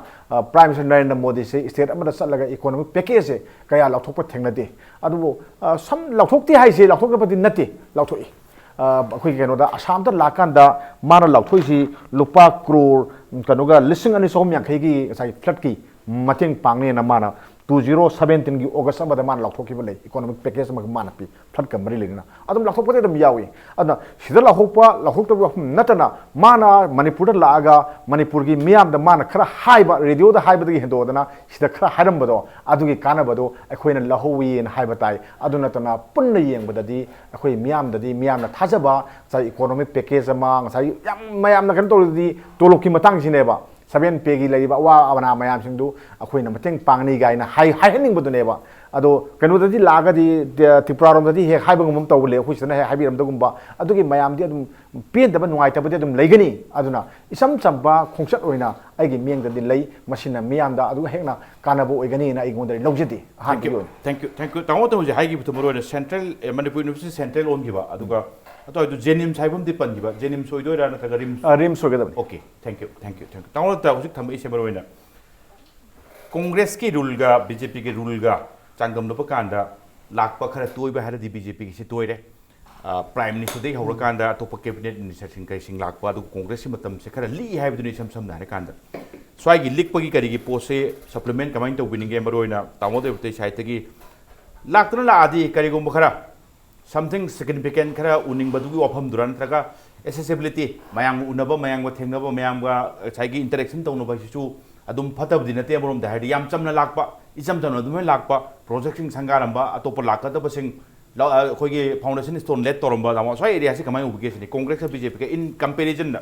ꯄ꯭ꯔꯥꯏꯝ ꯃꯤꯅꯤꯁꯇꯔ ꯅꯔꯦꯟꯗ꯭ꯔ ꯃꯣꯗꯤꯁꯦ ꯏꯁꯇꯦꯠ ꯑꯃꯗ ꯆꯠꯂꯒ ꯏꯀꯣꯅꯣꯃꯤꯛ ꯄꯦꯀꯦꯖꯁꯦ ꯀꯌꯥ ꯂꯥꯎꯊꯣꯛꯄ ꯊꯦꯡꯅꯗꯦ꯫ ꯑꯗꯨꯕꯨ ꯁꯝ ꯂꯥꯎꯊꯣꯛꯇꯦ ꯍꯥꯏꯁꯦ ꯂꯥꯎꯊꯣꯛꯇꯕꯗꯤ ꯅꯠꯇꯦ, ꯂꯥꯎꯊꯣꯛꯏ꯫ ꯑꯩꯈꯣꯏꯒꯤ ꯀꯩꯅꯣꯗ ꯑꯁꯥꯝꯗ ꯂꯥꯛꯀꯥꯟꯗ ꯃꯥꯅ ꯂꯥꯎꯊꯣꯛꯏꯁꯤ ꯂꯨꯄꯥ ꯀ꯭ꯔꯣꯔ ꯀꯩꯅꯣꯒ ꯂꯤꯁꯤꯡ ꯑꯅꯤ ꯆꯍꯨꯝ ꯌꯥꯡꯈꯩꯒꯤ ꯉꯁꯥꯏ ꯐ꯭ꯂꯠꯀꯤ ꯃꯇꯦꯡ ꯄꯥꯡꯅꯦꯅ ꯃꯥꯅ ꯇꯨ ꯖꯤꯔꯣ ꯁꯕꯦꯟꯇꯤꯟꯒꯤ ꯑꯣꯒꯁ ꯑꯃꯗ ꯃꯥꯅ ꯂꯥꯎꯊꯣꯛꯈꯤꯕ ꯂꯩ, ꯏꯀꯣꯅꯣꯃꯤꯛ ꯄꯦꯀꯦꯖ ꯑꯃꯒ ꯃꯥꯅ ꯄꯤ, ꯐ꯭ꯂꯠꯀ ꯃꯔꯤ ꯂꯩꯅꯅ꯫ ꯑꯗꯨꯝ ꯂꯥꯎꯊꯣꯛꯄꯗꯤ ꯑꯗꯨꯝ ꯌꯥꯎꯏ꯫ ꯑꯗꯨꯅ ꯁꯤꯗ ꯂꯥꯎꯊꯣꯛꯄ, ꯂꯥꯎꯊꯣꯛꯇꯕ ꯋꯥꯐꯝ ꯅꯠꯇꯅ, ꯃꯥꯅ ꯃꯅꯤꯄꯨꯔꯗ ꯂꯥꯛꯑꯒ ꯃꯅꯤꯄꯨꯔꯒꯤ ꯃꯤꯌꯥꯝꯗ ꯃꯥꯅ ꯈꯔ ꯍꯥꯏꯕ, ꯔꯦꯗꯤꯑꯣꯗ ꯍꯥꯏꯕꯗꯒꯤ ꯍꯦꯟꯗꯣꯛꯑꯗꯅ ꯁꯤꯗ ꯈꯔ ꯍꯥꯏꯔꯝꯕꯗꯣ, ꯑꯗꯨꯒꯤ ꯀꯥꯟꯅꯕꯗꯣ ꯑꯩꯈꯣꯏꯅ ꯂꯧꯍꯧꯋꯤꯅ ꯍꯥꯏꯕ ꯇꯥꯏ꯫ ꯑꯗꯨ ꯅꯠꯇꯅ ꯄꯨꯟꯅ ꯌꯦꯡꯕꯗꯗꯤ ꯑꯩꯈꯣꯏ ꯃꯤꯌꯥꯝꯗꯗꯤ, ꯃꯤꯌꯥꯝꯅ ꯊꯥꯖꯕ ꯉꯁꯥꯏ ꯏꯀꯣꯅꯣꯃꯤꯛ ꯄꯦꯀꯦꯖ ꯑꯃ, ꯉꯁꯥꯏ ꯌꯥꯝ ꯃꯌꯥꯝꯅ ꯀꯩꯅꯣ ꯇꯧꯔꯤꯗꯨꯗꯤ ꯇꯣꯂꯣꯞꯀꯤ ꯃꯇꯥꯡꯁꯤꯅꯦꯕ꯫ ꯁꯕꯦꯟ ꯄꯦꯒꯤ ꯂꯩꯔꯤꯕ ꯑꯋꯥ ꯑꯅꯥ ꯃꯌꯥꯝꯁꯤꯡꯗꯨ ꯑꯩꯈꯣꯏꯅ ꯃꯇꯦꯡ ꯄꯥꯡꯅꯤ ꯀꯥꯏꯅ ꯍꯥꯏ-, ꯍꯥꯏꯍꯟꯅꯤꯡꯕꯗꯨꯅꯦꯕ꯫ ꯑꯗꯣ ꯀꯩꯅꯣꯗꯗꯤ ꯂꯥꯛꯑꯒꯗꯤ, ꯇ-, ꯇ꯭ꯔꯤꯄꯨꯔꯥꯔꯣꯝꯗꯗꯤ ꯍꯦꯛ ꯍꯥꯏꯕ ꯉꯝꯕ ꯇꯧꯕ ꯂꯩ, ꯑꯩꯈꯣꯏ ꯁꯤꯗꯅ ꯍꯦꯛ ꯍꯥꯏꯕꯤꯔꯝꯗꯒꯨꯝꯕ, ꯑꯗꯨꯒꯤ ꯃꯌꯥꯝꯗꯤ ꯑꯗꯨꯝ ꯄꯦꯟꯗꯕ, ꯅꯨꯡꯉꯥꯏꯇꯕꯗꯤ ꯑꯗꯨꯝ ꯂꯩꯒꯅꯤ꯫ ꯑꯗꯨꯅ ꯏꯆꯝ ꯆꯝꯕ ꯈꯣꯡꯆꯠ ꯑꯣꯏꯅ ꯑꯩꯒꯤ ꯃꯤꯠꯌꯦꯡꯗꯗꯤ ꯂꯩ, ꯃꯁꯤꯅ ꯃꯤꯌꯥꯝꯗ ꯑꯗꯨ ꯍꯦꯟꯅ ꯀꯥꯟꯅꯕ ꯑꯣꯏꯒꯅꯤꯅ ꯑꯩꯉꯣꯟꯗꯗꯤ ꯂꯧꯖꯗꯦ꯫ ꯑꯍꯥꯟꯕꯒꯤ ꯑꯣꯏꯅ꯫ Thank you, thank you, thank you꯫ ꯇꯥꯃꯣ, ꯇꯥꯃꯣ ꯍꯧꯖꯤꯛ ꯍꯥꯏꯈꯤꯕꯗꯣ ꯃꯔꯨ ꯑꯣꯏꯅ ꯁꯦꯟꯇ꯭ꯔꯦꯜ, ꯑꯦ, ꯃꯅꯤꯄꯨꯔ ꯌꯨꯅꯤꯚꯔꯁꯤꯇꯤ ꯁꯦꯟꯇ꯭ꯔꯦꯜ ꯑꯣꯟꯈꯤꯕ, ꯑꯗꯨꯒ ꯑꯗꯨꯋꯥꯏꯗꯣ ꯖꯦꯅꯤꯝꯁ ꯍꯥꯏꯕ ꯑꯃꯗꯤ ꯄꯟꯈꯤꯕ, ꯖꯦꯅꯤꯝꯁ ꯑꯣꯏꯗꯣꯏꯔꯥ ꯅꯠꯇ꯭ꯔꯒ ꯔꯤꯝꯁ? ꯑ, ꯔꯤꯝꯁ ꯑꯣꯏꯒꯗꯕꯅꯤ꯫ Okay, thank you, thank you, thank you꯫ ꯇꯥꯃꯣ, ꯍꯧꯖꯤꯛ ꯊꯝꯃꯛꯏꯁꯦ ꯃꯔꯨ ꯑꯣꯏꯅ ꯀꯣꯡꯒ꯭ꯔꯦꯁꯀꯤ ꯔꯨꯜꯒ ꯕꯤ ꯖꯦ ꯄꯤꯒꯤ ꯔꯨꯜꯒ ꯆꯥꯡꯗꯝꯅꯕ ꯀꯥꯟꯗ ꯂꯥꯛꯄ ꯈꯔ ꯇꯣꯏꯕ ꯍꯥꯏꯔꯗꯤ ꯕꯤ ꯖꯦ ꯄꯤꯒꯤꯁꯤ ꯇꯣꯏꯔꯦ꯫ ꯑ, ꯄ꯭ꯔꯥꯏꯝ ꯃꯤꯅꯤꯁꯇꯔꯗꯒꯤ ꯍꯧꯔꯀꯥꯟꯗ ꯑꯇꯣꯞꯄ ꯀꯦꯕꯤꯅꯦꯠ ꯃꯤꯅꯤꯁꯇꯔꯁꯤꯡ ꯀꯩꯁꯤꯡ ꯂꯥꯛꯄ, ꯑꯗꯨꯒ ꯀꯣꯡꯒ꯭ꯔꯦꯁꯀꯤ ꯃꯇꯝꯁꯦ ꯈꯔ ꯂꯤꯛꯏ ꯍꯥꯏꯕꯗꯨꯅꯤ ꯏꯁꯝ ꯁꯝꯅ ꯍꯥꯏꯔꯀꯥꯟꯗ꯫ ꯁ꯭ꯋꯥꯏꯒꯤ ꯂꯤꯛꯄꯒꯤ ꯀꯔꯤꯒꯤ ꯄꯣꯠꯁꯦ ꯁꯄ꯭ꯂꯤꯃꯦꯟ ꯀꯃꯥꯏꯅ ꯇꯧꯕꯤꯅꯤꯡꯒꯦ? ꯃꯔꯨ ꯑꯣꯏꯅ ꯇꯥꯃꯣ ꯗꯦꯕꯇꯩ ꯁꯥꯏꯠꯇꯒꯤ ꯂꯥꯛꯇꯨꯅ ꯂꯥꯛꯑꯗꯤ ꯀꯔꯤꯒꯨꯝꯕ ꯈꯔ something significant ꯈꯔ ꯎꯅꯤꯡꯕꯗꯨꯒꯤ ꯋꯥꯐꯝꯗꯨꯔꯥ, ꯅꯠꯇ꯭ꯔꯒ accessibility, ꯃꯌꯥꯝꯒ ꯎꯅꯕ, ꯃꯌꯥꯝꯒ ꯊꯦꯡꯅꯕ, ꯃꯌꯥꯝꯒ ꯉꯁꯥꯏꯒꯤ interaction ꯇꯧꯅꯕ ꯍꯥꯏꯁꯤꯁꯨ ꯑꯗꯨꯝ ꯐꯠꯇꯕꯗꯤ ꯅꯠꯇꯦ? ꯑꯃꯔꯣꯝꯗ ꯍꯥꯏꯔꯗꯤ ꯌꯥꯝ ꯆꯝꯅ ꯂꯥꯛꯄ, ꯏꯆꯝ ꯆꯝꯅ ꯑꯗꯨꯃꯥꯏꯅ ꯂꯥꯛꯄ, ꯄ꯭ꯔꯣꯖꯦꯛꯁꯤꯡ ꯁꯪꯒꯥꯔꯝꯕ, ꯑꯇꯣꯞꯄ ꯂꯥꯛꯀꯗꯕꯁꯤꯡ ꯂ-, ꯑ, ꯑꯩꯈꯣꯏꯒꯤ ꯐꯥꯎꯟꯗꯦꯁꯟ ꯁ꯭ꯇꯣꯟ ꯂꯦꯠ ꯇꯧꯔꯝꯕ, ꯇꯥꯃꯣ, ꯁ꯭ꯋꯥꯏ ꯑꯦꯔꯤꯌꯥꯁꯤ ꯀꯃꯥꯏꯅ ꯎꯕꯤꯒꯦ ꯁꯤꯅꯤ, ꯀꯣꯡꯒ꯭ꯔꯦꯁꯀ ꯕꯤ ꯖꯦ ꯄꯤꯒ in comparison ꯗ?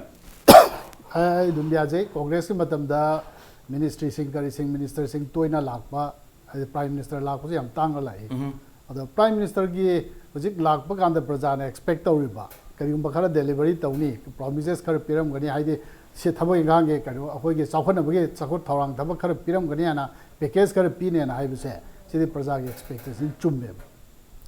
ꯑꯩ ꯑꯗꯨꯝ ꯌꯥꯖꯩ꯫ ꯀꯣꯡꯒ꯭ꯔꯦꯁꯀꯤ ꯃꯇꯝꯗ ꯃꯤꯅꯤꯁꯇ꯭ꯔꯤꯁꯤꯡ, ꯀꯔꯤꯁꯤꯡ, ꯃꯤꯅꯤꯁꯇꯔꯁꯤꯡ ꯇꯣꯏꯅ ꯂꯥꯛꯄ, ꯍꯥꯏꯗꯤ ꯄ꯭ꯔꯥꯏꯝ ꯃꯤꯅꯤꯁꯇꯔ ꯂꯥꯛꯄꯁꯨ ꯌꯥꯝ ꯇꯥꯡꯅ ꯂꯥꯛꯏ꯫ ꯎꯝ꯫ ꯑꯗꯣ ꯄ꯭ꯔꯥꯏꯝ ꯃꯤꯅꯤꯁꯇꯔꯒꯤ ꯍꯧꯖꯤꯛ ꯂꯥꯛꯄ ꯀꯥꯟꯗ ꯄ꯭ꯔꯖꯥꯅ ꯑꯦꯛꯁꯄꯦꯛ ꯇꯧꯔꯤꯕ ꯀꯔꯤꯒꯨꯝꯕ ꯈꯔ ꯗꯦꯂꯤꯚꯔꯤ ꯇꯧꯅꯤ, ꯄ꯭ꯔꯣꯃꯤꯁꯦꯁ ꯈꯔ ꯄꯤꯔꯝꯒꯅꯤ, ꯍꯥꯏꯗꯤ ꯁꯤ ꯊꯕꯛ ꯏꯪꯈꯥꯡꯒꯤ ꯀꯩꯅꯣ, ꯑꯩꯈꯣꯏꯒꯤ ꯆꯥꯎꯈꯠꯅꯕꯒꯤ ꯆꯥꯎꯈꯠ ꯊꯧꯔꯥꯡ ꯊꯕꯛ ꯈꯔ ꯄꯤꯔꯝꯒꯅꯤ ꯍꯥꯏꯅ, ꯄꯦꯀꯦꯖ ꯈꯔ ꯄꯤꯅꯦꯅ ꯍꯥꯏꯕꯁꯦ, ꯁꯤꯗꯤ ꯄ꯭ꯔꯖꯥꯒꯤ ꯑꯦꯛꯁꯄꯦꯛꯇꯦꯁꯟ ꯆꯨꯝꯃꯦꯕ꯫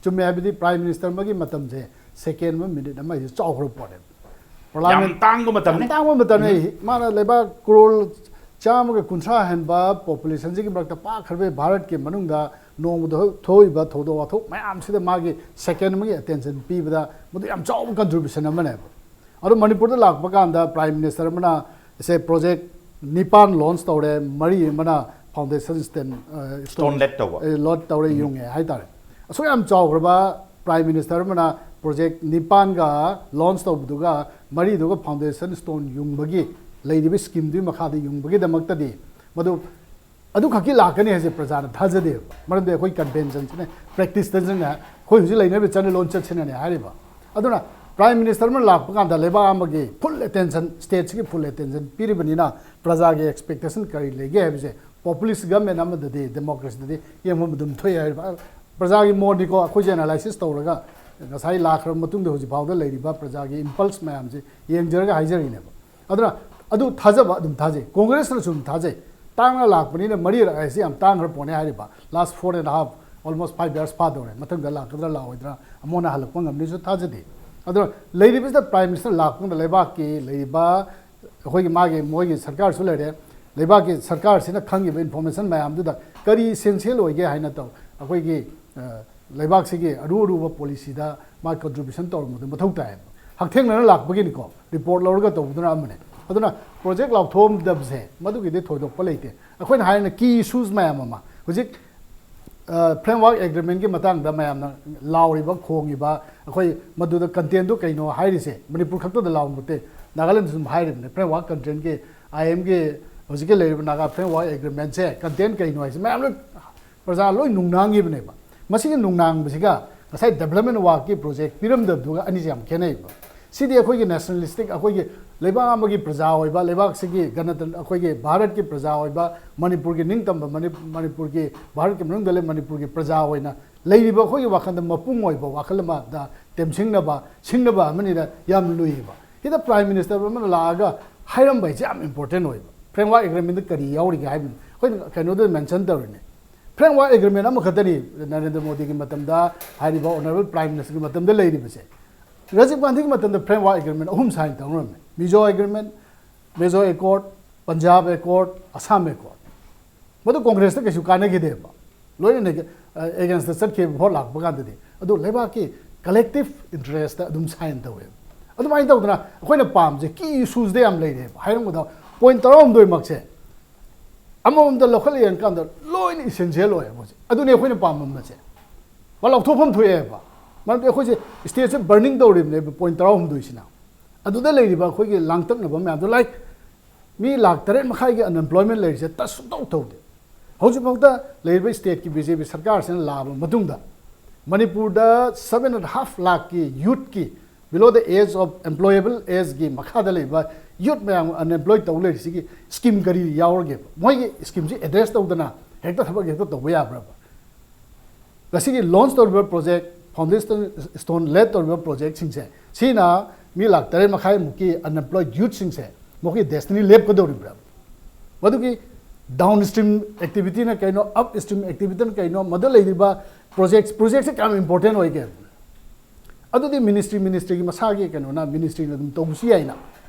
ꯆꯨꯝꯃꯦ ꯍꯥꯏꯕꯗꯤ ꯄ꯭ꯔꯥꯏꯝ ꯃꯤꯅꯤꯁꯇꯔ ꯑꯃꯒꯤ ꯃꯇꯝꯁꯦ ꯁꯦꯀꯦꯟ ꯑꯃ, ꯃꯤꯅꯤꯠ ꯑꯃ ꯍꯥꯏꯁꯦ ꯆꯥꯎꯈ꯭ꯔꯕ ꯄꯣꯠꯅꯦꯕ꯫ ꯌꯥꯝ ꯇꯥꯡꯕ ꯃꯇꯝꯅꯤ꯫ ꯌꯥꯝ ꯇꯥꯡꯕ ꯃꯇꯝꯅꯤ꯫ ꯃꯥꯅ ꯂꯩꯕꯥꯛ ꯀ꯭ꯔꯣꯔ ꯆꯥꯝꯃꯒ ꯀꯨꯟꯊ꯭ꯔꯥ ꯍꯦꯟꯕ ꯄꯣꯄꯨꯂꯦꯁꯟꯁꯤꯒꯤ ꯃꯔꯛꯇ ꯄꯥꯛꯈ꯭ꯔꯕ ꯚꯥꯔꯠꯀꯤ ꯃꯅꯨꯡꯗ ꯅꯣꯡꯃꯗ ꯊꯣꯛꯏꯕ ꯊꯧꯗꯣꯛ ꯋꯥꯊꯣꯛ ꯃꯌꯥꯝꯁꯤꯗ ꯃꯥꯒꯤ ꯁꯦꯀꯦꯟ ꯑꯃꯒꯤ ꯑꯦꯇꯦꯟꯁꯟ ꯄꯤꯕꯗ ꯃꯗꯨ ꯌꯥꯝ ꯆꯥꯎꯕ ꯀꯟꯇ꯭ꯔꯤꯕ꯭ꯌꯨꯁꯟ ꯑꯃꯅꯦꯕ꯫ ꯑꯗꯣ ꯃꯅꯤꯄꯨꯔꯗ ꯂꯥꯛꯄ ꯀꯥꯟꯗ ꯄ꯭ꯔꯥꯏꯝ ꯃꯤꯅꯤꯁꯇꯔ ꯑꯃꯅ ꯁꯦ ꯄ꯭ꯔꯣꯖꯦꯛ ꯅꯤꯄꯥꯟ ꯂꯣꯟꯆ ꯇꯧꯔꯦ, ꯃꯔꯤ ꯑꯃꯅ ꯐꯥꯎꯟꯗꯦꯁꯟ ꯁ꯭ꯇꯦꯟ, ꯑ, Stone laid ꯇꯧꯕ꯫ ꯑ, ꯂꯣꯗ ꯇꯧꯔꯦ, ꯌꯨꯡꯉꯦ ꯍꯥꯏꯇꯥꯔꯦ꯫ ꯑꯁꯨꯛ ꯌꯥꯝ ꯆꯥꯎꯈ꯭ꯔꯕ ꯄ꯭ꯔꯥꯏꯝ ꯃꯤꯅꯤꯁꯇꯔ ꯑꯃꯅ ꯄ꯭ꯔꯣꯖꯦꯛ ꯅꯤꯄꯥꯟꯒ ꯂꯣꯟꯆ ꯇꯧꯕꯗꯨꯒ ꯃꯔꯤꯗꯨꯒ ꯐꯥꯎꯟꯗꯦꯁꯟ ꯁ꯭ꯇꯣꯟ ꯌꯨꯡꯕꯒꯤ ꯂꯩꯔꯤꯕ ꯁ꯭ꯀꯤꯝꯗꯨꯒꯤ ꯃꯈꯥꯗ ꯌꯨꯡꯕꯒꯤꯗꯃꯛꯇꯗꯤ ꯃꯗꯨ ꯑꯗꯨꯈꯛꯀꯤ ꯂꯥꯛꯀꯅꯤ ꯍꯥꯏꯁꯦ ꯄ꯭ꯔꯖꯥꯅ ꯊꯥꯖꯗꯦꯕ꯫ ꯃꯔꯝꯗꯤ ꯑꯩꯈꯣꯏ ꯀꯟꯚꯦꯟꯁꯟꯁꯤꯅ, ꯄ꯭ꯔꯦꯛꯇꯤꯁꯇꯁꯤꯅ, ꯑꯩꯈꯣꯏ ꯍꯧꯖꯤꯛ ꯂꯩꯅꯔꯤꯕ ꯆꯠꯅ ꯂꯣꯟꯆꯠꯁꯤꯅꯅꯦ ꯍꯥꯏꯔꯤꯕ꯫ ꯑꯗꯨꯅ ꯄ꯭ꯔꯥꯏꯝ ꯃꯤꯅꯤꯁꯇꯔ ꯑꯃ ꯂꯥꯛꯄ ꯀꯥꯟꯗ ꯂꯩꯕꯥꯛ ꯑꯃꯒꯤ ꯐꯨꯜ ꯑꯦꯇꯦꯟꯁꯟ, ꯁ꯭ꯇꯦꯠꯁꯤꯒꯤ ꯐꯨꯜ ꯑꯦꯇꯦꯟꯁꯟ ꯄꯤꯔꯤꯕꯅꯤꯅ ꯄ꯭ꯔꯖꯥꯒꯤ ꯑꯦꯛꯁꯄꯦꯛꯇꯦꯁꯟ ꯀꯔꯤ ꯂꯩꯒꯦ ꯍꯥꯏꯕꯁꯦ ꯄꯣꯄꯨꯂꯤꯁ ꯒꯚꯔꯟꯃꯦꯟ ꯑꯃꯗꯗꯤ, ꯗꯦꯃꯣꯀ꯭ꯔꯦꯁꯤꯗꯗꯤ ꯌꯦꯡꯐꯝ ꯑꯗꯨꯝ ꯊꯣꯛꯑꯦ ꯍꯥꯏꯔꯤꯕ꯫ ꯄ꯭ꯔꯖꯥꯒꯤ ꯃꯣꯠꯅꯤꯀꯣ, ꯑꯩꯈꯣꯏꯁꯦ ꯑꯦꯅꯥꯂꯥꯏꯁꯤꯁ ꯇꯧꯔꯒ ꯉꯁꯥꯏ ꯂꯥꯛꯈ꯭ꯔꯕ ꯃꯇꯨꯡꯗ ꯍꯧꯖꯤꯛ ꯐꯥꯎꯗ ꯂꯩꯔꯤꯕ ꯄ꯭ꯔꯖꯥꯒꯤ ꯏꯝꯄꯜꯁ ꯃꯌꯥꯝꯁꯦ ꯌꯦꯡꯖꯔꯒ ꯍꯥꯏꯖꯔꯤꯅꯦꯕ꯫ ꯑꯗꯨꯅ ꯑꯗꯨ ꯊꯥꯖꯕ ꯑꯗꯨꯝ ꯊꯥꯖꯩ, ꯀꯣꯡꯒ꯭ꯔꯦꯁꯅꯁꯨ ꯑꯗꯨꯝ ꯊꯥꯖꯩ꯫ ꯇꯥꯡꯅ ꯂꯥꯛꯄꯅꯤꯅ ꯃꯔꯤꯔꯛ ꯍꯥꯏꯁꯤ ꯌꯥꯝ ꯇꯥꯡꯈ꯭ꯔ ꯄꯣꯠꯅꯦ ꯍꯥꯏꯔꯤꯕ꯫ Last four and half, almost five years ꯐꯥꯗꯧꯔꯦ꯫ ꯃꯊꯪꯗ ꯂꯥꯛꯀꯗ꯭ꯔꯥ ꯂꯥꯛꯑꯣꯏꯗ꯭ꯔꯥ, ꯑꯃꯨꯛ ꯍꯟꯅ ꯍꯜꯂꯛꯄ ꯉꯝꯅꯤꯁꯨ ꯊꯥꯖꯗꯦ꯫ ꯑꯗꯨꯅ ꯂꯩꯔꯤꯕꯁꯤꯗ ꯄ꯭ꯔꯥꯏꯝ ꯃꯤꯅꯤꯁꯇꯔ ꯂꯥꯛꯄ ꯃꯇꯝꯗ ꯂꯩꯕꯥꯛꯀꯤ ꯂꯩꯔꯤꯕ ꯑꯩꯈꯣꯏꯒꯤ ꯃꯥꯒꯤ, ꯃꯣꯏꯒꯤ ꯁꯔꯀꯥꯔꯁꯨ ꯂꯩꯔꯦ, ꯂꯩꯕꯥꯛꯀꯤ ꯁꯔꯀꯥꯔꯁꯤꯅ ꯈꯪꯉꯤꯕ ꯏꯟꯐꯣꯔꯃꯦꯁꯟ ꯃꯌꯥꯝꯗꯨꯗ ꯀꯔꯤ ꯏꯁꯦꯟꯁꯤꯌꯦꯜ ꯑꯣꯏꯒꯦ ꯍꯥꯏꯅ ꯇꯧ, ꯑꯩꯈꯣꯏꯒꯤ, ꯑ, ꯂꯩꯕꯥꯛꯁꯤꯒꯤ ꯑꯔꯨ ꯑꯔꯨꯕ ꯄꯣꯂꯤꯁꯤꯗ ꯃꯥ ꯀꯟꯇ꯭ꯔꯤꯕ꯭ꯌꯨꯁꯟ ꯇꯧꯔꯝꯕꯗꯨ ꯃꯊꯧ ꯇꯥꯏꯌꯦꯕ꯫ ꯍꯛꯊꯦꯡꯅꯅ ꯂꯥꯛꯄꯒꯤꯅꯤꯀꯣ, ꯔꯤꯄꯣꯔꯠ ꯂꯧꯔꯒ ꯇꯧꯕꯗꯨꯅ ꯑꯃꯅꯤ꯫ ꯑꯗꯨꯅ ꯄ꯭ꯔꯣꯖꯦꯛ ꯂꯥꯎꯊꯣꯛꯑꯝꯗꯕꯁꯦ ꯃꯗꯨꯒꯤꯗꯤ ꯊꯣꯏꯗꯣꯛꯄ ꯂꯩꯇꯦ꯫ ꯑꯩꯈꯣꯏꯅ ꯍꯥꯏꯔꯤꯅ ꯀꯤ ꯏꯁꯨꯁ ꯃꯌꯥꯝ ꯑꯃ ꯍꯧꯖꯤꯛ, ꯑ, ꯐ꯭ꯔꯦꯝꯋꯥꯔꯛ ꯑꯦꯒ꯭ꯔꯤꯃꯦꯟꯒꯤ ꯃꯇꯥꯡꯗ ꯃꯌꯥꯝꯅ ꯂꯥꯎꯔꯤꯕ, ꯈꯣꯡꯉꯤꯕ, ꯑꯩꯈꯣꯏ ꯃꯗꯨꯗ ꯀꯟꯇꯦꯟꯗꯨ ꯀꯩꯅꯣ ꯍꯥꯏꯔꯤꯁꯦ ꯃꯅꯤꯄꯨꯔ ꯈꯛꯇꯗ ꯂꯥꯎꯕ ꯅꯠꯇꯦ, ꯅꯥꯒꯥꯂꯦꯟꯗꯁꯨ ꯑꯗꯨꯝ ꯍꯥꯏꯔꯤꯕꯅꯦ꯫ ꯐ꯭ꯔꯦꯝꯋꯥꯔꯛ ꯀꯟꯇꯦꯟꯒꯤ, ꯑꯥꯏ ꯑꯦꯝꯒꯤ ꯍꯧꯖꯤꯛꯀꯤ ꯂꯩꯔꯤꯕ ꯅꯥꯒꯥ ꯐ꯭ꯔꯦꯝꯋꯥꯔꯛ ꯑꯦꯒ꯭ꯔꯤꯃꯦꯟꯁꯦ ꯀꯟꯇꯦꯟ ꯀꯩꯅꯣ ꯍꯥꯏꯁꯦ ꯃꯌꯥꯝ ꯂꯣꯏ ꯄ꯭ꯔꯖꯥ ꯂꯣꯏ ꯅꯨꯡꯅꯥꯡꯉꯤꯕꯅꯦꯕ꯫ ꯃꯁꯤꯒꯤ ꯅꯨꯡꯅꯥꯡꯕꯁꯤꯒ ꯉꯁꯥꯏ ꯗꯦꯕꯂꯞꯃꯦꯟ ꯋꯥꯔꯛꯀꯤ ꯄ꯭ꯔꯣꯖꯦꯛ ꯄꯤꯔꯝꯗꯕꯗꯨꯒ ꯑꯅꯤꯁꯦ ꯌꯥꯝ ꯈꯦꯠꯅꯩꯕ꯫ ꯁꯤꯗꯤ ꯑꯩꯈꯣꯏꯒꯤ ꯅꯦꯁꯅꯦꯂꯤꯁꯇꯤꯛ, ꯑꯩꯈꯣꯏꯒꯤ ꯂꯩꯕꯥꯛ ꯑꯃꯒꯤ ꯄ꯭ꯔꯖꯥ ꯑꯣꯏꯕ, ꯂꯩꯕꯥꯛꯁꯤꯒꯤ ꯒꯅꯇꯟ-, ꯑꯩꯈꯣꯏꯒꯤ ꯚꯥꯔꯠꯀꯤ ꯄ꯭ꯔꯖꯥ ꯑꯣꯏꯕ, ꯃꯅꯤꯄꯨꯔꯒꯤ ꯅꯤꯡꯇꯝꯕ, ꯃꯅꯤ-, ꯃꯅꯤꯄꯨꯔꯒꯤ, ꯚꯥꯔꯠꯀꯤ ꯃꯅꯨꯡꯗ ꯂꯩ ꯃꯅꯤꯄꯨꯔꯒꯤ ꯄ꯭ꯔꯖꯥ ꯑꯣꯏꯅ ꯂꯩꯔꯤꯕ ꯑꯩꯈꯣꯏꯒꯤ ꯋꯥꯈꯜꯗ ꯃꯄꯨꯡ ꯑꯣꯏꯕ ꯋꯥꯈꯜ ꯑꯃꯗ ꯇꯦꯝꯁꯤꯡꯅꯕ, ꯁꯤꯡꯅꯕ ꯑꯃꯅꯤꯅ ꯌꯥꯝ ꯂꯨꯏꯌꯦꯕ꯫ ꯁꯤꯗ ꯄ꯭ꯔꯥꯏꯝ ꯃꯤꯅꯤꯁꯇꯔ ꯑꯃꯅ ꯂꯥꯛꯑꯒ ꯍꯥꯏꯔꯝꯕ ꯍꯥꯏꯁꯦ ꯌꯥꯝ ꯏꯝꯄꯣꯔꯇꯦꯟ ꯑꯣꯏꯕ꯫ ꯐ꯭ꯔꯦꯝꯋꯥꯔꯛ ꯑꯦꯒ꯭ꯔꯤꯃꯦꯟꯗ ꯀꯔꯤ ꯌꯥꯎꯔꯤꯒꯦ ꯍꯥꯏꯕꯅꯤ꯫ ꯑꯩꯈꯣꯏꯅ ꯀꯩꯅꯣꯗ ꯃꯦꯟꯁꯟ ꯇꯧꯔꯤꯅꯦ꯫ Framework Agreement ꯑꯃꯈꯛꯇꯅꯤ ꯅꯔꯦꯟꯗ꯭ꯔ ꯃꯣꯗꯤꯒꯤ ꯃꯇꯝꯗ, ꯍꯥꯏꯔꯤꯕ Honourable Prime Ministerꯒꯤ ꯃꯇꯝꯗ ꯂꯩꯔꯤꯕꯁꯦ꯫ ꯔꯥꯖꯤꯕ ꯒꯥꯟꯙꯤꯒꯤ ꯃꯇꯝꯗ Framework Agreement ꯑꯍꯨꯝ sign ꯇꯧꯅꯔꯝꯃꯤ: Mizo Agreement, Mizo Accord, Punjab Accord, Assam Accord꯫ ꯃꯗꯨ ꯀꯣꯡꯒ꯭ꯔꯦꯁꯇ ꯀꯩꯁꯨ ꯀꯥꯟꯅꯈꯤꯗꯦꯕ, ꯂꯣꯏꯅ against ꯆꯠꯈꯤꯕ ꯚꯣꯠ ꯂꯥꯛꯄ ꯀꯥꯟꯗꯗꯤ꯫ ꯑꯗꯨ ꯂꯩꯕꯥꯛꯀꯤ collective interest ꯑꯗꯨꯝ sign ꯇꯧꯋꯦꯕ꯫ ꯑꯗꯨꯃꯥꯏꯅ ꯇꯧꯗꯅ ꯑꯩꯈꯣꯏꯅ ꯄꯥꯝꯕꯁꯦ key issuesꯗ ꯌꯥꯝ ꯂꯩꯔꯦꯕ꯫ ꯍꯥꯏꯔꯝꯒꯗꯕ point ꯇꯔꯥꯍꯨꯝꯗꯣꯏꯃꯛꯁꯦ ꯑꯃꯃꯝꯗ ꯂꯧꯈꯠꯂ ꯌꯦꯡꯀꯥꯟꯗ ꯂꯣꯏꯅ essential ꯑꯣꯏꯌꯦꯕ ꯍꯧꯖꯤꯛ꯫ ꯑꯗꯨꯅꯤ ꯑꯩꯈꯣꯏꯅ ꯄꯥꯝꯃꯝꯕꯁꯦ꯫ ꯃꯥ ꯂꯧꯊꯣꯛꯐꯝ ꯊꯣꯛꯑꯦꯕ꯫ ꯃꯔꯝꯗꯤ ꯑꯩꯈꯣꯏꯁꯦ stateꯁꯦ burning ꯇꯧꯔꯤꯕꯅꯦꯕ point ꯇꯔꯥꯍꯨꯝꯗꯣꯏꯁꯤꯅ꯫ ꯑꯗꯨꯗ ꯂꯩꯔꯤꯕ ꯑꯩꯈꯣꯏꯒꯤ ꯂꯥꯡꯇꯛꯅꯕ ꯃꯌꯥꯝꯗꯣ, like, ꯃꯤ ꯂꯥꯛ ꯇꯔꯦꯠ ꯃꯈꯥꯏꯒꯤ unemployment ꯂꯩꯔꯤꯁꯦ touch ꯁꯨꯡꯇꯧ ꯇꯧꯗꯦ꯫ ꯍꯧꯖꯤꯛꯐꯥꯎꯗ ꯂꯩꯔꯤꯕ stateꯀꯤ BJP ꯁꯔꯀꯥꯔꯁꯤꯅ ꯂꯥꯛꯑꯕ ꯃꯇꯨꯡꯗ ꯃꯅꯤꯄꯨꯔꯗ seven and half ꯂꯥꯛꯀꯤ youthꯀꯤ, below the age of employable ageꯒꯤ ꯃꯈꯥꯗ ꯂꯩꯕ youth ꯃꯌꯥꯝ unemployed ꯇꯧ ꯂꯩꯔꯤꯁꯤꯒꯤ scheme ꯀꯔꯤ ꯌꯥꯎꯔꯒꯦꯕ? ꯃꯣꯏꯒꯤ schemeꯁꯤ address ꯇꯧꯗꯅ ꯍꯦꯛꯇ ꯊꯕꯛ ꯍꯦꯛꯇ ꯇꯧꯕ ꯌꯥꯕ꯭ꯔꯕ? ꯉꯁꯤꯒꯤ launch ꯇꯧꯔꯤꯕ project, foundation stone laid ꯇꯧꯔꯤꯕ projectꯁꯤꯡꯁꯦ, ꯁꯤꯅ ꯃꯤ ꯂꯥꯛ ꯇꯔꯦꯠ ꯃꯈꯥꯏꯃꯨꯛꯀꯤ unemployed youthꯁꯤꯡꯁꯦ ꯃꯈꯣꯏꯒꯤ destiny ꯂꯦꯞꯀꯗꯧꯔꯤꯕ꯭ꯔꯥ? ꯃꯗꯨꯒꯤ downstream activityꯅ ꯀꯩꯅꯣ, upstream activityꯅ ꯀꯩꯅꯣ, ꯃꯗꯨ ꯂꯩꯔꯤꯕ project, projectꯁꯦ ꯀꯌꯥꯝ important ꯑꯣꯏꯒꯦ? ꯑꯗꯨꯗꯤ ministry, ministryꯒꯤ ꯃꯁꯥꯒꯤ ꯀꯩꯅꯣꯅ, ministryꯅ ꯑꯗꯨꯝ ꯇꯧꯕꯁꯨ ꯌꯥꯏꯅ꯫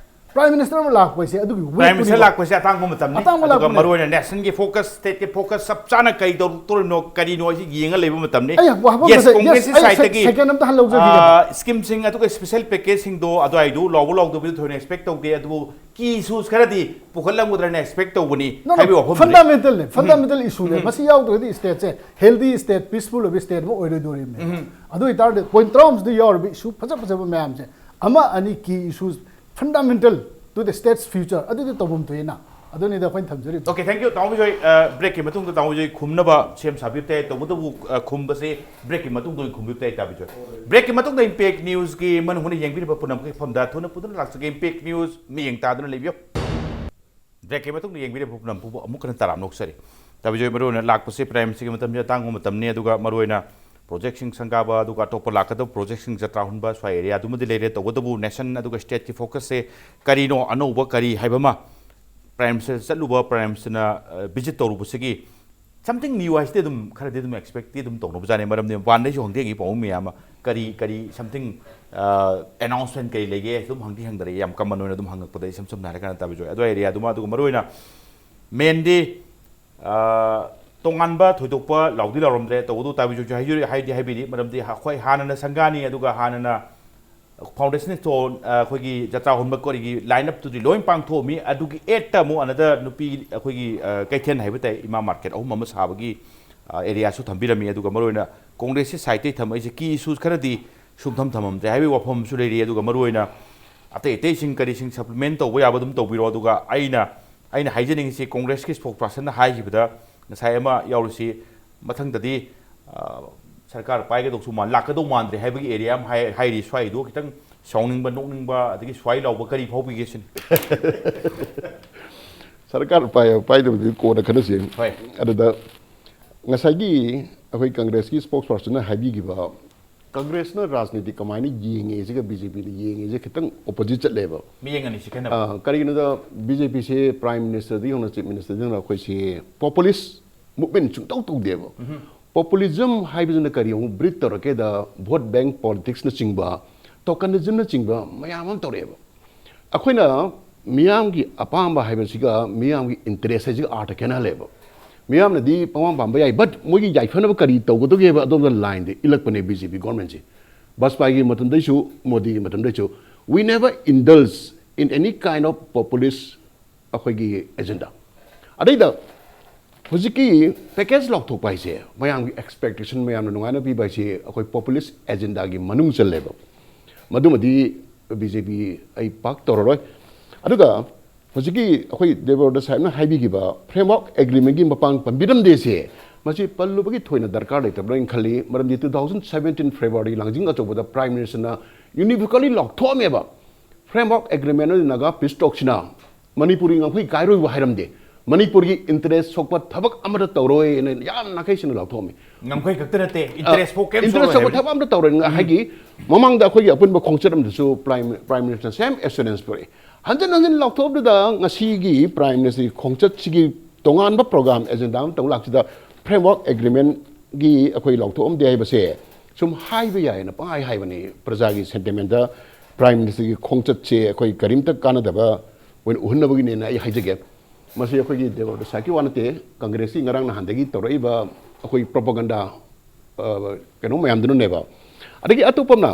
Prime Minister ꯑꯃ ꯂꯥꯛꯄ ꯍꯥꯏꯁꯦ ꯑꯗꯨꯒꯤ Prime Minister ꯋꯦꯠꯇꯨꯅꯤꯗ꯫ ꯂꯥꯛꯄꯁꯦ ꯑꯇꯥꯡꯕ ꯃꯇꯝꯅꯤ꯫ ꯑꯇꯥꯡꯕ ꯑꯗꯨꯒ ꯂꯥꯛꯄꯅꯦ꯫ ꯃꯔꯨꯑꯣꯏꯅ nationꯒꯤ focus, stateꯀꯤ focus ꯆꯞ ꯆꯥꯅ ꯀꯔꯤ ꯇꯧꯔꯛꯇꯣꯔꯤꯅꯣ, ꯀꯔꯤꯅꯣ ꯍꯥꯏꯁꯤ ꯌꯦꯡꯉ ꯂꯩꯕ ꯃꯇꯝꯅꯤ꯫ ꯑꯩ ꯋꯥꯐꯝ Yes, ꯑꯃꯁꯦ, yes, Congressꯀꯤ ꯑꯩ ꯁꯦ-, sideꯇꯒꯤ, second ꯑꯝꯇ ꯍꯜꯍꯧꯖꯈꯤꯒꯦꯕ꯫ ꯑ, schemeꯁꯤꯡ ꯑꯗꯨꯒ special packageꯁꯤꯡꯗꯣ ꯑꯗꯨꯋꯥꯏꯗꯨ ꯂꯥꯎꯕ ꯂꯥꯎꯗꯕꯗꯤ ꯊꯣꯏꯅ expect ꯇꯧꯗꯦ, ꯑꯗꯨꯕꯨ key issues ꯈꯔꯗꯤ ꯄꯨꯈꯠꯂꯝꯒꯗ꯭ꯔꯅ expect ꯇꯧꯕꯅꯤ No, no, ꯍꯥꯏꯕꯒꯤ ꯋꯥꯐꯝꯗꯨꯅꯤ꯫ Fundamentalꯅꯦ, fundamental issueꯅꯦ꯫ ꯎꯝ꯫ ꯃꯁꯤ ꯌꯥꯎꯗ꯭ꯔꯒꯗꯤ stateꯁꯦ healthy state, peaceful ꯑꯣꯏꯕ state ꯑꯃ ꯑꯣꯏꯔꯣꯏꯗꯣꯔꯤꯕꯅꯦ꯫ ꯎꯝ꯫ ꯑꯗꯨ ꯑꯣꯏꯇꯥꯔꯗꯤ point ꯇꯔꯥꯍꯨꯝꯗꯣꯏꯗ ꯌꯥꯎꯔꯤꯕ issue ꯐꯖ ꯐꯖꯕ ꯃꯌꯥꯝꯁꯦ, ꯑꯃ ꯑꯅꯤ key issues fundamental to the state's future ꯑꯗꯨꯗꯤ ꯇꯧꯐꯝ ꯊꯣꯛꯏꯅ꯫ ꯑꯗꯨꯅꯤꯗ ꯑꯩꯈꯣꯏꯅ ꯊꯝꯖꯔꯤꯕ꯫ Okay, thank you, ꯇꯥꯃꯣ ꯕꯤꯖꯣꯏ꯫ ꯑ, breakꯀꯤ ꯃꯇꯨꯡꯗ ꯇꯥꯃꯣ ꯕꯤꯖꯣꯏ ꯈꯨꯝꯅꯕ ꯁꯦꯝ ꯁꯥꯕꯤꯕ ꯇꯥꯏ, ꯇꯧꯕꯇꯕꯨ, ꯑ, ꯈꯨꯝꯕꯁꯦ breakꯀꯤ ꯃꯇꯨꯡꯗ ꯑꯣꯏꯅ ꯈꯨꯝꯕꯤꯕ ꯇꯥꯏ, ꯇꯥꯕꯤꯖꯣꯏ꯫ Breakꯀꯤ ꯃꯇꯨꯡꯗ Impact Newsꯀꯤ ꯃꯅꯨꯡ ꯍꯨꯠꯅ ꯌꯦꯡꯕꯤꯔꯤꯕ ꯄꯨꯝꯅꯃꯛꯀꯤ ꯃꯐꯝꯗ ꯊꯨꯅ ꯄꯨꯗꯨꯅ ꯂꯥꯛꯆꯒꯦ꯫ Impact News ꯃꯤꯠꯌꯦꯡ ꯇꯥꯗꯨꯅ ꯂꯩꯕꯤꯌꯨ꯫ Breakꯀꯤ ꯃꯇꯨꯡꯗ ꯌꯦꯡꯕꯤꯔꯤꯕ ꯄꯨꯝꯅꯃꯛꯄꯨ ꯑꯃꯨꯛ ꯍꯟꯅ ꯇꯔꯥꯝꯅ ꯑꯣꯛꯆꯔꯤ꯫ ꯇꯥꯕꯤꯖꯣꯏ, ꯃꯔꯨꯑꯣꯏꯅ ꯂꯥꯛꯄꯁꯦ Prime Ministerꯒꯤ ꯃꯇꯝꯁꯤꯗ ꯑꯇꯥꯡꯕ ꯃꯇꯝꯅꯤ, ꯑꯗꯨꯒ ꯃꯔꯨꯑꯣꯏꯅ projectꯁꯤꯡ ꯁꯪꯒꯥꯕ, ꯑꯗꯨꯒ ꯑꯇꯣꯞꯄ ꯂꯥꯛꯀꯗꯕ projectꯁꯤꯡ ꯖꯇ꯭ꯔꯥ ꯍꯨꯟꯕ ꯁ꯭ꯋꯥꯏ areaꯗꯨꯃꯗꯤ ꯂꯩꯔꯦ꯫ ꯇꯧꯕꯇꯕꯨ nation ꯑꯗꯨꯒ stateꯀꯤ focusꯁꯦ ꯀꯔꯤꯅꯣ, ꯑꯅꯧꯕ ꯀꯔꯤ ꯍꯥꯏꯕ ꯑꯃ Prime Minister ꯆꯠꯂꯨꯕ, Prime Ministerꯅ, ꯑ, visit ꯇꯧꯔꯨꯕꯁꯤꯒꯤ Something new ꯍꯥꯏꯁꯤꯗꯤ ꯑꯗꯨꯝ ꯈꯔꯗꯤ ꯑꯗꯨꯝ expectꯇꯤ ꯑꯗꯨꯝ ꯇꯧꯅꯕꯖꯥꯠꯅꯤ꯫ ꯃꯔꯝꯗꯤ ꯃꯄꯥꯟꯗꯩꯁꯨ ꯍꯪꯗꯤ ꯍꯪꯉꯤ ꯄꯥꯎꯃꯤ ꯃꯌꯥꯝ ꯑꯃ, ꯀꯔꯤ ꯀꯔꯤ something announcement ꯀꯔꯤ ꯂꯩꯒꯦ ꯑꯗꯨꯝ ꯍꯪꯗꯤ ꯍꯪꯗꯔꯛꯏ꯫ ꯌꯥꯝ common ꯑꯣꯏꯅ ꯑꯗꯨꯝ ꯍꯪꯉꯛꯄꯗ ꯏꯁꯝ ꯁꯝꯅ ꯍꯥꯏꯔꯀꯥꯟꯗ ꯇꯥꯕꯤꯖꯣꯏ ꯑꯗꯨ areaꯗꯨꯃ꯫ ꯑꯗꯨꯒ ꯃꯔꯨꯑꯣꯏꯅ mainꯗꯤ ꯇꯣꯉꯥꯟꯕ ꯊꯣꯏꯗꯣꯛꯄ ꯂꯥꯎꯗꯤ ꯂꯥꯎꯔꯝꯗ꯭ꯔꯦ꯫ ꯇꯧꯕꯗꯨ ꯇꯥꯕꯤꯖꯣꯏꯁꯨ ꯍꯥꯏꯖꯔꯤ, ꯍꯥꯏꯗꯤ ꯍꯥꯏꯕꯤꯔꯤ꯫ ꯃꯔꯝꯗꯤ ꯑꯩꯈꯣꯏ ꯍꯥꯟꯅꯅ ꯁꯪꯒꯥꯅꯤ, ꯑꯗꯨꯒ ꯍꯥꯟꯅꯅ foundation stone, ꯑ, ꯑꯩꯈꯣꯏꯒꯤ ꯖꯇ꯭ꯔꯥ ꯍꯣꯟꯕ ꯀꯔꯤꯒꯤ line upꯇꯨꯗꯤ ꯂꯣꯏ ꯄꯥꯡꯊꯣꯛꯑꯝꯃꯤ꯫ ꯑꯗꯨꯒꯤ ꯑꯦꯠꯇ ꯑꯃꯨꯛ another ꯅꯨꯄꯤ ꯑꯩꯈꯣꯏꯒꯤ, ꯑ, ꯀꯩꯊꯦꯜ ꯍꯥꯏꯕ ꯇꯥꯏ, ꯏꯃꯥ market ꯑꯍꯨꯝ ꯑꯃ ꯁꯥꯕꯒꯤ, ꯑ, areaꯁꯨ ꯊꯝꯕꯤꯔꯝꯃꯤ꯫ ꯑꯗꯨꯒ ꯃꯔꯨꯑꯣꯏꯅ Congressꯀꯤ sideꯇꯩ ꯊꯝꯃꯛꯏꯁꯦ key issues ꯈꯔꯗꯤ ꯁꯨꯝꯊꯝ ꯊꯝꯃꯝꯗ꯭ꯔꯦ ꯍꯥꯏꯕꯒꯤ ꯋꯥꯐꯝ ꯑꯃꯁꯨ ꯂꯩꯔꯤ꯫ ꯑꯗꯨꯒ ꯃꯔꯨꯑꯣꯏꯅ ꯑꯇꯩ ꯑꯇꯩꯁꯤꯡ ꯀꯔꯤꯁꯤꯡ supplement ꯇꯧꯕ ꯌꯥꯕ ꯑꯗꯨꯝ ꯇꯧꯕꯤꯔꯣ꯫ ꯑꯗꯨꯒ ꯑꯩꯅ, ꯑꯩꯅ ꯍꯥꯏꯖꯅꯤꯡꯉꯤꯁꯤ Congressꯀꯤ spokespersonꯅ ꯍꯥꯏꯈꯤꯕꯗ ꯉꯁꯥꯏ ꯑꯃ ꯌꯥꯎꯔꯤꯁꯤ ꯃꯊꯪꯗꯗꯤ, ꯑ, ꯁꯔꯀꯥꯔ ꯄꯥꯏꯒꯗꯧꯁꯨ ꯃꯥꯟ-, ꯂꯥꯛꯀꯗꯧ ꯃꯥꯟꯗ꯭ꯔꯦ ꯍꯥꯏꯕꯒꯤ area ꯑꯃ ꯍꯥꯏ-, ꯍꯥꯏꯔꯤ꯫ ꯁ꯭ꯋꯥꯏꯗꯣ ꯈꯤꯇꯪ ꯁꯥꯎꯅꯤꯡꯕ, ꯅꯣꯛꯅꯤꯡꯕ, ꯑꯗꯒꯤ ꯁ꯭ꯋꯥꯏ ꯂꯥꯎꯕ ꯀꯔꯤ ꯐꯥꯎꯕꯤꯒꯦ ꯁꯤꯅꯤ꯫ ꯁꯔꯀꯥꯔ ꯄꯥꯏ-, ꯄꯥꯏꯗꯕꯗꯤ ꯀꯣꯟꯅ ꯈꯟꯅꯁꯤ꯫ ꯍꯣꯏ꯫ ꯑꯗꯨꯗ ꯉꯁꯥꯏꯒꯤ ꯑꯩꯈꯣꯏ Congressꯀꯤ spokespersonꯅ ꯍꯥꯏꯕꯤꯈꯤꯕ, Congressꯅ ꯔꯥꯖꯅꯤꯇꯤ ꯀꯃꯥꯏꯅ ꯌꯦꯡꯉꯦ ꯁꯤꯒ BJPꯅ ꯌꯦꯡꯉꯦꯁꯦ ꯈꯤꯇꯪ opposite ꯆꯠꯂꯦꯕ꯫ ꯃꯤꯠꯌꯦꯡ ꯑꯅꯤꯁꯤ ꯈꯦꯠꯅꯕ꯫ ꯑ, ꯀꯔꯤꯒꯤꯅꯣꯗ BJPꯁꯦ Prime Ministerꯗꯒꯤ ꯍꯧꯅ Chief Ministerꯗꯒꯤ ꯍꯧꯅ ꯑꯩꯈꯣꯏꯁꯤ populist movement ꯁꯨꯡꯇꯧ ꯇꯧꯗꯦꯕ꯫ Populism ꯍꯥꯏꯕꯁꯤꯅ ꯀꯔꯤ ꯑꯃꯨꯛ breed ꯇꯧꯔꯛꯀꯦꯗ, vote bank politicsꯅꯆꯤꯡꯕ, tokenismꯅꯆꯤꯡꯕ ꯃꯌꯥꯝ ꯑꯃ ꯇꯧꯔꯛꯑꯦꯕ꯫ ꯑꯩꯈꯣꯏꯅ ꯃꯤꯌꯥꯝꯒꯤ ꯑꯄꯥꯝꯕ ꯍꯥꯏꯕꯁꯤꯒ ꯃꯤꯌꯥꯝꯒꯤ interest ꯍꯥꯏꯁꯤꯒ ꯑꯥꯔꯊ ꯈꯦꯠꯅꯍꯜꯂꯦꯕ꯫ ꯃꯤꯌꯥꯝꯅꯗꯤ ꯄꯪꯄꯥꯝ ꯄꯥꯝꯕ ꯌꯥꯏ, but ꯃꯣꯏꯒꯤ ꯌꯥꯏꯐꯅꯕ ꯀꯔꯤ ꯇꯧꯒꯗꯒꯦꯕ ꯑꯗꯣꯝꯗ lineꯗꯤ ꯏꯜꯂꯛꯄꯅꯦ BJP governmentꯁꯤ꯫ ꯕꯥꯖꯄꯥꯏꯒꯤ ꯃꯇꯝꯗꯩꯁꯨ, ꯃꯣꯗꯤꯒꯤ ꯃꯇꯝꯗꯩꯁꯨ, we never indulge in any kind of populist ꯑꯩꯈꯣꯏꯒꯤ agenda꯫ ꯑꯗꯩꯗ ꯍꯧꯖꯤꯛꯀꯤ package ꯂꯥꯎꯊꯣꯛꯄ ꯍꯥꯏꯁꯦ, ꯃꯌꯥꯝꯒꯤ expectation, ꯃꯌꯥꯝꯅ ꯅꯨꯡꯉꯥꯏꯅ ꯄꯤꯕ ꯍꯥꯏꯁꯦ ꯑꯩꯈꯣꯏ populist agendaꯒꯤ ꯃꯅꯨꯡ ꯆꯜꯂꯦꯕ꯫ ꯃꯗꯨꯃꯗꯤ BJP ꯑꯩ ꯄꯥꯛ ꯇꯧꯔꯔꯣꯏ꯫ ꯑꯗꯨꯒ ꯍꯧꯖꯤꯛꯀꯤ ꯑꯩꯈꯣꯏ ꯗꯦꯕꯦꯒꯧꯗ ꯁꯥꯍꯦꯕꯅ ꯍꯥꯏꯕꯤꯈꯤꯕ framework agreementꯀꯤ ꯃꯄꯥꯡ ꯄꯟꯕꯤꯔꯝꯗꯦꯁꯦ, ꯃꯁꯤ ꯄꯜꯂꯨꯕꯒꯤ ꯊꯣꯏꯅ ꯗꯔꯀꯥꯔ ꯂꯩꯇꯕ꯭ꯔꯥ ꯍꯥꯏꯅ ꯈꯜꯂꯤ꯫ ꯃꯔꯝꯗꯤ two thousand seventeen February ꯂꯥꯡꯖꯤꯡ ꯑꯆꯧꯕꯗ Prime Ministerꯅ unequivocally ꯂꯥꯎꯊꯣꯛꯑꯝꯃꯦꯕ, framework agreement ꯑꯃꯗꯤ Naga peace talksꯅ ꯃꯅꯤꯄꯨꯔꯒꯤ ꯉꯝꯈꯩ ꯀꯥꯏꯔꯣꯏꯕ ꯍꯥꯏꯔꯝꯗꯦ꯫ ꯃꯅꯤꯄꯨꯔꯒꯤ interest ꯁꯣꯛꯄ ꯊꯕꯛ ꯑꯃꯠꯇ ꯇꯧꯔꯣꯏꯅ ꯌꯥꯝ ꯅꯥꯈꯩ ꯁꯦꯡꯅ ꯂꯥꯎꯊꯣꯛꯑꯝꯃꯤ꯫ ꯉꯝꯈꯩ ꯈꯛꯇ ꯅꯠꯇꯦ, interest ꯐꯥꯎ ꯀꯩꯝ interest ꯁꯣꯛꯑꯣꯏ ꯁꯣꯛꯄ ꯍꯥꯏꯕꯅꯤ꯫ ꯊꯕꯛ ꯑꯃꯠꯇ ꯇꯧꯔꯣꯏ꯫ ꯍꯥꯏꯒꯤ ꯃꯃꯥꯡꯗ ꯑꯩꯈꯣꯏꯒꯤ ꯑꯄꯨꯟꯕ ꯈꯣꯡꯆꯠ ꯑꯃꯗꯁꯨ Prime, Prime Minister same assurance ꯄꯨꯔꯛꯏ꯫ ꯍꯟꯖꯤꯟ ꯍꯟꯖꯤꯟ ꯂꯥꯎꯊꯣꯛꯑꯕꯗꯨꯗ ꯉꯁꯤꯒꯤ Prime Ministerꯒꯤ ꯈꯣꯡꯆꯠꯁꯤꯒꯤ ꯇꯣꯉꯥꯟꯕ program agenda ꯑꯃ ꯇꯧ ꯂꯥꯛꯁꯤꯗ framework agreementꯒꯤ ꯑꯩꯈꯣꯏ ꯂꯥꯎꯊꯣꯛꯑꯝꯗꯦ ꯍꯥꯏꯕꯁꯦ ꯁꯨꯝ ꯍꯥꯏꯕ ꯌꯥꯏꯅ ꯄꯪꯍꯥꯏ ꯍꯥꯏꯕꯅꯤ꯫ ꯄ꯭ꯔꯖꯥꯒꯤ sentimentꯇ Prime Ministerꯒꯤ ꯈꯣꯡꯆꯠꯁꯦ ꯑꯩꯈꯣꯏ ꯀꯔꯤꯝꯇ ꯀꯥꯟꯅꯗꯕ ꯑꯣꯏꯅ ꯎꯍꯟꯅꯕꯒꯤꯅꯦꯅ ꯑꯩ ꯍꯥꯏꯖꯒꯦ꯫ ꯃꯁꯤ ꯑꯩꯈꯣꯏꯒꯤ ꯗꯦꯕ ꯄ꯭ꯔꯁꯥꯗꯀꯤ ꯋꯥ ꯅꯠꯇꯦ, ꯀꯪꯒ꯭ꯔꯦꯁꯀꯤ ꯉꯔꯥꯡ ꯅꯍꯥꯟꯗꯒꯤ ꯇꯧꯔꯛꯏꯕ ꯑꯩꯈꯣꯏ propaganda, ꯑ, ꯀꯩꯅꯣ ꯃꯌꯥꯝꯗꯨꯅꯅꯦꯕ꯫ ꯑꯗꯒꯤ ꯑꯇꯣꯞꯄ ꯑꯃꯅ,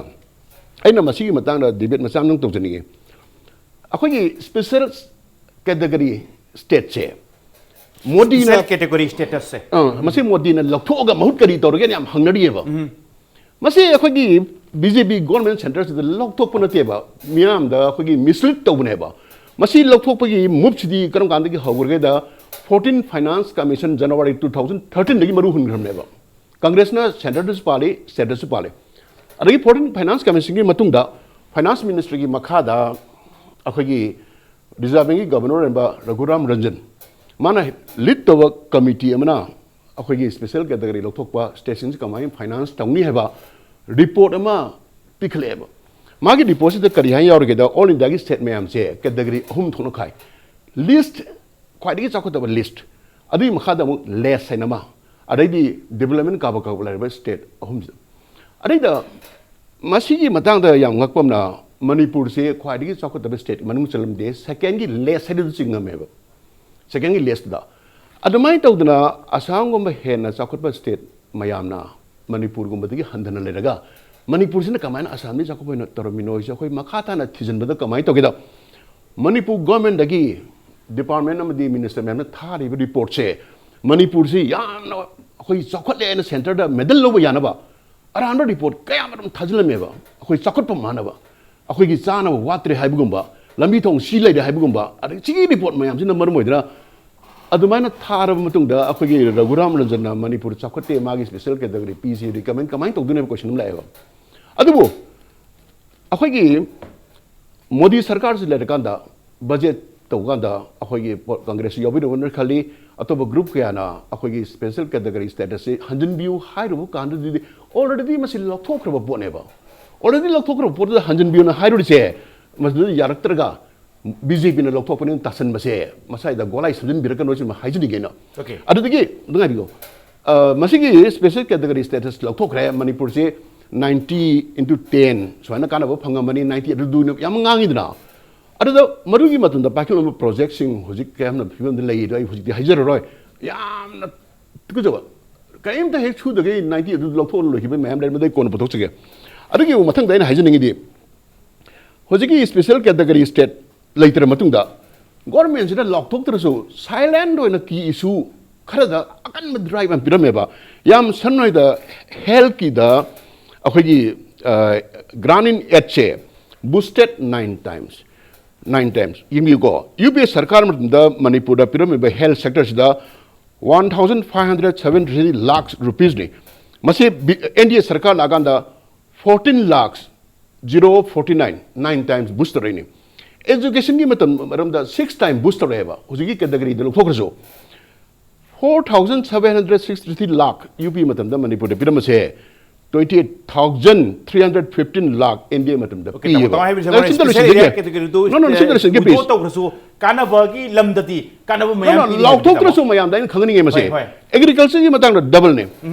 ꯑꯩꯅ ꯃꯁꯤꯒꯤ ꯃꯇꯥꯡꯗ debate ꯃꯆꯥ ꯑꯃꯇꯪ ꯇꯧꯖꯅꯤꯡꯉꯤ꯫ ꯑꯩꯈꯣꯏꯒꯤ special category stateꯁꯦ ꯃꯣꯗꯤꯅ, Special category statusꯁꯦ꯫ ꯑ, ꯃꯁꯤ ꯃꯣꯗꯤꯅ ꯂꯧꯊꯣꯛꯑꯒ ꯃꯍꯨꯠ ꯀꯔꯤ ꯇꯧꯔꯒꯦꯅ ꯌꯥꯝ ꯍꯪꯅꯔꯤꯑꯕ꯫ ꯃꯁꯤ ꯑꯩꯈꯣꯏꯒꯤ BJP government centreꯁꯤꯗ ꯂꯧꯊꯣꯛꯄ ꯅꯠꯇꯦꯕ, ꯃꯤꯌꯥꯝꯗ ꯑꯩꯈꯣꯏꯒꯤ mislead ꯇꯧꯕꯅꯦꯕ꯫ ꯃꯁꯤ ꯂꯧꯊꯣꯛꯄꯒꯤ moveꯁꯤꯗꯤ ꯀꯔꯝ ꯀꯥꯟꯗꯒꯤ ꯍꯧꯈ꯭ꯔꯒꯦꯗ, fourteen Finance Commission January two thousand thirteenꯗꯒꯤ ꯃꯔꯨ ꯍꯨꯟꯈ꯭ꯔꯕꯅꯦꯕ꯫ ꯀꯪꯒ꯭ꯔꯦꯁꯅ centreꯗꯁꯨ ꯄꯥꯜꯂꯤ, stateꯇꯁꯨ ꯄꯥꯜꯂꯤ꯫ ꯑꯗꯒꯤ fourteen Finance Commissionꯒꯤ ꯃꯇꯨꯡꯗ Finance Ministryꯒꯤ ꯃꯈꯥꯗ ꯑꯩꯈꯣꯏꯒꯤ Reserve Bankꯀꯤ governor ꯑꯣꯏꯔꯝꯕ ꯔꯘꯨꯔꯥꯝ ꯔꯟꯖꯟ, ꯃꯥꯅ lead ꯇꯧꯕ committee ꯑꯃꯅ ꯑꯩꯈꯣꯏꯒꯤ special category ꯂꯧꯊꯣꯛꯄ stateꯁꯤꯡꯁꯤ ꯀꯃꯥꯏꯅ finance ꯇꯧꯅꯤ ꯍꯥꯏꯕ report ꯑꯃ ꯄꯤꯈꯠꯂꯛꯑꯦꯕ꯫ ꯃꯥꯒꯤ reportꯁꯤꯗ ꯀꯔꯤ ꯍꯥꯏꯅ ꯌꯥꯎꯔꯒꯦꯗ, all Indiaꯒꯤ state ꯃꯌꯥꯝꯁꯦ category ꯑꯍꯨꯝ ꯊꯣꯛꯅ ꯈꯥꯏ꯫ Least, ꯈ꯭ꯋꯥꯏꯗꯒꯤ ꯆꯥꯎꯈꯠꯇꯕ list, ꯑꯗꯨꯒꯤ ꯃꯈꯥꯗ ꯑꯃꯨꯛ less ꯍꯥꯏꯅ ꯑꯃ, ꯑꯗꯩꯗꯤ development ꯀꯥꯕꯛ ꯀꯥꯕꯛ ꯂꯩꯔꯤꯕ state ꯑꯍꯨꯝꯁꯦ꯫ ꯑꯗꯩꯗ ꯃꯁꯤꯒꯤ ꯃꯇꯥꯡꯗ ꯌꯥꯝ ꯉꯛꯄ ꯑꯃꯅ, ꯃꯅꯤꯄꯨꯔꯁꯦ ꯈ꯭ꯋꯥꯏꯗꯒꯤ ꯆꯥꯎꯈꯠꯇꯕ state ꯃꯅꯨꯡ ꯆꯜꯂꯝꯗꯦ, secondꯒꯤ less ꯍꯥꯏꯗꯨꯗ ꯆꯤꯡꯉꯝꯃꯦꯕ, secondꯒꯤ listꯇ꯫ ꯑꯗꯨꯃꯥꯏꯅ ꯇꯧꯗꯅ ꯑꯁꯥꯝꯒꯨꯝꯕ ꯍꯦꯟꯅ ꯆꯥꯎꯈꯠꯄ state ꯃꯌꯥꯝꯅ ꯃꯅꯤꯄꯨꯔꯒꯨꯝꯕꯗꯒꯤ ꯍꯟꯊꯅ ꯂꯩꯔꯒ, ꯃꯅꯤꯄꯨꯔꯁꯤꯅ ꯀꯃꯥꯏꯅ ꯑꯁꯥꯝꯗꯒꯤ ꯆꯥꯎꯈꯠꯄ ꯑꯣꯏꯅ ꯇꯧꯔꯝꯃꯤꯅꯣ ꯍꯥꯏꯁꯦ ꯑꯩꯈꯣꯏ ꯃꯈꯥ ꯇꯥꯅ ꯊꯤꯖꯤꯟꯕꯗ ꯀꯃꯥꯏꯅ ꯇꯧꯒꯦꯗ, ꯃꯅꯤꯄꯨꯔ governmentꯗꯒꯤ department ꯑꯃꯗꯤ minister ꯃꯌꯥꯝꯅ ꯊꯥꯔꯤꯕ reportꯁꯦ, ꯃꯅꯤꯄꯨꯔꯁꯤ ꯌꯥꯝꯅ ꯑꯩꯈꯣꯏ ꯆꯥꯎꯈꯠꯂꯦ ꯍꯥꯏꯅ centreꯗ medal ꯂꯧꯕ ꯌꯥꯅꯕ ꯑꯔꯥꯟꯕ report ꯀꯌꯥ ꯑꯃ ꯑꯗꯨꯝ ꯊꯥꯖꯤꯜꯂꯝꯃꯦꯕ꯫ ꯑꯩꯈꯣꯏ ꯆꯥꯎꯈꯠꯄ ꯃꯥꯟꯅꯕ, ꯑꯩꯈꯣꯏꯒꯤ ꯆꯥꯅꯕ ꯋꯥꯠꯇ꯭ꯔꯦ ꯍꯥꯏꯕꯒꯨꯝꯕ, ꯂꯝꯕꯤ ꯊꯣꯡ ꯁꯤ ꯂꯩꯔꯦ ꯍꯥꯏꯕꯒꯨꯝꯕ, ꯑꯗꯒꯤ ꯁꯤꯒꯤ report ꯃꯌꯥꯝꯁꯤꯅ ꯃꯔꯝ ꯑꯣꯏꯗꯅ ꯑꯗꯨꯃꯥꯏꯅ ꯊꯥꯔꯕ ꯃꯇꯨꯡꯗ ꯑꯩꯈꯣꯏꯒꯤ ꯔꯘꯨꯔꯥꯝ ꯔꯟꯖꯟꯅ ꯃꯅꯤꯄꯨꯔ ꯆꯥꯎꯈꯠꯇꯦ, ꯃꯥꯒꯤ special category ꯄꯤꯁꯤ recommend ꯀꯃꯥꯏꯅ ꯇꯧꯗꯣꯏꯅꯣ ꯍꯥꯏꯕ question ꯑꯃ ꯂꯥꯛꯑꯦꯕ꯫ ꯑꯗꯨꯕꯨ ꯑꯩꯈꯣꯏꯒꯤ ꯃꯣꯗꯤ ꯁꯔꯀꯥꯔꯁꯤ ꯂꯩꯔꯀꯥꯟꯗ, budget ꯇꯧꯀꯥꯟꯗ ꯑꯩꯈꯣꯏꯒꯤ ꯀꯪꯒ꯭ꯔꯦꯁꯁꯨ ꯌꯥꯎꯕꯤꯔꯝꯒꯅꯤ ꯈꯜꯂꯤ, ꯑꯇꯣꯞꯄ group ꯀꯌꯥꯅ ꯑꯩꯈꯣꯏꯒꯤ special category statusꯁꯤ ꯍꯟꯖꯤꯟꯕꯤꯌꯨ ꯍꯥꯏꯔꯨꯕ ꯀꯥꯟꯗꯗꯤ already ꯃꯁꯤ ꯂꯧꯊꯣꯛꯈ꯭ꯔꯕ ꯄꯣꯠꯅꯦꯕ꯫ Already ꯂꯧꯊꯣꯛꯈ꯭ꯔꯕ ꯄꯣꯠꯇꯨꯗ ꯍꯟꯖꯤꯟꯕꯤꯌꯨꯅ ꯍꯥꯏꯔꯨꯔꯤꯁꯦ, ꯃꯁꯤꯗ ꯌꯥꯔꯛꯇ꯭ꯔꯒ ꯕꯤ ꯖꯦ ꯄꯤꯅ ꯂꯧꯊꯣꯛꯄꯅꯤꯅ ꯇꯥꯁꯟꯕꯁꯦ ꯃꯁꯥꯏꯗ ꯒꯣꯂꯥꯏ ꯁꯝꯖꯤꯟꯕꯤꯔꯛꯀꯅꯣ ꯁꯤꯃ ꯍꯥꯏꯖꯅꯤꯡꯉꯦ ꯑꯩꯅ꯫ Okay. ꯑꯗꯨꯗꯒꯤ ꯑꯗꯨ ꯉꯥꯏꯕꯤꯌꯣ꯫ ꯑ, ꯃꯁꯤꯒꯤ special category status ꯂꯧꯊꯣꯛꯈ꯭ꯔꯦ꯫ ꯃꯅꯤꯄꯨꯔꯁꯦ ninety into ten ꯁꯨꯃꯥꯏꯅ ꯀꯥꯟꯅꯕ ꯐꯪꯉꯝꯃꯅꯤ, ninety ꯑꯗꯨꯗꯨꯅ ꯌꯥꯝ ꯉꯥꯡꯉꯤꯗꯅ꯫ ꯑꯗꯨꯗ ꯃꯗꯨꯒꯤ ꯃꯇꯝꯗ ꯄꯥꯏꯈꯠꯂꯝꯕ projectꯁꯤꯡ ꯍꯧꯖꯤꯛ ꯀꯔꯝꯕ ꯐꯤꯕꯝꯗ ꯂꯩꯔꯤꯗꯣ ꯑꯩ ꯍꯧꯖꯤꯛꯇꯤ ꯍꯥꯏꯖꯔꯔꯣꯏ꯫ ꯌꯥꯝꯅ ꯇꯨꯀꯠꯆꯕ꯫ ꯀꯔꯤꯝꯇ ꯍꯦꯛ ꯁꯨꯗꯒꯩ ninety ꯑꯗꯨ ꯂꯧꯊꯣꯛꯑ ꯂꯣꯏꯈꯤꯕ ꯃꯌꯥꯝ ꯂꯩꯔꯝꯕꯗ ꯑꯩ ꯀꯣꯟꯅ ꯄꯨꯊꯣꯛꯆꯒꯦ꯫ ꯑꯗꯨꯒꯤ ꯃꯊꯪꯗ ꯑꯩꯅ ꯍꯥꯏꯖꯅꯤꯡꯉꯤꯗꯤ, ꯍꯧꯖꯤꯛꯀꯤ special category status ꯂꯩꯇ꯭ꯔ ꯃꯇꯨꯡꯗ governmentꯁꯤꯅ ꯂꯥꯎꯊꯣꯛꯇ꯭ꯔꯁꯨ silent ꯑꯣꯏꯅ key issue ꯈꯔꯗ ꯑꯀꯟꯕ drive ꯌꯥꯝ ꯄꯤꯔꯝꯃꯦꯕ꯫ ꯌꯥꯝ ꯁꯝꯅ ꯍꯥꯏꯗ healthꯀꯤꯗ ꯑꯩꯈꯣꯏꯒꯤ grant in aidꯁꯦ boosted nine times, nine times꯫ ꯌꯦꯡꯕꯤꯌꯨꯀꯣ, ꯌꯨ ꯄꯤ ꯑꯦ ꯁꯔꯀꯥꯔ ꯃꯇꯝꯗ ꯃꯅꯤꯄꯨꯔꯗ ꯄꯤꯔꯝꯃꯤꯕ health sectorꯁꯤꯗ one thousand five hundred seventy three lakh rupeesꯅꯤ꯫ ꯃꯁꯤ ꯑꯦꯟ ꯗꯤ ꯑꯦ ꯁꯔꯀꯥꯔ ꯂꯥꯛꯑꯀꯥꯟꯗ fourteen lakhs zero forty nine, nine times boost ꯇꯧꯔꯛꯏꯅꯤ꯫ Educationꯒꯤ ꯃꯇꯝ ꯃꯔꯝꯗ six time boost ꯇꯧꯔꯛꯑꯦꯕ꯫ ꯍꯧꯖꯤꯛꯀꯤ categoryꯗ ꯂꯧꯊꯣꯛꯈ꯭ꯔꯁꯨ four thousand seven hundred sixty three lakh U P A ꯃꯇꯝꯗ ꯃꯅꯤꯄꯨꯔꯗ ꯄꯤꯔꯝꯕꯁꯦ twenty eight thousand three hundred fifteen lakh N D A ꯃꯇꯝꯗ Okay, ꯇꯥꯃꯣ, ꯄꯤꯌꯦꯕ꯫ ꯇꯥꯃꯣ ꯍꯥꯏꯕꯤꯔꯤꯁꯦ ꯑꯩ ꯃꯔꯨ ꯁꯤꯝꯇ special ꯂꯣꯏꯁꯤꯟꯖꯒꯦ꯫ area categoryꯗꯨ, No, no, no, ꯁꯤꯝꯇ ꯑꯦ, ꯂꯣꯏꯁꯤꯟꯖꯒꯦ, withdraw please꯫ ꯇꯧꯈ꯭ꯔꯁꯨ ꯀꯥꯟꯅꯕꯒꯤ ꯂꯝꯗꯗꯤ ꯀꯥꯟꯅꯕ No, ꯃꯌꯥꯝ no, ꯄꯤꯔꯤꯕꯅꯤ, ꯂꯥꯎꯊꯣꯛꯇ꯭ꯔꯁꯨ ꯇꯥꯃꯣ꯫ ꯃꯌꯥꯝꯗ ꯑꯩꯅ ꯈꯪꯍꯟꯅꯤꯡꯉꯦ ꯃꯁꯤ꯫ ꯍꯣꯏ, ꯍꯣꯏ꯫ Agricultureꯒꯤ ꯃꯇꯥꯡꯗ doubleꯅꯤ꯫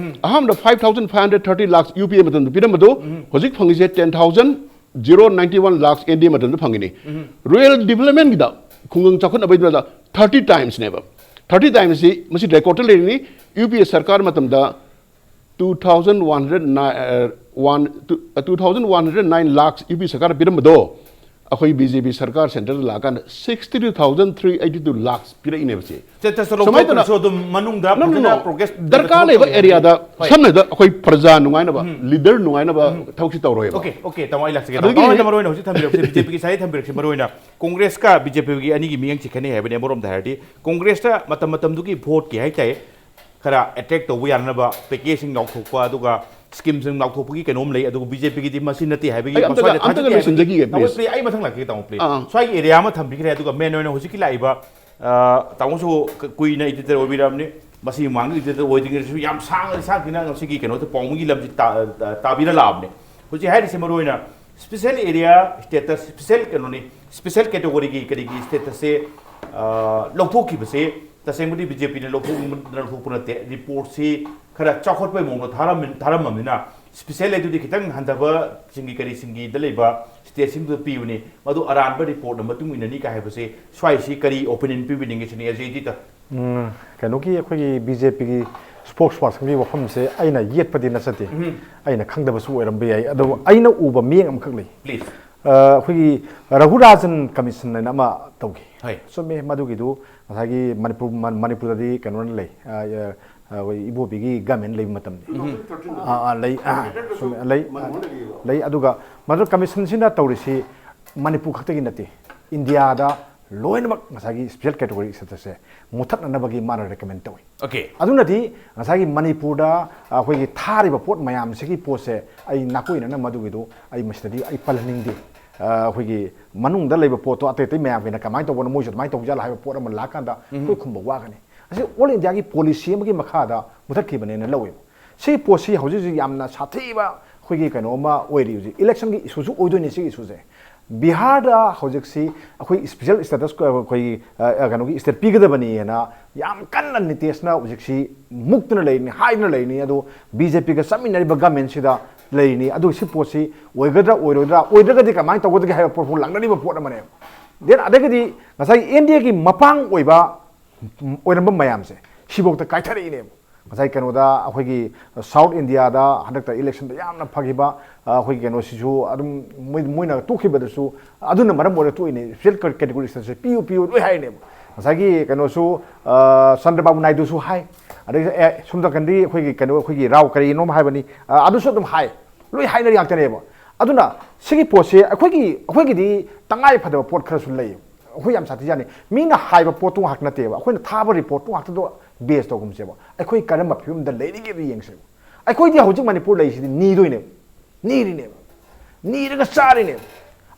ꯑꯍꯥꯟꯕꯗ five thousand five hundred thirty lakhs U P A ꯃꯇꯝꯗ ꯄꯤꯔꯝꯕꯗꯣ, ꯍꯧꯖꯤꯛ ꯐꯪꯉꯤꯁꯦ ten thousand zero ninety one lakhs N D A ꯃꯇꯝꯗ ꯐꯪꯉꯤꯅꯤ꯫ Rural developmentꯒꯤꯗ, ꯈꯨꯡꯒꯪ ꯆꯥꯎꯈꯠꯅꯕꯒꯤꯗꯃꯛꯇ thirty timesꯅꯦꯕ꯫ Thirty timesꯁꯤ ꯃꯁꯤ recordꯇ ꯂꯩꯔꯤꯅꯤ꯫ ꯌꯨ ꯄꯤ ꯑꯦ ꯁꯔꯀꯥꯔ ꯃꯇꯝꯗ two thousand one hundred nine, one, two thousand one hundred nine lakhs U P A ꯁꯔꯀꯥꯔꯅ ꯄꯤꯔꯝꯕꯗꯣ, ꯑꯩꯈꯣꯏ ꯕꯤ ꯖꯦ ꯄꯤ ꯁꯔꯀꯥꯔ centreꯗ ꯂꯥꯛꯑꯀꯥꯟꯗ sixty two thousand three eighty two lakhs ꯄꯤꯔꯛꯏꯅꯦꯕ ꯁꯤ꯫ Status ꯁꯨꯃꯥꯏꯅ ꯇꯧꯅ ꯂꯧꯊꯣꯛꯇ꯭ꯔꯁꯨ ꯑꯗꯨꯝ ꯃꯅꯨꯡꯗ No, no, ꯐꯖꯅ no. progress ꯗꯔꯀꯥꯔ ꯂꯩꯕ areaꯗ, ꯍꯣꯏ꯫ ꯁꯝꯅ ꯍꯥꯏꯔꯕꯗ ꯑꯩꯈꯣꯏ ꯄ꯭ꯔꯖꯥ ꯅꯨꯡꯉꯥꯏꯅꯕ, leader ꯅꯨꯡꯉꯥꯏꯅꯕ ꯊꯕꯛꯁꯤ ꯇꯧꯔꯣꯏꯕ꯫ Okay, okay, ꯇꯥꯃꯣ, ꯑꯩ ꯂꯥꯛꯆꯒꯦ꯫ ꯑꯗꯨꯗꯒꯤ ꯇꯥꯃꯣ, ꯃꯔꯨ ꯑꯣꯏꯅ ꯍꯧꯖꯤꯛ ꯊꯝꯕꯤꯔꯛꯄꯁꯦ, ꯕꯤ ꯖꯦ ꯄꯤꯒꯤ side ꯊꯝꯕꯤꯔꯛꯄꯁꯦ ꯃꯔꯨ ꯑꯣꯏꯅ ꯀꯣꯡꯒ꯭ꯔꯦꯁꯀ ꯕꯤ ꯖꯦ ꯄꯤꯒꯤ ꯑꯅꯤꯒꯤ ꯃꯤꯠꯌꯦꯡꯁꯤ ꯈꯦꯠꯅꯩ ꯍꯥꯏꯕꯅꯤ꯫ ꯑꯃꯔꯣꯝꯗ ꯍꯥꯏꯔꯗꯤ ꯀꯣꯡꯒ꯭ꯔꯦꯁꯇ ꯃꯇꯝ ꯃꯇꯝꯗꯨꯒꯤ voteꯀꯤ ꯍꯥꯏꯇꯥꯔꯦ, ꯈꯔ attract ꯇꯧꯕ ꯌꯥꯅꯅꯕ package ꯁꯤꯡ ꯂꯥꯎꯊꯣꯛꯄ, ꯑꯗꯨꯒ scheme ꯁꯤꯡ ꯂꯥꯎꯊꯣꯛꯄꯒꯤ ꯀꯩꯅꯣꯝ ꯂꯩ꯫ ꯑꯗꯨꯒ ꯕꯤ ꯖꯦ ꯄꯤꯒꯤꯗꯤ ꯃꯁꯤ ꯅꯠꯇꯦ ꯍꯥꯏꯕꯒꯤ, ꯑꯩ ꯑꯝꯇꯒ, ꯃꯁ꯭ꯋꯥꯏꯗ ꯑꯝꯇꯒ ꯊꯥꯖꯗꯦ ꯍꯥꯏꯕꯒꯤ꯫ ꯂꯣꯏꯁꯤꯟꯖꯈꯤꯒꯦ, ꯇꯥꯃꯣ, please꯫ please, ꯑꯩ ꯃꯊꯪ ꯂꯥꯛꯀꯦ, ꯇꯥꯃꯣ, please꯫ ꯑꯥ, ꯑꯥ꯫ ꯁ꯭ꯋꯥꯏꯒꯤ area ꯑꯃ ꯊꯝꯕꯤꯈ꯭ꯔꯦ, ꯑꯗꯨꯒ main ꯑꯣꯏꯅ ꯍꯧꯖꯤꯛꯀꯤ ꯂꯥꯛꯏꯕ, ꯑ, ꯇꯥꯃꯣꯁꯨ ꯀ-, ꯀꯨꯏꯅ editor ꯑꯣꯏꯕꯤꯔꯕꯅꯤ, ꯃꯁꯤ ꯃꯃꯥꯡꯗ editor ꯑꯣꯏꯗ꯭ꯔꯤꯉꯩꯗꯁꯨ ꯌꯥꯝ ꯁꯥꯡꯅ ꯁꯥꯡꯈꯤꯅ ꯉꯁꯤꯒꯤ ꯀꯩꯅꯣꯗ ꯄꯥꯎꯃꯤꯒꯤ ꯂꯝꯁꯤ ꯇꯥ-, ꯇꯥ-, ꯇꯥꯕꯤꯔ ꯂꯥꯛꯑꯕꯅꯦ꯫ ꯍꯧꯖꯤꯛ ꯍꯥꯏꯔꯤꯁꯦ ꯃꯔꯨ ꯑꯣꯏꯅ special area status, special ꯀꯩꯅꯣꯅꯤ, ꯁ꯭ꯄꯦꯁꯦꯜ ꯀꯦꯇꯦꯒꯣꯔꯤꯒꯤ ꯀꯔꯤꯒꯤ ꯁ꯭ꯇꯦꯇꯁꯁꯦ ꯂꯧꯊꯣꯛꯈꯤꯕꯁꯦ ꯇꯁꯦꯡꯕꯗꯤ ꯕꯤ ꯖꯦ ꯄꯤꯅ ꯂꯧꯊꯣꯛꯅꯤꯡꯕꯗꯅ ꯂꯧꯊꯣꯛꯄ ꯅꯠꯇꯦ꯫ ꯔꯤꯄꯣꯔꯠꯁꯤ ꯈꯔ ꯆꯥꯎꯈꯠꯄꯒꯤ ꯃꯑꯣꯡꯗ ꯊꯥꯔꯝꯃꯤ- ꯊꯥꯔꯝꯃꯕꯅꯤꯅ ꯁ꯭ꯄꯦꯁꯦꯜ ꯑꯗꯨꯗꯤ ꯈꯤꯇꯪ ꯍꯟꯊꯕꯁꯤꯡꯒꯤ ꯀꯔꯤꯁꯤꯡꯒꯤꯗ ꯂꯩꯕ ꯁ꯭ꯇꯦꯠꯁꯤꯡꯗꯨꯗ ꯄꯤꯕꯅꯤ꯫ ꯃꯗꯨ ꯑꯔꯥꯟꯕ ꯔꯤꯄꯣꯔꯠꯅ ꯃꯇꯨꯡ ꯏꯟꯅꯅꯤ ꯀꯥꯏ ꯍꯥꯏꯕꯁꯦ ꯁ꯭ꯋꯥꯏꯁꯤ ꯀꯔꯤ ꯑꯣꯄꯤꯅꯤꯌꯟ ꯄꯤꯕꯤꯅꯤꯡꯉꯤ ꯁꯤꯅꯤ ꯑꯦꯖꯦ ꯏꯗꯤꯇꯔ? ꯎꯝ, ꯀꯩꯅꯣꯒꯤ ꯑꯩꯈꯣꯏꯒꯤ ꯕꯤ ꯖꯦ ꯄꯤꯒꯤ ꯁ꯭ꯄꯣꯛꯁ ꯄꯥꯔꯁꯟꯒꯤ ꯋꯥꯐꯝꯁꯦ ꯑꯩꯅ ꯌꯦꯠꯄꯗꯤ ꯅꯠꯆꯗꯦ꯫ ꯎꯝ꯫ ꯑꯩꯅ ꯈꯪꯗꯕꯁꯨ ꯑꯣꯏꯔꯝꯕ ꯌꯥꯏ꯫ ꯑꯗꯨꯕꯨ ꯑꯩꯅ ꯎꯕ ꯃꯤꯠꯌꯦꯡ ꯑꯃꯈꯛ ꯂꯩ꯫ ꯄ꯭ꯂꯤꯖ꯫ ꯑ, ꯑꯩꯈꯣꯏꯒꯤ ꯔꯘꯨꯔꯥꯖꯟ ꯀꯃꯤꯁꯟ ꯍꯥꯏꯅ ꯑꯃ ꯇꯧꯈꯤ꯫ ꯍꯣꯏ꯫ ꯆꯨꯝꯃꯦ, ꯃꯗꯨꯒꯤꯗꯨ ꯉꯁꯥꯏꯒꯤ ꯃꯅꯤꯄꯨꯔ, ꯃ-, ꯃꯅꯤꯄꯨꯔꯗꯗꯤ ꯀꯩꯅꯣꯅ ꯂꯩ, ꯑ, ꯑ, ꯑꯩꯈꯣꯏ ꯏꯕꯣꯕꯤꯒꯤ ꯒꯃꯦꯟ ꯂꯩꯕ ꯃꯇꯝꯅꯤ꯫ ꯎꯝ꯫ ꯑ, ꯑ, ꯂꯩ, ꯑ, ꯆꯨꯝꯃꯦ, ꯂꯩ, ꯑ, ꯂꯩ꯫ ꯑꯗꯨꯒ ꯃꯗꯨ ꯀꯃꯤꯁꯟꯁꯤꯅ ꯇꯧꯔꯤꯁꯤ ꯃꯅꯤꯄꯨꯔ ꯈꯛꯇꯒꯤ ꯅꯠꯇꯦ, ꯏꯟꯗꯤꯌꯥꯗ ꯂꯣꯏꯅꯃꯛ ꯉꯁꯥꯏꯒꯤ ꯁ꯭ꯄꯦꯁꯦꯜ ꯀꯦꯇꯦꯒꯣꯔꯤ ꯁ꯭ꯇꯦꯇꯁꯁꯦ ꯃꯨꯊꯠꯅꯅꯕꯒꯤ ꯃꯥꯅ ꯔꯦꯀꯃꯦꯟ ꯇꯧꯏ꯫ ꯑꯣꯀꯦ꯫ ꯑꯗꯨꯅꯗꯤ ꯉꯁꯥꯏꯒꯤ ꯃꯅꯤꯄꯨꯔꯗ ꯑꯩꯈꯣꯏꯒꯤ ꯊꯥꯔꯤꯕ ꯄꯣꯠ ꯃꯌꯥꯝꯁꯤꯒꯤ ꯄꯣꯠꯁꯦ ꯑꯩ ꯅꯥꯀꯣꯏꯅꯅ ꯃꯗꯨꯒꯤꯗꯨ ꯑꯩ ꯃꯁꯤꯗꯗꯤ ꯑꯩ ꯄꯜꯍꯟꯅꯤꯡꯗꯦ꯫ ꯑ, ꯑꯩꯈꯣꯏꯒꯤ ꯃꯅꯨꯡꯗ ꯂꯩꯕ ꯄꯣꯠꯇꯣ ꯑꯇꯩ ꯑꯇꯩ ꯃꯌꯥꯝꯒꯤꯅ ꯀꯃꯥꯏꯅ ꯇꯧꯕꯅꯣ, ꯃꯣꯏꯁꯨ ꯑꯗꯨꯃꯥꯏꯅ ꯇꯧꯖꯥꯠꯂ ꯍꯥꯏꯕ ꯄꯣꯠ ꯑꯃ ꯂꯥꯛꯀꯥꯟꯗ ꯎꯝ꯫ ꯑꯩꯈꯣꯏ ꯈꯨꯝꯕ ꯋꯥꯒꯅꯤ꯫ ꯑꯁꯤ ꯑꯣꯜ ꯏꯟꯗꯤꯌꯥꯒꯤ ꯄꯣꯂꯤꯁꯤ ꯑꯃꯒꯤ ꯃꯈꯥꯗ ꯃꯨꯊꯠꯈꯤꯕꯅꯦꯅ ꯂꯧꯋꯦꯕ꯫ ꯁꯤ ꯄꯣꯠꯁꯤ ꯍꯧꯖꯤꯛ ꯍꯧꯖꯤꯛ ꯌꯥꯝꯅ ꯁꯥꯊꯤꯕ ꯑꯩꯈꯣꯏꯒꯤ ꯀꯩꯅꯣ ꯑꯃ ꯑꯣꯏꯔꯤ꯫ ꯍꯧꯖꯤꯛ ꯏꯂꯦꯛꯁꯟꯒꯤ ꯏꯁꯨꯁꯨ ꯑꯣꯏꯗꯣꯏꯅꯤ ꯁꯤꯒꯤ ꯏꯁꯨꯁꯦ꯫ ꯕꯤꯍꯥꯔꯗ ꯍꯧꯖꯤꯛꯁꯤ ꯑꯩꯈꯣꯏ ꯁ꯭ꯄꯦꯁꯦꯜ ꯁ꯭ꯇꯦꯇꯁ ꯑꯩꯈꯣꯏꯒꯤ, ꯑ, ꯑ, ꯀꯩꯅꯣꯒꯤ ꯁ꯭ꯇꯦꯠ ꯄꯤꯒꯗꯕꯅꯤꯅ ꯌꯥꯝ ꯀꯟꯅ ꯅꯤꯇꯦꯁꯅ ꯍꯧꯖꯤꯛꯁꯤ ꯃꯨꯛꯇꯅ ꯂꯩꯔꯤꯅꯤ, ꯍꯥꯏꯗꯅ ꯂꯩꯔꯤꯅꯤ꯫ ꯑꯗꯨ ꯕꯤ ꯖꯦ ꯄꯤꯒ ꯆꯠꯃꯤꯟꯅꯔꯤꯕ ꯒꯃꯦꯟꯁꯤꯗ ꯂꯩꯔꯤꯅꯤ꯫ ꯑꯗꯨ ꯁꯤ ꯄꯣꯠꯁꯤ ꯑꯣꯏꯒꯗ꯭ꯔꯥ ꯑꯣꯏꯔꯣꯏꯗ꯭ꯔꯥ, ꯑꯣꯏꯗ꯭ꯔꯒꯗꯤ ꯀꯃꯥꯏꯅ ꯇꯧꯒꯗꯒꯦ ꯍꯥꯏꯕ ꯄꯣꯠꯐꯥꯎ ꯂꯥꯡꯅꯔꯤꯕ ꯄꯣꯠ ꯑꯃꯅꯦꯕ꯫ ꯗꯦꯟ ꯑꯗꯒꯤꯗꯤ ꯉꯁꯥꯏ ꯑꯦꯟ ꯗꯤ ꯑꯦꯒꯤ ꯃꯄꯥꯡ ꯑꯣꯏꯕ ꯑꯣꯏꯔꯝꯕ ꯃꯌꯥꯝꯁꯦ ꯁꯤꯐꯥꯎꯗ ꯀꯥꯏꯊꯔꯛꯏꯅꯦꯕ꯫ ꯉꯁꯥꯏ ꯀꯩꯅꯣꯗ ꯑꯩꯈꯣꯏꯒꯤ ꯁꯥꯎꯠ ꯏꯟꯗꯤꯌꯥꯗ ꯍꯟꯗꯛꯇ ꯏꯂꯦꯛꯁꯟꯗ ꯌꯥꯝꯅ ꯐꯈꯤꯕ, ꯑ, ꯑꯩꯈꯣꯏꯒꯤ ꯀꯩꯅꯣꯁꯤꯁꯨ ꯑꯗꯨꯝ ꯃꯣꯏ-, ꯃꯣꯏꯅ ꯇꯣꯛꯈꯤꯕꯗꯁꯨ ꯑꯗꯨꯅ ꯃꯔꯝ ꯑꯣꯏꯔꯒ ꯇꯣꯛꯏꯅꯦ꯫ ꯁ꯭ꯄꯦꯁꯦꯜ ꯀꯦ-, ꯀꯦꯇꯦꯒꯣꯔꯤ ꯁ꯭ꯇꯦꯇꯁꯁꯦ ꯄꯤꯌꯨ, ꯄꯤꯌꯨ ꯂꯣꯏ ꯍꯥꯏꯔꯤꯅꯦꯕ꯫ ꯉꯁꯥꯏꯒꯤ ꯀꯩꯅꯣꯁꯨ, ꯑ, ꯆꯟꯗ꯭ꯔꯕꯥꯕꯨ ꯅꯥꯏꯗꯨꯁꯨ ꯍꯥꯏ, ꯑꯗꯒꯤ, ꯑꯦ, ꯁꯣꯝ ꯅꯥꯀꯟꯗꯤ ꯑꯩꯈꯣꯏꯒꯤ ꯀꯩꯅꯣ, ꯑꯩꯈꯣꯏꯒꯤ ꯔꯥꯎ ꯀꯔꯤꯅꯣꯝ ꯍꯥꯏꯕꯅꯤ, ꯑ, ꯑꯗꯨꯁꯨ ꯑꯗꯨꯝ ꯍꯥꯏ, ꯂꯣꯏ ꯍꯥꯏꯅꯔꯤ ꯉꯥꯛꯇꯅꯦꯕ꯫ ꯑꯗꯨꯅ ꯁꯤꯒꯤ ꯄꯣꯠꯁꯦ ꯑꯩꯈꯣꯏꯒꯤ, ꯑꯩꯈꯣꯏꯒꯤꯗꯤ ꯇꯉꯥꯏ ꯐꯗꯕ ꯄꯣꯠ ꯈꯔꯁꯨ ꯂꯩ꯫ ꯑꯩꯈꯣꯏ ꯌꯥꯝ ꯁꯥꯊꯤꯖꯥꯠꯅꯤ꯫ ꯃꯤꯅ ꯍꯥꯏꯕ ꯄꯣꯠꯇꯨ ꯉꯥꯛꯇ ꯅꯠꯇꯦꯕ, ꯑꯩꯈꯣꯏꯅ ꯊꯥꯕ ꯔꯤꯄꯣꯔꯠꯇꯨ ꯉꯥꯛꯇꯗꯣ ꯕꯦꯖ ꯇꯧꯒꯨꯝꯁꯦꯕ꯫ ꯑꯩꯈꯣꯏ ꯀꯔꯝꯕ ꯐꯤꯕꯝꯗ ꯂꯩꯔꯤꯒꯦꯗꯣ ꯌꯦꯡꯁꯦꯕ꯫ ꯑꯩꯈꯣꯏꯗꯤ ꯍꯧꯖꯤꯛ ꯃꯅꯤꯄꯨꯔ ꯂꯩꯔꯤꯁꯤꯗꯤ ꯅꯤꯗꯣꯏꯅꯦꯕ, ꯅꯤꯔꯤꯅꯦꯕ, ꯅꯤꯔꯒ ꯆꯥꯔꯤꯅꯦꯕ꯫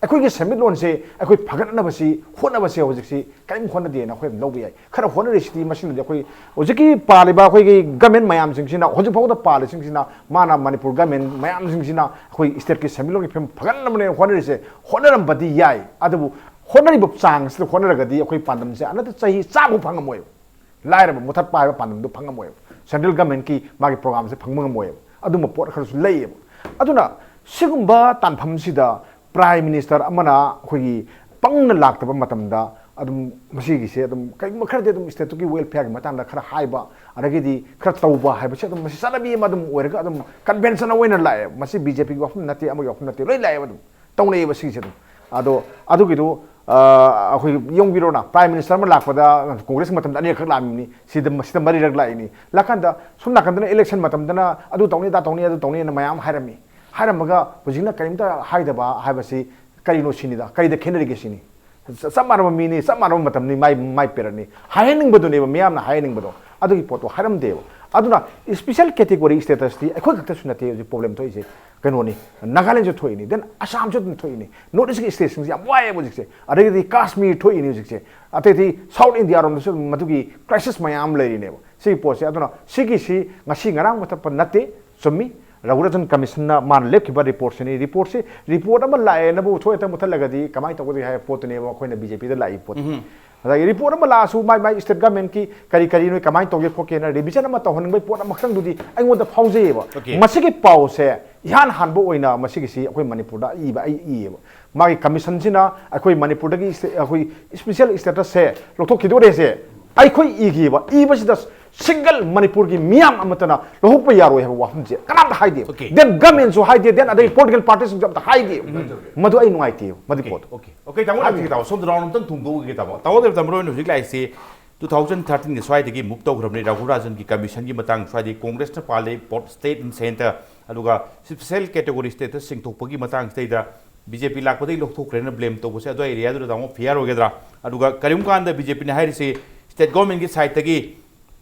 ꯑꯩꯈꯣꯏꯒꯤ ꯁꯦꯟꯃꯤꯠꯂꯣꯟꯁꯦ ꯑꯩꯈꯣꯏ ꯐꯒꯠꯅꯕꯁꯤ ꯍꯣꯠꯅꯕꯁꯦ ꯍꯧꯖꯤꯛꯁꯤ ꯀꯔꯤꯝ ꯍꯣꯠꯅꯗꯦꯅ ꯑꯩꯈꯣꯏ ꯑꯗꯨꯝ ꯂꯧꯕ ꯌꯥꯏ꯫ ꯈꯔ ꯍꯣꯠꯅꯔꯤꯁꯤꯗꯤ ꯃꯁꯤꯅꯗꯤ ꯑꯩꯈꯣꯏ ꯍꯧꯖꯤꯛꯀꯤ ꯄꯥꯜꯂꯤꯕ ꯑꯩꯈꯣꯏꯒꯤ ꯒꯃꯦꯟ ꯃꯌꯥꯝꯁꯤꯡꯁꯤꯅ, ꯍꯧꯖꯤꯛ ꯐꯥꯎꯗ ꯄꯥꯜꯂꯤꯁꯤꯡꯁꯤꯅ, ꯃꯥꯅ ꯃꯅꯤꯄꯨꯔ ꯒꯃꯦꯟ ꯃꯌꯥꯝꯁꯤꯡꯁꯤꯅ ꯑꯩꯈꯣꯏ ꯁ꯭ꯇꯦꯠꯀꯤ ꯁꯦꯟꯃꯤꯠꯂꯣꯟꯒꯤ ꯐꯤꯕꯝ ꯐꯒꯠꯅꯕꯅꯦ ꯍꯣꯠꯅꯔꯤꯁꯦ꯫ ꯍꯣꯠꯅꯔꯝꯕꯗꯤ ꯌꯥꯏ, ꯑꯗꯨꯕꯨ ꯍꯣꯠꯅꯔꯤꯕ ꯆꯥꯡꯁꯤꯗ ꯍꯣꯠꯅꯔꯒꯗꯤ ꯑꯩꯈꯣꯏ ꯄꯥꯟꯗꯝꯁꯦ ꯑꯅꯠꯇ ꯆꯍꯤ ꯆꯥꯝꯃ ꯐꯪꯉꯝꯃꯣꯏꯕ꯫ ꯂꯥꯏꯔꯕ ꯃꯨꯊꯠꯄ ꯍꯥꯏꯕ ꯄꯥꯟꯗꯝꯗꯨ ꯐꯪꯉꯝꯃꯣꯏꯕ꯫ ꯁꯦꯟꯇ꯭ꯔꯦꯜ ꯒꯃꯦꯟꯀꯤ ꯃꯥꯒꯤ ꯄ꯭ꯔꯣꯒ꯭ꯔꯥꯝꯁꯦ ꯐꯪꯕ ꯉꯝꯃꯣꯏꯕ꯫ ꯑꯗꯨꯝꯕ ꯄꯣꯠ ꯈꯔꯁꯨ ꯂꯩꯌꯦꯕ꯫ ꯑꯗꯨꯅ ꯁꯤꯒꯨꯝꯕ ꯇꯥꯟꯐꯝꯁꯤꯗ ꯄ꯭ꯔꯥꯏꯝ ꯃꯤꯅꯤꯁꯇꯔ ꯑꯃꯅ ꯑꯩꯈꯣꯏꯒꯤ ꯄꯪꯅ ꯂꯥꯛꯇꯕ ꯃꯇꯝꯗ ꯑꯗꯨꯝ ꯃꯁꯤꯒꯤꯁꯦ ꯑꯗꯨꯝ ꯀꯩꯒꯨꯝꯕ ꯈꯔꯗꯤ ꯑꯗꯨꯝ ꯁ꯭ꯇꯦꯠꯇꯨꯒꯤ ꯋꯦꯜꯐꯤꯌꯔꯒꯤ ꯃꯇꯥꯡꯗ ꯈꯔ ꯍꯥꯏꯕ, ꯑꯗꯒꯤꯗꯤ ꯈꯔ ꯇꯧꯕ ꯍꯥꯏꯕꯁꯦ ꯑꯗꯨꯝ ꯃꯁꯤ ꯆꯠꯅꯕꯤ ꯑꯃ ꯑꯗꯨꯝ ꯑꯣꯏꯔꯒ ꯑꯗꯨꯝ ꯀꯟꯚꯦꯟꯁꯟ ꯑꯣꯏꯅ ꯂꯥꯛꯑꯦ꯫ ꯃꯁꯤ ꯕꯤ ꯖꯦ ꯄꯤꯒꯤ ꯋꯥꯐꯝ ꯅꯠꯇꯦ, ꯑꯃꯒꯤ ꯋꯥꯐꯝ ꯅꯠꯇꯦ, ꯂꯣꯏ ꯂꯥꯛꯑꯦꯕ ꯑꯗꯨꯝ꯫ ꯇꯧꯅꯩꯌꯦꯕ ꯁꯤꯒꯤꯁꯦ ꯑꯗꯨꯝ꯫ ꯑꯗꯣ ꯑꯗꯨꯒꯤꯗꯨ, ꯑ, ꯑꯩꯈꯣꯏ ꯌꯦꯡꯕꯤꯔꯣꯅ, ꯄ꯭ꯔꯥꯏꯝ ꯃꯤꯅꯤꯁꯇꯔ ꯑꯃ ꯂꯥꯛꯄꯗ ꯀꯣꯡꯒ꯭ꯔꯦꯁ ꯃꯇꯝꯗ ꯑꯅꯤꯔꯛꯈꯛ ꯂꯥꯛꯑꯝꯃꯤꯅꯤ, ꯁꯤꯗ, ꯁꯤꯗ ꯃꯔꯤꯔꯛ ꯂꯥꯛꯏꯅꯤ꯫ ꯂꯥꯛꯀꯥꯟꯗ ꯁꯣꯝ ꯅꯥꯀꯟꯗꯅ ꯏꯂꯦꯛꯁꯟ ꯃꯇꯝꯗꯅ ꯑꯗꯨ ꯇꯧꯅꯤ, ꯑꯗꯥ ꯇꯧꯅꯤ, ꯑꯗꯨ ꯇꯧꯅꯤꯅ ꯃꯌꯥꯝ ꯍꯥꯏꯔꯝꯃꯤ꯫ ꯍꯥꯏꯔꯝꯃꯒ ꯍꯧꯖꯤꯛꯅ ꯀꯔꯤꯝꯇ ꯍꯥꯏꯗꯕ ꯍꯥꯏꯕꯁꯤ ꯀꯔꯤꯅꯣ ꯁꯤꯅꯤꯗ, ꯀꯔꯤꯗ ꯈꯦꯠꯅꯔꯤꯒꯦ ꯁꯤꯅꯤ꯫ ꯆ-, ꯆꯞ ꯃꯥꯟꯅꯕ ꯃꯤꯅꯤ, ꯆꯞ ꯃꯥꯟꯅꯕ ꯃꯇꯝꯅꯤ, ꯃꯥꯏ, ꯃꯥꯏ ꯄꯤꯔꯛꯅꯤ꯫ ꯍꯥꯏꯍꯟꯅꯤꯡꯕꯗꯨꯅꯦꯕ ꯃꯤꯌꯥꯝꯅ ꯍꯥꯏꯍꯟꯅꯤꯡꯕꯗꯣ, ꯑꯗꯨꯒꯤ ꯄꯣꯠꯇꯣ ꯍꯥꯏꯔꯝꯗꯦꯕ꯫ ꯑꯗꯨꯅ ꯏꯁꯄꯤꯁꯦꯜ ꯀꯦꯇꯦꯒꯣꯔꯤ ꯁ꯭ꯇꯦꯇꯁꯇꯤ ꯑꯩꯈꯣꯏ ꯈꯛꯇꯁꯨ ꯅꯠꯇꯦ ꯍꯧꯖꯤꯛ ꯄ꯭ꯔꯣꯕ꯭ꯂꯦꯝ ꯊꯣꯛꯏꯁꯦ꯫ ꯀꯩꯅꯣꯅꯤ, ꯅꯥꯒꯥꯂꯦꯟꯁꯨ ꯊꯣꯛꯏꯅꯤ, then ꯑꯁꯥꯝꯁꯨ ꯑꯗꯨꯝ ꯊꯣꯛꯏꯅꯤ, ꯅꯣꯔꯠ ꯏꯁꯀꯤ ꯁ꯭ꯇꯦꯠꯁꯤꯡꯁꯦ ꯌꯥꯝ ꯋꯥꯏꯑꯦꯕ ꯍꯧꯖꯤꯛꯁꯦ꯫ ꯑꯗꯒꯤꯗꯤ ꯀꯥꯁꯃꯤꯔ ꯊꯣꯛꯏꯅꯤ ꯍꯧꯖꯤꯛꯁꯦ, ꯑꯇꯩꯗꯤ ꯁꯥꯎꯠ ꯏꯟꯗꯤꯌꯥꯔꯣꯝꯗꯁꯨ ꯑꯗꯨꯝ ꯃꯗꯨꯒꯤ ꯀ꯭ꯔꯥꯏꯁꯤꯁ ꯃꯌꯥꯝ ꯑꯃ ꯂꯩꯔꯤꯅꯦꯕ꯫ ꯁꯤꯒꯤ ꯄꯣꯠꯁꯦ, ꯑꯗꯨꯅ ꯁꯤꯒꯤꯁꯤ ꯉꯁꯤ ꯉꯔꯥꯡ ꯃꯨꯊꯠꯄ ꯅꯠꯇꯦ, ꯆꯨꯝꯃꯤ꯫ ꯔꯘꯨꯔꯥꯖꯟ ꯀꯃꯤꯁꯟꯅ ꯃꯥꯅ ꯂꯦꯞꯈꯤꯕ ꯔꯤꯄꯣꯔꯠꯁꯤꯅꯤ꯫ ꯔꯤꯄꯣꯔꯠꯁꯤ, ꯔꯤꯄꯣꯔꯠ ꯑꯃ ꯂꯥꯛꯑꯦꯅꯕꯨ ꯊꯣꯛ ꯍꯦꯛꯇ ꯃꯨꯊꯠꯂꯒꯗꯤ ꯀꯃꯥꯏꯅ ꯇꯧꯒꯗꯒꯦ ꯍꯥꯏꯕ ꯄꯣꯠꯇꯨꯅꯦꯕ ꯑꯩꯈꯣꯏꯅ ꯕꯤ ꯖꯦ ꯄꯤꯗ ꯂꯥꯛꯏ ꯄꯣꯠꯇꯨ꯫ ꯎꯝ꯫ ꯉꯁꯥꯏꯒꯤ ꯔꯤꯄꯣꯔꯠ ꯑꯃ ꯂꯥꯛꯑꯁꯨ ꯃꯥꯏ, ꯃꯥꯏ ꯁ꯭ꯇꯦꯠ ꯒꯃꯦꯟꯀꯤ ꯀꯔꯤ ꯀꯔꯤ ꯅꯣꯏ ꯀꯃꯥꯏꯅ ꯇꯧꯒꯦ ꯈꯣꯠꯀꯦꯅ ꯔꯤꯚꯤꯖꯟ ꯑꯃ ꯇꯧꯍꯟꯅꯤꯡꯕꯒꯤ ꯄꯣꯠ ꯑꯃꯈꯛꯇꯪꯗꯨꯗꯤ ꯑꯩꯉꯣꯟꯗ ꯐꯥꯎꯖꯩꯌꯦꯕ꯫ Okay꯫ ꯃꯁꯤꯒꯤ ꯄꯥꯎꯁꯦ ꯏꯍꯥꯟ ꯍꯥꯟꯕ ꯑꯣꯏꯅ ꯃꯁꯤꯒꯤꯁꯤ ꯑꯩꯈꯣꯏ ꯃꯅꯤꯄꯨꯔꯗ ꯏꯕ, ꯑꯩ ꯏꯌꯦꯕ꯫ ꯃꯥꯒꯤ ꯀꯃꯤꯁꯟꯁꯤꯅ ꯑꯩꯈꯣꯏ ꯃꯅꯤꯄꯨꯔꯗꯒꯤ ꯁ꯭ꯇꯦ-, ꯑꯩꯈꯣꯏ ꯏꯁꯄꯤꯁꯦꯜ ꯁ꯭ꯇꯦꯇꯁꯁꯦ ꯂꯧꯊꯣꯛꯈꯤꯗꯣꯔꯦꯁꯦ ꯑꯩꯈꯣꯏ ꯏꯈꯤꯕ, ꯏꯕꯁꯤꯗ ꯁꯤꯡꯒꯜ ꯃꯅꯤꯄꯨꯔꯒꯤ ꯃꯤꯌꯥꯝ ꯑꯃꯠꯇꯅ ꯂꯧꯍꯧꯕ ꯌꯥꯔꯣꯏ ꯍꯥꯏꯕ ꯋꯥꯐꯝꯁꯦ ꯀꯅꯥꯝꯇ ꯍꯥꯏꯗꯦꯕ꯫ Okay꯫ Then ꯒꯃꯦꯟꯁꯨ ꯍꯥꯏꯗꯦ, then ꯑꯗꯒꯤ ꯄꯣꯂꯤꯇꯤꯀꯦꯜ ꯄꯥꯔꯇꯤꯁꯤꯡꯁꯨ ꯑꯝꯇ ꯍꯥꯏꯗꯦꯕ꯫ ꯎꯝ꯫ ꯃꯗꯨ ꯑꯩ ꯅꯨꯡꯉꯥꯏꯇꯦꯕ, ꯃꯗꯨ Okay, ꯄꯣꯠꯇꯣ꯫ Okay, okay, ꯇꯥꯃꯣ, ꯍꯥꯏꯕꯤꯌꯨ꯫ ꯍꯧꯖꯤꯛꯀꯤ ꯇꯥꯃꯣ, ꯁꯣꯝꯗ ꯔꯥꯎꯟ ꯑꯝꯇꯪ ꯊꯨꯡꯗꯣꯛꯎꯒꯦ, ꯇꯥꯃꯣ꯫ ꯇꯥꯃꯣ ꯗꯦꯕ ꯇꯥꯃꯣ ꯍꯣꯏꯅ ꯍꯧꯖꯤꯛ ꯂꯥꯛꯏꯁꯤ two thousand thirteen ꯒꯤ ꯁ꯭ꯋꯥꯏꯗꯒꯤ ꯃꯨꯚ ꯇꯧꯈ꯭ꯔꯕꯅꯤ, ꯔꯘꯨꯔꯥꯖꯟꯒꯤ ꯀꯃꯤꯁꯟꯒꯤ ꯃꯇꯥꯡ ꯁ꯭ꯋꯥꯏꯗꯒꯤ ꯀꯣꯡꯒ꯭ꯔꯦꯁꯅ ꯄꯥꯜꯂꯤ, ꯄꯣꯠ-, state and centre, ꯑꯗꯨꯒ special category status ꯆꯤꯡꯊꯣꯛꯄꯒꯤ ꯃꯇꯥꯡꯁꯤꯗꯩꯗ ꯕꯤ ꯖꯦ ꯄꯤ ꯂꯥꯛꯄꯗꯒꯤ ꯂꯧꯊꯣꯛꯈ꯭ꯔꯦꯅ ꯕ꯭ꯂꯦꯝ ꯇꯧꯕꯁꯦ ꯑꯗꯨꯋꯥꯏ ꯑꯦꯔꯤꯌꯥꯗꯨꯗ ꯇꯥꯃꯣ ꯐꯤꯌꯥꯔ ꯑꯣꯏꯒꯗ꯭ꯔꯥ? ꯑꯗꯨꯒ ꯀꯔꯤꯒꯨꯝꯕ ꯀꯥꯟꯗ ꯕꯤ ꯖꯦ ꯄꯤꯅ ꯍꯥꯏꯔꯤꯁꯤ ꯁ꯭ꯇꯦꯠ ꯒꯣꯔꯃꯦꯟꯒꯤ ꯁꯥꯏꯠꯇꯒꯤ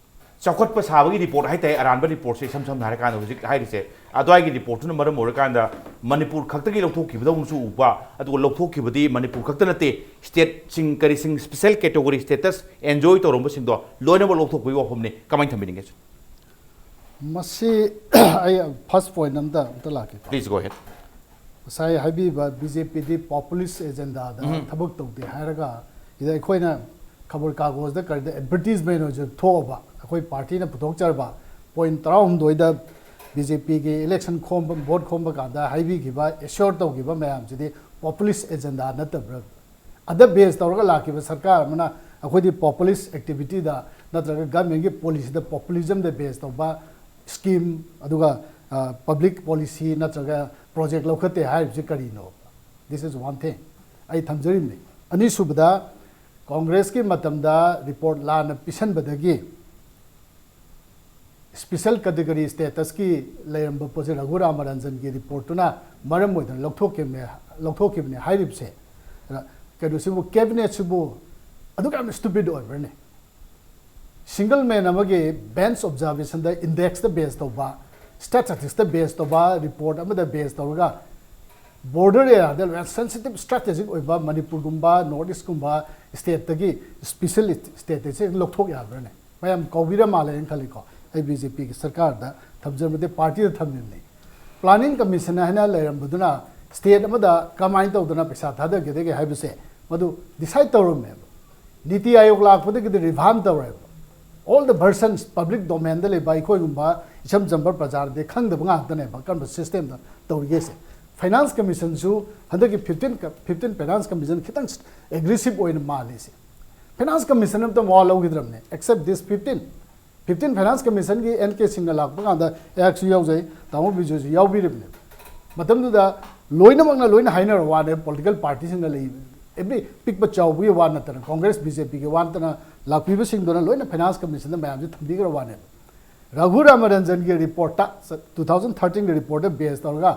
ꯆꯥꯎꯈꯠꯄ ꯁꯥꯕꯒꯤ ꯔꯤꯄꯣꯔꯠ ꯍꯥꯏꯇꯥꯔꯦ, ꯑꯔꯥꯟꯕ ꯔꯤꯄꯣꯔꯠꯁꯦ, ꯏꯁꯝ ꯁꯝꯅ ꯍꯥꯏꯔꯀꯥꯟꯗ ꯍꯧꯖꯤꯛ ꯍꯥꯏꯔꯤꯁꯦ, ꯑꯗꯨꯋꯥꯏꯒꯤ ꯔꯤꯄꯣꯔꯠꯇꯨꯅ ꯃꯔꯝ ꯑꯣꯏꯔꯀꯥꯟꯗ ꯃꯅꯤꯄꯨꯔ ꯈꯛꯇꯒꯤ ꯂꯧꯊꯣꯛꯈꯤꯕꯗꯧꯅꯁꯨ ꯎꯕ, ꯑꯗꯨꯒ ꯂꯧꯊꯣꯛꯈꯤꯕꯗꯤ ꯃꯅꯤꯄꯨꯔ ꯈꯛꯇ ꯅꯠꯇꯦ, ꯁ꯭ꯇꯦꯠꯁꯤꯡ, ꯀꯔꯤꯁꯤꯡ, ꯁ꯭ꯄꯦꯁꯦꯜ ꯀꯦꯇꯦꯒꯣꯔꯤ ꯁ꯭ꯇꯦꯇꯁ ꯑꯦꯟꯖꯣꯏ ꯇꯧꯔꯝꯕꯁꯤꯡꯗꯣ ꯂꯣꯏꯅꯃꯛ ꯂꯧꯊꯣꯛꯄꯒꯤ ꯋꯥꯐꯝꯅꯤ꯫ ꯀꯃꯥꯏꯅ ꯊꯝꯕꯤꯅꯤꯡꯒꯦ? ꯃꯁꯤ ꯑꯩ ꯐꯥꯔꯁ ꯄꯣꯏꯟ ꯑꯝꯇ ꯑꯝꯇ ꯂꯥꯛꯀꯦꯀꯣ꯫ Please go ahead. ꯉꯁꯥꯏ ꯍꯥꯏꯕꯤꯕ ꯕꯤ ꯖꯦ ꯄꯤꯗꯤ ꯄꯣꯄꯨꯂꯤꯁ ꯑꯦꯖꯦꯟꯗꯥꯗ ꯎꯝ꯫ ꯊꯕꯛ ꯇꯧꯗꯦ ꯍꯥꯏꯔꯒ, ꯁꯤꯗ ꯑꯩꯈꯣꯏꯅ ꯈꯕꯔ ꯀꯥꯒꯣꯖꯗ ꯀꯔꯤꯗ ꯑꯦꯗꯚꯔꯇꯤꯁꯃꯦꯟ ꯑꯣꯏꯅ ꯊꯣꯛꯑꯕ, ꯑꯩꯈꯣꯏ ꯄꯥꯔꯇꯤꯅ ꯄꯨꯊꯣꯛꯆꯔꯕ ꯄꯣꯏꯟ ꯇꯔꯥꯍꯨꯝꯗꯣꯏꯗ ꯕꯤ ꯖꯦ ꯄꯤꯒꯤ ꯏꯂꯦꯛꯁꯟ ꯈꯣꯝꯕ, ꯚꯣꯠ ꯈꯣꯝꯕ ꯀꯥꯟꯗ ꯍꯥꯏꯕꯤꯈꯤꯕ, ꯑꯦꯁ꯭ꯌꯣꯔ ꯇꯧꯈꯤꯕ ꯃꯌꯥꯝꯁꯤꯗꯤ ꯄꯣꯄꯨꯂꯤꯁ ꯑꯦꯖꯦꯟꯗꯥ ꯅꯠꯇꯕ꯭ꯔꯥ? ꯑꯗ ꯕꯦꯁ ꯇꯧꯔꯒ ꯂꯥꯛꯈꯤꯕ ꯁꯔꯀꯥꯔ ꯑꯃꯅ ꯑꯩꯈꯣꯏꯗꯤ ꯄꯣꯄꯨꯂꯤꯁ ꯑꯦꯛꯇꯤꯚꯤꯇꯤꯗ ꯅꯠꯇ꯭ꯔꯒ ꯒꯚꯔꯟꯃꯦꯟꯒꯤ ꯄꯣꯂꯤꯁꯤꯗ ꯄꯣꯄꯨꯂꯤꯖꯝꯗ ꯕꯦꯁ ꯇꯧꯕ ꯁ꯭ꯀꯤꯝ, ꯑꯗꯨꯒ ꯄꯕ꯭ꯂꯤꯛ ꯄꯣꯂꯤꯁꯤ ꯅꯠꯇ꯭ꯔꯒ ꯄ꯭ꯔꯣꯖꯦꯛ ꯂꯧꯈꯠꯇꯦ ꯍꯥꯏꯔꯤꯕꯁꯤ ꯀꯔꯤꯅꯣ? This is one thing. ꯑꯩ ꯊꯝꯖꯔꯤꯕꯅꯤ꯫ ꯑꯅꯤꯁꯨꯕꯗ, ꯀꯣꯡꯒ꯭ꯔꯦꯁꯀꯤ ꯃꯇꯝꯗ ꯔꯤꯄꯣꯔꯠ ꯂꯥꯟꯅ ꯄꯤꯁꯟꯕꯗꯒꯤ ꯁ꯭ꯄꯦꯁꯦꯜ ꯀꯦꯇꯦꯒꯣꯔꯤ ꯁ꯭ꯇꯦꯇꯁꯀꯤ ꯂꯩꯔꯝꯕ ꯄꯣꯠꯁꯦ ꯔꯘꯨ ꯔꯥꯃꯔꯟꯖꯟꯒꯤ ꯔꯤꯄꯣꯔꯠꯇꯨꯅ ꯃꯔꯝ ꯑꯣꯏꯗꯅ ꯂꯧꯊꯣꯛꯈꯤꯕꯅꯦ, ꯂꯧꯊꯣꯛꯈꯤꯕꯅꯦ ꯍꯥꯏꯔꯤꯕꯁꯦ, ꯀꯩꯅꯣꯁꯤꯕꯨ, ꯀꯦꯕꯤꯅꯦꯠꯁꯤꯕꯨ ꯑꯗꯨꯛ ꯌꯥꯝꯅ ꯁ꯭ꯇꯨꯄꯤꯗ ꯑꯣꯏꯕ꯭ꯔꯅꯦ? ꯁꯤꯡꯒꯜ ꯃꯦꯟ ꯑꯃꯒꯤ ꯕꯦꯟꯆ ꯑꯣꯕꯖꯥꯔꯕꯦꯁꯟꯗ, ꯏꯟꯗꯦꯛꯁꯇ ꯕꯦꯁ ꯇꯧꯕ, ꯁ꯭ꯇꯦꯇꯤꯁꯇꯤꯛꯁꯇ ꯕꯦꯁ ꯇꯧꯕ ꯔꯤꯄꯣꯔꯠ ꯑꯃꯗ ꯕꯦꯁ ꯇꯧꯔꯒ ꯕꯣꯔꯗꯔ ꯑꯦꯔꯤꯌꯥꯗ ꯌꯥꯝ ꯁꯦꯟꯁꯤꯇꯤꯞ ꯁ꯭ꯇ꯭ꯔꯦꯇꯦꯖꯤꯛ ꯑꯣꯏꯕ ꯃꯅꯤꯄꯨꯔꯒꯨꯝꯕ ꯅꯣꯔꯠ ꯏꯁꯀꯨꯝꯕ ꯁ꯭ꯇꯦꯠꯇꯒꯤ ꯁ꯭ꯄꯦꯁꯦꯜ ꯁ꯭ꯇꯦꯇꯁꯁꯦ ꯂꯧꯊꯣꯛ ꯌꯥꯕ꯭ꯔꯅꯦ? ꯃꯌꯥꯝ ꯀꯥꯎꯕꯤꯔ ꯃꯥꯜꯂꯦꯅ ꯈꯜꯂꯤꯀꯣ꯫ ꯑꯩ ꯕꯤ ꯖꯦ ꯄꯤꯒꯤ ꯁꯔꯀꯥꯔꯗ ꯊꯝꯖꯔꯝꯕꯗꯤ ꯄꯥꯔꯇꯤꯗ ꯊꯝꯃꯤꯕꯅꯤ꯫ ꯄ꯭ꯂꯥꯅꯤꯡ ꯀꯃꯤꯁꯟ ꯍꯥꯏꯅ ꯂꯩꯔꯝꯕꯗꯨꯅ ꯁ꯭ꯇꯦꯠ ꯑꯃꯗ ꯀꯃꯥꯏꯅ ꯇꯧꯗꯅ ꯄꯩꯁꯥ ꯊꯥꯗꯒꯗꯒꯦ ꯍꯥꯏꯕꯁꯦ ꯃꯗꯨ ꯗꯤꯁꯥꯏꯗ ꯇꯧꯔꯝꯃꯦꯕ꯫ ꯅꯤꯇꯤ ꯑꯥꯌꯣꯒ ꯂꯥꯛꯄꯗꯒꯤꯗꯤ ꯔꯤꯐꯥꯔꯝ ꯇꯧꯔꯦꯕ꯫ All the versions, ꯄꯕ꯭ꯂꯤꯛ ꯗꯣꯃꯦꯟꯗ ꯂꯩꯕ ꯑꯩꯈꯣꯏꯒꯨꯝꯕ ꯏꯆꯝ ꯆꯝꯕ ꯄ꯭ꯔꯖꯥꯗꯤ ꯈꯪꯗꯕ ꯉꯥꯛꯇꯅꯦꯕ ꯀꯔꯝꯕ ꯁꯤꯁꯇꯦꯝꯗ ꯇꯧꯔꯤꯒꯦꯁꯦ꯫ ꯐꯥꯏꯅꯥꯟꯁ ꯀꯃꯤꯁꯟꯁꯨ ꯍꯟꯗꯛꯀꯤ ꯐꯤꯐꯇꯤꯟ, ꯐꯤꯐꯇꯤꯟ ꯐꯥꯏꯅꯥꯟꯁ ꯀꯃꯤꯁꯟ ꯈꯤꯇꯪ ꯑꯦꯒ꯭ꯔꯦꯁꯤꯞ ꯑꯣꯏꯅ ꯃꯥꯜꯂꯤꯁꯦ꯫ ꯐꯥꯏꯅꯥꯟꯁ ꯀꯃꯤꯁꯟ ꯑꯝꯇ ꯃꯋꯥ ꯂꯧꯈꯤꯗ꯭ꯔꯕꯅꯦ, except this fifteen. Fifteen finance ꯀꯃꯤꯁꯟꯒꯤ ꯑꯦꯟ ꯀꯦ ꯁꯤꯡꯅ ꯂꯥꯛꯄ ꯀꯥꯟꯗ ꯑꯩꯍꯥꯛꯁꯨ ꯌꯥꯎꯖꯩ, ꯇꯥꯃꯣ ꯕꯤꯖꯨꯁꯨ ꯌꯥꯎꯕꯤꯔꯤꯕꯅꯦ꯫ ꯃꯇꯝꯗꯨꯗ ꯂꯣꯏꯅꯃꯛꯅ ꯂꯣꯏꯅ ꯍꯥꯏꯅꯔ ꯋꯥꯅꯦ, ꯄꯣꯂꯤꯇꯤꯀꯦꯜ ꯄꯥꯔꯇꯤꯁꯤꯡꯅ ꯂꯩ, ꯑꯦꯕ꯭ꯔꯤ ꯄꯤꯛꯄ ꯆꯥꯎꯕꯒꯤ ꯋꯥ ꯅꯠꯇꯅ, ꯀꯣꯡꯒ꯭ꯔꯦꯁ ꯕꯤ ꯖꯦ ꯄꯤꯒꯤ ꯋꯥ ꯅꯠꯇꯅ, ꯂꯥꯛꯄꯤꯕꯁꯤꯡꯗꯨꯅ ꯂꯣꯏꯅ ꯐꯥꯏꯅꯥꯟꯁ ꯀꯃꯤꯁꯟꯗ ꯃꯌꯥꯝꯁꯦ ꯊꯝꯕꯤꯈ꯭ꯔ ꯋꯥꯅꯦꯕ꯫ ꯔꯘꯨ ꯔꯥꯃꯔꯟꯖꯟꯒꯤ ꯔꯤꯄꯣꯔꯠꯇ, ꯇꯨ ꯊꯥꯎꯖꯟ ꯊꯥꯔꯇꯤꯟꯒꯤ ꯔꯤꯄꯣꯔꯠꯇ ꯕꯦꯁ ꯇꯧꯔꯒ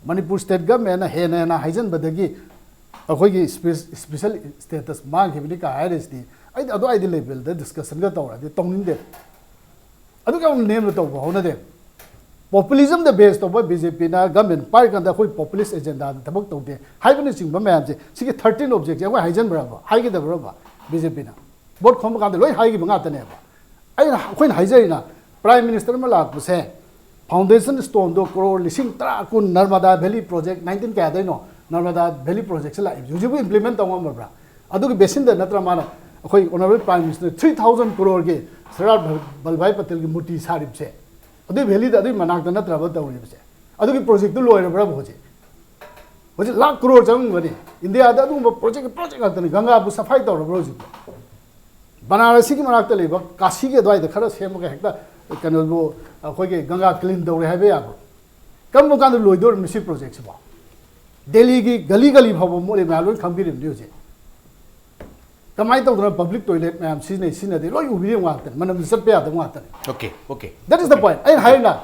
ꯃꯅꯤꯄꯨꯔ ꯁ꯭ꯇꯦꯠ ꯒꯚꯔꯟꯃꯦꯟꯅ ꯍꯦꯟꯅ ꯍꯦꯟꯅ ꯍꯥꯏꯖꯟꯕꯗꯒꯤ ꯑꯩꯈꯣꯏꯒꯤ ꯁ꯭ꯄꯦ-, ꯁ꯭ꯄꯦꯁꯦꯜ ꯁ꯭ꯇꯦꯇꯁ ꯃꯥꯡꯈꯤꯕꯅꯤ ꯀꯥꯏ ꯍꯥꯏꯔꯤꯁꯤꯗꯤ ꯑꯩꯗꯤ ꯑꯗꯨꯋꯥꯏꯗꯤ ꯂꯦꯚꯦꯜꯗ ꯗꯤꯁꯀꯁꯟꯒ ꯇꯧꯔꯗꯤ ꯇꯧꯅꯤꯡꯗꯦ꯫ ꯑꯗꯨꯒ ꯌꯥꯝ ꯅꯦꯝꯅ ꯇꯧꯕ ꯍꯧꯅꯗꯦ꯫ Populism ꯗ base ꯇꯧꯕ ꯕꯤ ꯖꯦ ꯄꯤꯅ ꯒꯃꯦꯟ ꯄꯥꯏꯔꯀꯥꯟꯗ ꯑꯩꯈꯣꯏ populist agenda ꯗ ꯊꯕꯛ ꯇꯧꯗꯦ ꯍꯥꯏꯕꯅꯆꯤꯡꯕ ꯃꯌꯥꯝꯁꯦ, ꯁꯤꯒꯤ thirteen object ꯁꯦ ꯑꯩꯈꯣꯏ ꯍꯥꯏꯖꯟꯕ꯭ꯔꯕ, ꯍꯥꯏꯒꯗꯕ꯭ꯔꯕ? ꯕꯤ ꯖꯦ ꯄꯤꯅ ꯚꯣꯠ ꯈꯣꯝꯕ ꯀꯥꯟꯗ ꯂꯣꯏ ꯍꯥꯏꯈꯤꯕ ꯉꯥꯛꯇꯅꯦꯕ꯫ ꯑꯩꯅ, ꯑꯩꯈꯣꯏꯅ ꯍꯥꯏꯖꯔꯤꯅ, Prime Minister ꯑꯃ ꯂꯥꯛꯄꯁꯦ foundation stone ꯗꯣ ꯀ꯭ꯔꯣꯔ ꯂꯤꯁꯤꯡ ꯇꯔꯥ, ꯀꯨꯟ Narmada Valley project, nineteen ꯀꯌꯥꯗꯩꯅꯣ Narmada Valley project ꯁꯦ ꯂꯥꯛꯏꯕꯁꯦ, ꯍꯧꯖꯤꯛꯄꯨ implement ꯇꯧ ꯉꯝꯃꯕ꯭ꯔꯥ? ꯑꯗꯨꯒꯤ basin ꯗ ꯅꯠꯇ꯭ꯔ ꯃꯥꯅ ꯑꯩꯈꯣꯏ Honourable Prime Minister ꯅ three thousand ꯀ꯭ꯔꯣꯔ ꯒꯤ ꯁꯔꯗꯥꯔ ꯚꯜ-, ꯚꯜꯚꯥꯚꯥꯏ ꯄꯇꯦꯜꯒꯤ ꯃꯨꯔꯇꯤ ꯁꯥꯔꯤꯕꯁꯦ? ꯑꯗꯨꯏ valley ꯗ, ꯑꯗꯨꯏ ꯃꯅꯥꯛꯇ ꯅꯠꯇ꯭ꯔꯕ ꯇꯧꯔꯤꯕꯁꯦ? ꯑꯗꯨꯒꯤ project ꯇꯨ ꯂꯣꯏꯔꯕ꯭ꯔꯕ ꯍꯧꯖꯤꯛ? ꯍꯧꯖꯤꯛ ꯂꯥꯈ ꯀ꯭ꯔꯣꯔ ꯆꯪꯉꯝꯒꯅꯤ꯫ ꯏꯟꯗꯤꯌꯥꯗ ꯑꯗꯨꯒꯨꯝꯕ project, project ꯉꯥꯛꯇꯅꯤ꯫ ꯒꯪꯒꯥꯕꯨ ꯁꯐꯥꯏ ꯇꯧꯔꯕ꯭ꯔꯣ ꯍꯧꯖꯤꯛ? ꯕꯅꯥꯔꯁꯤꯒꯤ ꯃꯅꯥꯛꯇ ꯂꯩꯕ ꯀꯥꯁꯤꯒꯤ ꯑꯗꯨꯋꯥꯏꯗ ꯈꯔ ꯁꯦꯝꯃꯒ ꯍꯦꯛꯇ ꯀꯩꯅꯣꯕꯨ, ꯑꯩꯈꯣꯏꯒꯤ ꯒꯪꯒꯥ clean ꯇꯧꯔꯦ ꯍꯥꯏꯕ ꯌꯥꯕ꯭ꯔꯣ? ꯀꯔꯝꯕ ꯀꯥꯟꯗ ꯂꯣꯏꯗꯣꯔꯤꯕꯅꯣ ꯁꯤ project ꯁꯤꯕꯣ? ꯗꯦꯜꯂꯤꯒꯤ ꯒꯂꯤ ꯒꯂꯤ ꯐꯥꯎꯕ ꯃꯣꯠꯂꯤ ꯃꯌꯥꯝ ꯂꯣꯏ ꯈꯪꯕꯤꯔꯤꯕꯅꯤ ꯍꯧꯖꯤꯛ꯫ ꯀꯃꯥꯏꯅ ꯇꯧꯗꯅ public toilet ꯃꯌꯥꯝ ꯁꯤꯖꯤꯟꯅꯩ, ꯁꯤꯖꯤꯟꯅꯗꯦ, ꯂꯣꯏ ꯎꯕꯤꯔꯤꯕ ꯉꯥꯛꯇꯅꯤ, ꯃꯅꯝꯁꯨ ꯆꯠꯄ ꯌꯥꯗꯕ ꯉꯥꯛꯇꯅꯤ꯫ Okay, okay. That is the point. ꯑꯩꯅ ꯍꯥꯏꯔꯤꯅ,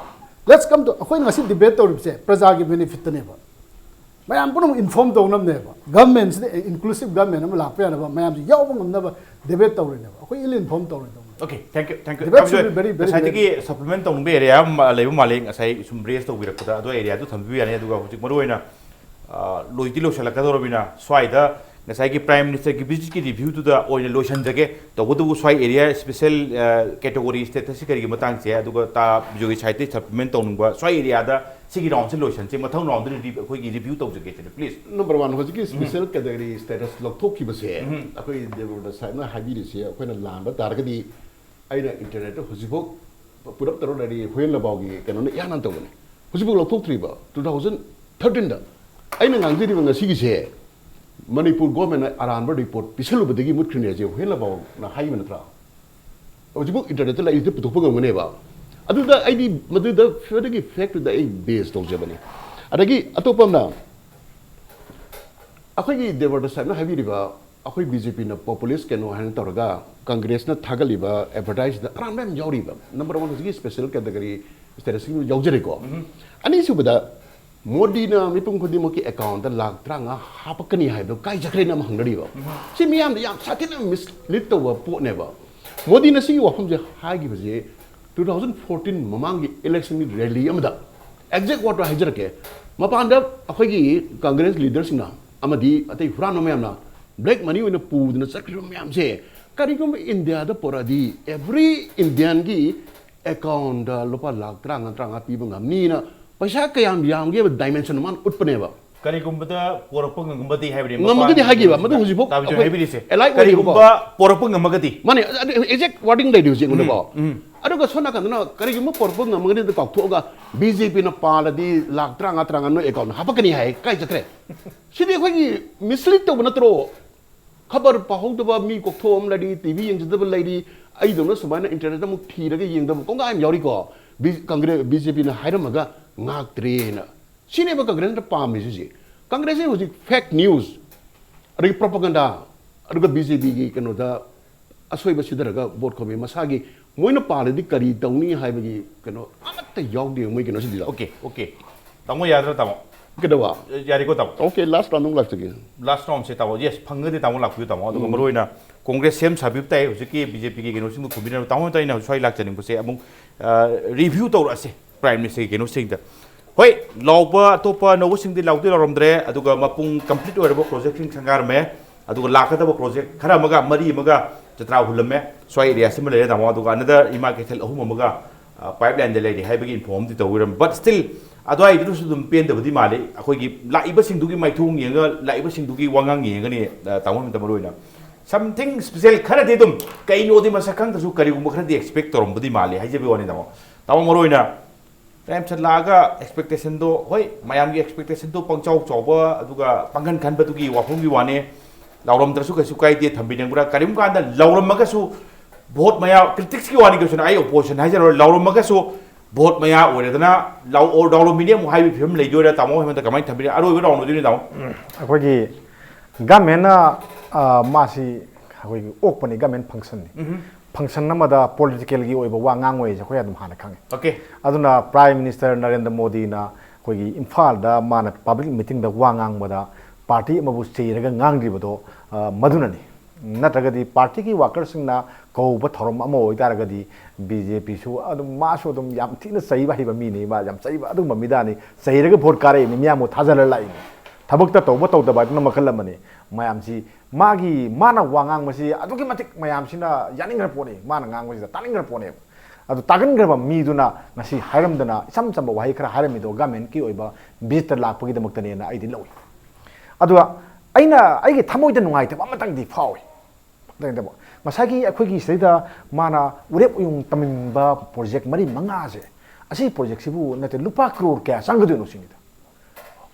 let's come to, ꯑꯩꯈꯣꯏꯅ ꯉꯁꯤ debate ꯇꯧꯔꯤꯕꯁꯦ ꯄ꯭ꯔꯖꯥꯒꯤ benefit ꯇꯅꯦꯕ꯫ ꯃꯌꯥꯝ ꯄꯨꯝꯅꯃꯛ inform ꯇꯧꯅꯕꯅꯦꯕ꯫ Government ꯁꯤꯗ inclusive government ꯑꯃ ꯂꯥꯛꯄ ꯌꯥꯅꯕ, ꯃꯌꯥꯝꯁꯤ ꯌꯥꯎꯕ ꯉꯝꯅꯕ debate ꯇꯧꯔꯤꯅꯦꯕ꯫ ꯑꯩꯈꯣꯏ ill inform ꯇꯧꯔꯣꯏꯗꯧꯕ꯫ Okay, thank you, thank you. Debate ꯊꯝꯖꯔꯦ꯫ should be very, very, ꯉꯁꯥꯏꯗꯒꯤ supplement ꯇꯧꯅꯤꯡꯕ area ꯑꯃ ꯂꯩꯕ ꯃꯥꯜꯂꯦ, ꯉꯁꯥꯏ ꯁꯨꯝ raise ꯇꯧꯕꯤꯔꯛꯄꯗ, ꯑꯗꯨ area ꯗꯨ ꯊꯝꯕꯤꯕ ꯌꯥꯅꯤ꯫ ꯑꯗꯨꯒ ꯍꯧꯖꯤꯛ ꯃꯔꯨ ꯑꯣꯏꯅ, ꯑ, ꯂꯣꯏꯗꯤ ꯂꯣꯏꯁꯤꯜꯂꯛꯀꯗꯧꯔꯕꯅꯤꯅ, ꯁ꯭ꯋꯥꯏꯗ ꯉꯁꯥꯏꯒꯤ Prime Minister ꯒꯤ visit ꯀꯤ review ꯗꯨꯗ ꯑꯣꯏꯅ ꯂꯣꯏꯁꯤꯟꯖꯒꯦ꯫ ꯇꯧꯕꯇꯕꯨ ꯁ꯭ꯋꯥꯏ area special, ꯑ, category status ꯁꯤ ꯀꯔꯤꯒꯤ ꯃꯇꯥꯡꯁꯦ, ꯑꯗꯨꯒ ꯇꯥ ꯕꯤꯖꯣꯏꯒꯤ side ꯇꯒꯤ supplement ꯇꯧꯅꯤꯡꯕ ꯁ꯭ꯋꯥꯏ area ꯗ ꯁꯤꯒꯤ round ꯁꯦ ꯂꯣꯏꯁꯤꯟꯁꯦ, ꯃꯊꯪ round ꯗ ꯑꯩꯈꯣꯏꯒꯤ review ꯇꯧꯖꯒꯦ ꯁꯤꯅꯤ, please꯫ Number one, ꯍꯧꯖꯤꯛꯀꯤ special category status ꯂꯧꯊꯣꯛꯈꯤꯕꯁꯦ ꯑꯩꯈꯣꯏ ꯗꯦꯕꯦꯟꯗ꯭ꯔ ꯁꯥꯍꯦꯕꯅ ꯍꯥꯏꯕꯤꯔꯤꯁꯦ ꯑꯩꯈꯣꯏꯅ ꯂꯥꯟꯕ ꯇꯥꯔꯒꯗꯤ ꯑꯩꯅ internet ꯇ ꯍꯧꯖꯤꯛꯐꯥꯎ put up ꯇꯧꯔ ꯂꯩꯔꯤ, ꯍꯨꯌꯦꯟ ꯂꯕꯥꯎꯒꯤ ꯀꯩꯅꯣꯅ ꯏꯍꯥꯟ ꯍꯥꯟꯅ ꯇꯧꯕꯅꯦ꯫ ꯍꯧꯖꯤꯛꯐꯥꯎ ꯂꯧꯊꯣꯛꯇ꯭ꯔꯤꯕ, two thousand thirteen ꯗ꯫ ꯑꯩꯅ ꯉꯥꯡꯖꯔꯤꯕ ꯉꯁꯤꯒꯤꯁꯦ ꯃꯅꯤꯄꯨꯔ government ꯅ ꯑꯔꯥꯟꯕ report ꯄꯤꯁꯜꯂꯨꯕꯗꯒꯤ ꯃꯨꯠꯈ꯭ꯔꯤꯅꯦ ꯍꯥꯏꯁꯦ ꯍꯨꯌꯦꯟ ꯂꯕꯥꯎꯅ ꯍꯥꯏꯈꯤꯕ ꯅꯠꯇ꯭ꯔꯥ? ꯍꯧꯖꯤꯛꯐꯥꯎ internet ꯇ ꯂꯩꯔꯤꯁꯦ ꯄꯨꯊꯣꯛꯄ ꯉꯝꯒꯅꯦꯕ꯫ ꯑꯗꯨꯗ ꯑꯩꯗꯤ ꯃꯗꯨꯗ ꯐꯦꯛꯇꯨꯗ ꯑꯩ base ꯇꯧꯖꯕꯅꯤ꯫ ꯑꯗꯒꯤ ꯑꯇꯣꯞꯄ ꯑꯃꯅ ꯑꯩꯈꯣꯏꯒꯤ ꯗꯦꯕꯦꯟꯗ꯭ꯔ ꯁꯥꯍꯦꯕꯅ ꯍꯥꯏꯕꯤꯔꯤꯕ ꯑꯩꯈꯣꯏ ꯕꯤ ꯖꯦ ꯄꯤꯅ populist ꯀꯩꯅꯣ ꯍꯥꯏꯅ ꯇꯧꯔꯒ Congress ꯅ ꯊꯥꯒꯠꯂꯤꯕ advertise ꯇ ꯑꯔꯥꯟꯕ ꯌꯥꯝ ꯌꯥꯎꯔꯤꯕ꯫ Number one, ꯍꯧꯖꯤꯛꯀꯤ special category status ꯁꯤꯡꯗꯨ ꯌꯥꯎꯖꯔꯦꯀꯣ꯫ ꯑꯅꯤꯁꯨꯕꯗ ꯃꯣꯗꯤꯅ ꯃꯤꯄꯨꯝ ꯈꯨꯗꯤꯡꯃꯛꯀꯤ account ꯇ ꯂꯥꯈ ꯇꯔꯥꯃꯉꯥ ꯍꯥꯞꯄꯛꯀꯅꯤ ꯍꯥꯏꯕꯗꯣ ꯀꯥꯏ ꯆꯠꯈ꯭ꯔꯦꯅ ꯑꯃ ꯍꯪꯅꯔꯤꯕ꯫ ꯁꯤ ꯃꯤꯌꯥꯝꯗ ꯌꯥꯝ ꯁꯥꯊꯤꯅ mislead ꯇꯧꯕ ꯄꯣꯠꯅꯦꯕ꯫ ꯃꯣꯗꯤꯅ ꯁꯤꯒꯤ ꯋꯥꯐꯝꯁꯦ ꯍꯥꯏꯈꯤꯕꯁꯦ ꯇꯨ ꯊꯥꯎꯖꯟ ꯐꯣꯔꯇꯤꯟ ꯃꯃꯥꯡꯒꯤ ꯏꯂꯦꯛꯁꯟꯒꯤ ꯔꯦꯂꯤ ꯑꯃꯗ, ꯑꯦꯛꯖꯦꯛ ꯋꯥꯔꯗ ꯍꯥꯏꯖꯔꯛꯀꯦ, ꯃꯄꯥꯟꯗ ꯑꯩꯈꯣꯏꯒꯤ ꯀꯪꯒ꯭ꯔꯦꯁ ꯂꯤꯗꯔꯁꯤꯡꯅ ꯑꯃꯗꯤ ꯑꯇꯩ ꯍꯨꯔꯥꯟꯕ ꯃꯌꯥꯝꯅ ꯕ꯭ꯂꯦꯛ ꯃꯅꯤ ꯑꯣꯏꯅ ꯄꯨꯗꯅ ꯆꯠꯈ꯭ꯔꯤꯕ ꯃꯌꯥꯝꯁꯦ ꯀꯔꯤꯒꯨꯝꯕ ꯏꯟꯗꯤꯌꯥꯗ ꯄꯨꯔꯛꯑꯗꯤ ꯑꯦꯚ꯭ꯔꯤ ꯏꯟꯗꯤꯌꯥꯟꯒꯤ ꯑꯦꯀꯥꯎꯟꯗ ꯂꯨꯄꯥ ꯂꯥꯛ ꯇꯔꯥꯃꯉꯥ, ꯇꯔꯥꯃꯉꯥ ꯄꯤꯕ ꯉꯝꯅꯤꯅ ꯄꯩꯁꯥ ꯀꯌꯥꯝ ꯌꯥꯝꯒꯦꯕ ꯗꯥꯏꯃꯦꯟꯁꯟ ꯃꯥꯅ ꯎꯠꯄꯅꯦꯕ꯫ ꯀꯔꯤꯒꯨꯝꯕꯗ ꯄꯨꯔꯛꯄ ꯉꯝꯃꯗꯤ ꯍꯥꯏꯕꯅꯤ꯫ ꯉꯝꯃꯒꯗꯤ ꯍꯥꯏꯈꯤꯕ, ꯃꯗꯨ ꯍꯧꯖꯤꯛꯐꯥꯎ ꯇꯥꯕꯤꯁꯨ ꯑꯩꯈꯣꯏ ꯍꯥꯏꯕꯤꯔꯤꯁꯦ꯫ ꯑꯦꯂꯥꯏꯠ ꯑꯣꯏꯔꯤꯕꯀꯣ꯫ ꯀꯔꯤꯒꯨꯝꯕ ꯄꯨꯔꯛꯄ ꯉꯝꯃꯒꯗꯤ꯫ ꯃꯥꯅꯦ, ꯑꯦꯛꯖꯦꯛ ꯋꯥꯔꯗꯤꯡ ꯂꯩꯔꯤ ꯍꯧꯖꯤꯛ ꯑꯩꯉꯣꯟꯗꯀꯣ꯫ ꯎꯝ꯫ ꯑꯗꯨꯒ ꯁꯣꯝ ꯅꯥꯀꯟꯗꯅ ꯀꯔꯤꯒꯨꯝꯕ ꯄꯨꯔꯛꯄ ꯉꯝꯃꯒꯅꯤ ꯑꯗꯨ ꯀꯥꯎꯊꯣꯛꯑꯒ ꯕꯤ ꯖꯦ ꯄꯤꯅ ꯄꯥꯜꯂꯗꯤ ꯂꯥꯛ ꯇꯔꯥꯃꯉꯥ, ꯇꯔꯥꯃꯉꯥ ꯅꯣꯏ ꯑꯦꯀꯥꯎꯟ ꯍꯥꯞꯄꯛꯀꯅꯤ ꯍꯥꯏ꯫ ꯀꯥꯏ ꯆꯠꯈ꯭ꯔꯦ? ꯁꯤꯗꯤ ꯑꯩꯈꯣꯏꯒꯤ ꯃꯤꯁꯂꯤꯠ ꯇꯧꯕ ꯅꯠꯇ꯭ꯔꯣ? ꯈꯕꯔ ꯄꯥꯍꯧꯗꯕ ꯃꯤ ꯀꯣꯛꯊꯣꯛ ꯑꯃ ꯂꯩꯔꯤ, ꯇꯤ ꯚꯤ ꯌꯦꯡꯖꯗꯕ ꯂꯩꯔꯤ, ꯑꯩꯗꯧꯅ ꯁꯨꯃꯥꯏꯅ ꯏꯟꯇꯔꯅꯦꯠꯇ ꯑꯃꯨꯛ ꯊꯤꯔꯒ ꯌꯦꯡꯗꯕ ꯀꯣꯡꯒꯥꯏ ꯑꯃ ꯌꯥꯎꯔꯤꯀꯣ꯫ ꯕꯤ-, ꯀꯪꯒ꯭ꯔꯦ-, ꯕꯤ ꯖꯦ ꯄꯤꯅ ꯍꯥꯏꯔꯝꯃꯒ ꯉꯥꯛꯇ꯭ꯔꯦꯅ꯫ ꯁꯤꯅꯦꯕ ꯀꯪꯒ꯭ꯔꯦꯁꯅ ꯄꯥꯝꯃꯤꯁꯦ ꯍꯧꯖꯤꯛ꯫ ꯀꯪꯒ꯭ꯔꯦꯁꯁꯦ ꯍꯧꯖꯤꯛ ꯐꯦꯛ ꯅ꯭ꯌꯨꯁ, ꯑꯗꯒꯤ ꯄ꯭ꯔꯣꯄꯒꯟꯗꯥ, ꯑꯗꯨꯒ ꯕꯤ ꯖꯦ ꯄꯤꯒꯤ ꯀꯩꯅꯣꯗ ꯑꯁꯣꯏꯕ ꯁꯤꯊꯔꯒ ꯚꯣꯠ ꯈꯣꯝꯃꯤ꯫ ꯃꯁꯥꯒꯤ ꯃꯣꯏꯅ ꯄꯥꯜꯂꯗꯤ ꯀꯔꯤ ꯇꯧꯅꯤ ꯍꯥꯏꯕꯒꯤ ꯀꯩꯅꯣ ꯑꯃꯠꯇ ꯌꯥꯎꯗꯦ ꯃꯣꯏ ꯀꯩꯅꯣꯁꯤꯗ꯫ Okay, okay. ꯇꯥꯃꯣ ꯌꯥꯗ꯭ꯔꯥ ꯇꯥꯃꯣ? ꯀꯩꯗꯧꯕ? ꯌꯥꯔꯦꯀꯣ ꯇꯥꯃꯣ? ꯑꯣꯀꯦ, ꯂꯥꯁ ꯔꯥꯎꯟꯗ ꯑꯃꯨꯛ ꯂꯥꯛꯆꯒꯦ꯫ ꯂꯥꯁ ꯔꯥꯎꯟꯁꯦ ꯇꯥꯃꯣ, ꯌꯦꯁ, ꯐꯪꯉꯒꯗꯤ ꯇꯥꯃꯣ ꯂꯥꯛꯄꯤꯌꯨ ꯇꯥꯃꯣ꯫ ꯑꯗꯨꯒ ꯎꯝ꯫ ꯃꯔꯨꯑꯣꯏꯅ ꯀꯣꯡꯒ꯭ꯔꯦꯁ ꯁꯦꯝ ꯁꯥꯕꯤꯕ ꯇꯥꯏ ꯍꯧꯖꯤꯛꯀꯤ ꯕꯤ ꯖꯦ ꯄꯤꯒꯤ ꯀꯩꯅꯣꯁꯤꯡꯗꯣ ꯈꯨꯝꯕꯤꯅꯕ꯫ ꯇꯥꯃꯣ ꯑꯝꯇ ꯑꯩꯅ ꯁ꯭ꯋꯥꯏ ꯂꯥꯛꯆꯅꯤꯡꯕꯁꯦ ꯑꯃꯨꯛ, ꯑ, ꯔꯤꯚ꯭ꯌꯨ ꯇꯧꯔꯛꯑꯁꯦ ꯄ꯭ꯔꯥꯏꯝ ꯃꯤꯅꯤꯁꯇꯔꯒꯤ ꯀꯩꯅꯣꯁꯤꯡꯗ꯫ ꯍꯣꯏ, ꯂꯥꯎꯕ ꯑꯇꯣꯞꯄ ꯑꯅꯧꯕꯁꯤꯡꯗꯤ ꯂꯥꯎꯗꯤ ꯂꯥꯎꯔꯝꯗ꯭ꯔꯦ, ꯑꯗꯨꯒ ꯃꯄꯨꯡ ꯀꯝꯄ꯭ꯂꯤꯠ ꯑꯣꯏꯔꯕ ꯄ꯭ꯔꯣꯖꯦꯛꯁꯤꯡ ꯁꯪꯒꯥꯔꯝꯃꯦ, ꯑꯗꯨꯒ ꯂꯥꯛꯀꯗꯕ ꯄ꯭ꯔꯣꯖꯦꯛ ꯈꯔ ꯑꯃꯒ ꯃꯔꯤ ꯑꯃꯒ ꯆꯇ꯭ꯔꯥ ꯍꯨꯜꯂꯝꯃꯦ, ꯁ꯭ꯋꯥꯏ ꯑꯦꯔꯤꯌꯥꯁꯤꯃ ꯂꯩꯔꯦ ꯇꯥꯃꯣ꯫ ꯑꯗꯨꯒ ꯑꯅꯗꯔ ꯏꯃꯥ ꯀꯩꯊꯦꯜ ꯑꯍꯨꯝ ꯑꯃꯒ, ꯑ, ꯄꯥꯏꯞ ꯂꯥꯏꯟꯗ ꯂꯩꯔꯤ ꯍꯥꯏꯕꯒꯤ ꯏꯟꯐꯣꯝ ꯑꯃꯗꯤ ꯇꯧꯕꯤꯔꯝꯃꯤ꯫ ꯕꯠ ꯁ꯭ꯇꯤꯜ ꯑꯗꯨꯋꯥꯏꯗꯨꯗꯁꯨ ꯑꯗꯨꯝ ꯄꯦꯟꯗꯕꯗꯤ ꯃꯥꯜꯂꯤ꯫ ꯑꯩꯈꯣꯏꯒꯤ ꯂꯥꯛꯏꯕꯁꯤꯡꯗꯨꯒꯤ ꯃꯥꯏꯊꯣꯡ ꯌꯦꯡꯉꯒ, ꯂꯥꯛꯏꯕꯁꯤꯡꯗꯨꯒꯤ ꯋꯥꯉꯥꯡ ꯌꯦꯡꯉꯒꯅꯤ, ꯑ, ꯇꯥꯃꯣ ꯍꯦꯃꯟꯇ ꯃꯔꯨꯑꯣꯏꯅ꯫ ꯁꯝꯊꯤꯡ ꯁ꯭ꯄꯦꯁꯦꯜ ꯈꯔꯗꯤ ꯑꯗꯨꯝ, ꯀꯩꯅꯣꯗꯤ ꯃꯁꯛ ꯈꯪꯗ꯭ꯔꯁꯨ ꯀꯔꯤꯒꯨꯝꯕ ꯈꯔꯗꯤ ꯑꯦꯛꯁꯄꯦꯛ ꯇꯧꯔꯝꯕꯗꯤ ꯃꯥꯜꯂꯤ ꯍꯥꯏꯖꯕꯒꯤ ꯋꯥꯅꯤ ꯇꯥꯃꯣ꯫ ꯇꯥꯃꯣ ꯃꯔꯨꯑꯣꯏꯅ ꯄ꯭ꯔꯥꯏꯝ ꯁꯠ ꯂꯥꯛꯑꯒ ꯑꯦꯛꯁꯄꯦꯛꯇꯦꯁꯟꯗꯣ, ꯍꯣꯏ, ꯃꯌꯥꯝꯒꯤ ꯑꯦꯛꯁꯄꯦꯛꯇꯦꯁꯟꯗꯣ ꯄꯪꯆꯥꯎ ꯆꯥꯎꯕ ꯑꯗꯨꯒ ꯄꯥꯡꯒꯟ ꯈꯟꯕꯗꯨꯒꯤ ꯋꯥꯐꯝꯒꯤ ꯋꯥꯅꯤ꯫ ꯂꯥꯎꯔꯝꯗ꯭ꯔꯁꯨ ꯀꯩꯁꯨ ꯀꯥꯏꯗꯦ, ꯊꯝꯕꯤꯅꯤꯡꯕ꯭ꯔꯥ? ꯀꯔꯤꯒꯨꯝꯕ ꯀꯥꯟꯗ ꯂꯥꯎꯔꯝꯃꯒꯁꯨ ꯚꯣꯠ ꯃꯌꯥ, ꯀ꯭ꯔꯤꯇꯤꯛꯁꯀꯤ ꯋꯥꯅꯤ ꯀꯩꯁꯨ, ꯑꯩ ꯑꯣꯄꯣꯖꯤꯁꯟ ꯍꯥꯏꯖꯔꯔꯣꯏ, ꯂꯥꯎꯔꯝꯃꯒꯁꯨ ꯚꯣꯠ ꯃꯌꯥ ꯑꯣꯏꯔꯦꯗꯅ ꯂꯥꯎ-, ꯂꯥꯎꯔꯝꯃꯤꯅꯦ ꯑꯃꯨꯛ ꯍꯥꯏꯕꯒꯤ ꯐꯤꯕꯝ ꯂꯩꯗꯣꯏꯔꯥ? ꯇꯥꯃꯣ ꯍꯦꯃꯟꯇ ꯀꯃꯥꯏꯅ ꯊꯝꯕꯤꯅꯤ? ꯑꯔꯣꯏꯕ ꯔꯥꯎꯟ ꯑꯣꯏꯗꯣꯏꯅꯤ ꯇꯥꯃꯣ꯫ ꯑꯩꯈꯣꯏꯒꯤ ꯒꯃꯦꯟꯅ, ꯑ, ꯃꯥꯁꯤ ꯑꯩꯈꯣꯏꯒꯤ ꯑꯣꯛꯄꯅꯤ, ꯒꯃꯦꯟ ꯐꯪꯁꯟꯅꯤ꯫ ꯐꯪꯁꯟ ꯑꯃꯗ ꯄꯣꯂꯤꯇꯤꯀꯦꯜꯒꯤ ꯑꯣꯏꯕ ꯋꯥ ꯉꯥꯡꯉꯣꯏꯁꯦ ꯑꯩꯈꯣꯏ ꯑꯗꯨꯝ ꯍꯥꯟꯅ ꯈꯪꯉꯦ꯫ ꯑꯣꯀꯦ꯫ ꯑꯗꯨꯅ ꯄ꯭ꯔꯥꯏꯝ ꯃꯤꯅꯤꯁꯇꯔ ꯅꯔꯦꯟꯗ꯭ꯔ ꯃꯣꯗꯤꯅ ꯑꯩꯈꯣꯏꯒꯤ ꯏꯝꯐꯥꯜꯗ ꯃꯥꯅ ꯄꯕ꯭ꯂꯤꯛ ꯃꯤꯇꯤꯡꯗ ꯋꯥ ꯉꯥꯡꯕꯗ ꯄꯥꯔꯇꯤ ꯑꯃꯕꯨ ꯆꯩꯔꯒ ꯉꯥꯡꯗ꯭ꯔꯤꯕꯗꯣ, ꯑ, ꯃꯗꯨꯅꯅꯤ꯫ ꯅꯠꯇ꯭ꯔꯒꯗꯤ ꯄꯥꯔꯇꯤꯒꯤ ꯋꯥꯀꯔꯁꯤꯡꯅ ꯀꯧꯕ ꯊꯧꯔꯝ ꯑꯃ ꯑꯣꯏꯇꯥꯔꯒꯗꯤ ꯕꯤ ꯖꯦ ꯄꯤꯁꯨ ꯑꯗꯨꯝ, ꯃꯥꯁꯨ ꯑꯗꯨꯝ ꯌꯥꯝ ꯊꯤꯅ ꯆꯩꯕ ꯍꯩꯕ ꯃꯤꯅꯤ, ꯃꯥ ꯌꯥꯝ ꯆꯩꯕ ꯑꯗꯨꯒꯨꯝꯕ ꯃꯤꯗꯥꯅꯤ꯫ ꯆꯩꯔꯒ ꯚꯣꯠ ꯀꯥꯔꯛꯏꯅꯤ, ꯃꯤꯌꯥꯝꯕꯨ ꯊꯥꯖꯜꯂ ꯂꯥꯛꯏꯅꯤ꯫ ꯊꯕꯛꯇ ꯇꯧꯕ ꯇꯧꯗꯕ ꯍꯥꯏꯗꯨꯅ ꯃꯈꯜ ꯑꯃꯅꯤ꯫ ꯃꯌꯥꯝꯁꯤ, ꯃꯥꯒꯤ, ꯃꯥꯅ ꯋꯥ ꯉꯥꯡꯕꯁꯤ ꯑꯗꯨꯛꯀꯤ ꯃꯇꯤꯛ ꯃꯌꯥꯝꯁꯤꯅ ꯌꯥꯅꯤꯡꯈ꯭ꯔ ꯄꯣꯠꯅꯤ, ꯃꯥꯅ ꯉꯥꯡꯕꯁꯤꯗ ꯇꯥꯅꯤꯡꯈ꯭ꯔ ꯄꯣꯠꯅꯦꯕ꯫ ꯑꯗꯨ ꯇꯥꯒꯟꯈ꯭ꯔꯕ ꯃꯤꯗꯨꯅ ꯉꯁꯤ ꯍꯥꯏꯔꯝꯗꯅ ꯏꯆꯝ ꯆꯝꯕ ꯋꯥꯍꯩ ꯈꯔ ꯍꯥꯏꯔꯝꯃꯤꯗꯣ ꯒꯃꯦꯟꯀꯤ ꯑꯣꯏꯕ ꯚꯤꯖꯤꯠꯇ ꯂꯥꯛꯄꯒꯤꯗꯃꯛꯇꯅꯦꯅ ꯑꯩꯗꯤ ꯂꯧꯏ꯫ ꯑꯗꯨꯒ ꯑꯩꯅ, ꯑꯩꯒꯤ ꯊꯃꯣꯏꯗ ꯅꯨꯡꯉꯥꯏꯇꯕ ꯑꯃꯇꯪꯗꯤ ꯐꯥꯎꯏ꯫ ꯉꯁꯥꯏꯒꯤ ꯑꯩꯈꯣꯏꯒꯤ ꯁꯤꯗꯩꯗ ꯃꯥꯅ ꯎꯔꯦꯞ ꯎꯌꯨꯡ ꯇꯝꯅꯤꯡꯕ ꯄ꯭ꯔꯣꯖꯦꯛ ꯃꯔꯤ ꯃꯉꯥꯁꯦ, ꯑꯁꯤ ꯄ꯭ꯔꯣꯖꯦꯛꯁꯤꯕꯨ ꯅꯠꯇꯦ, ꯂꯨꯄꯥ ꯀ꯭ꯔꯣꯔ ꯀꯌꯥ ꯆꯪꯒꯗꯣꯏꯅꯣ ꯁꯤꯅꯤꯗ꯫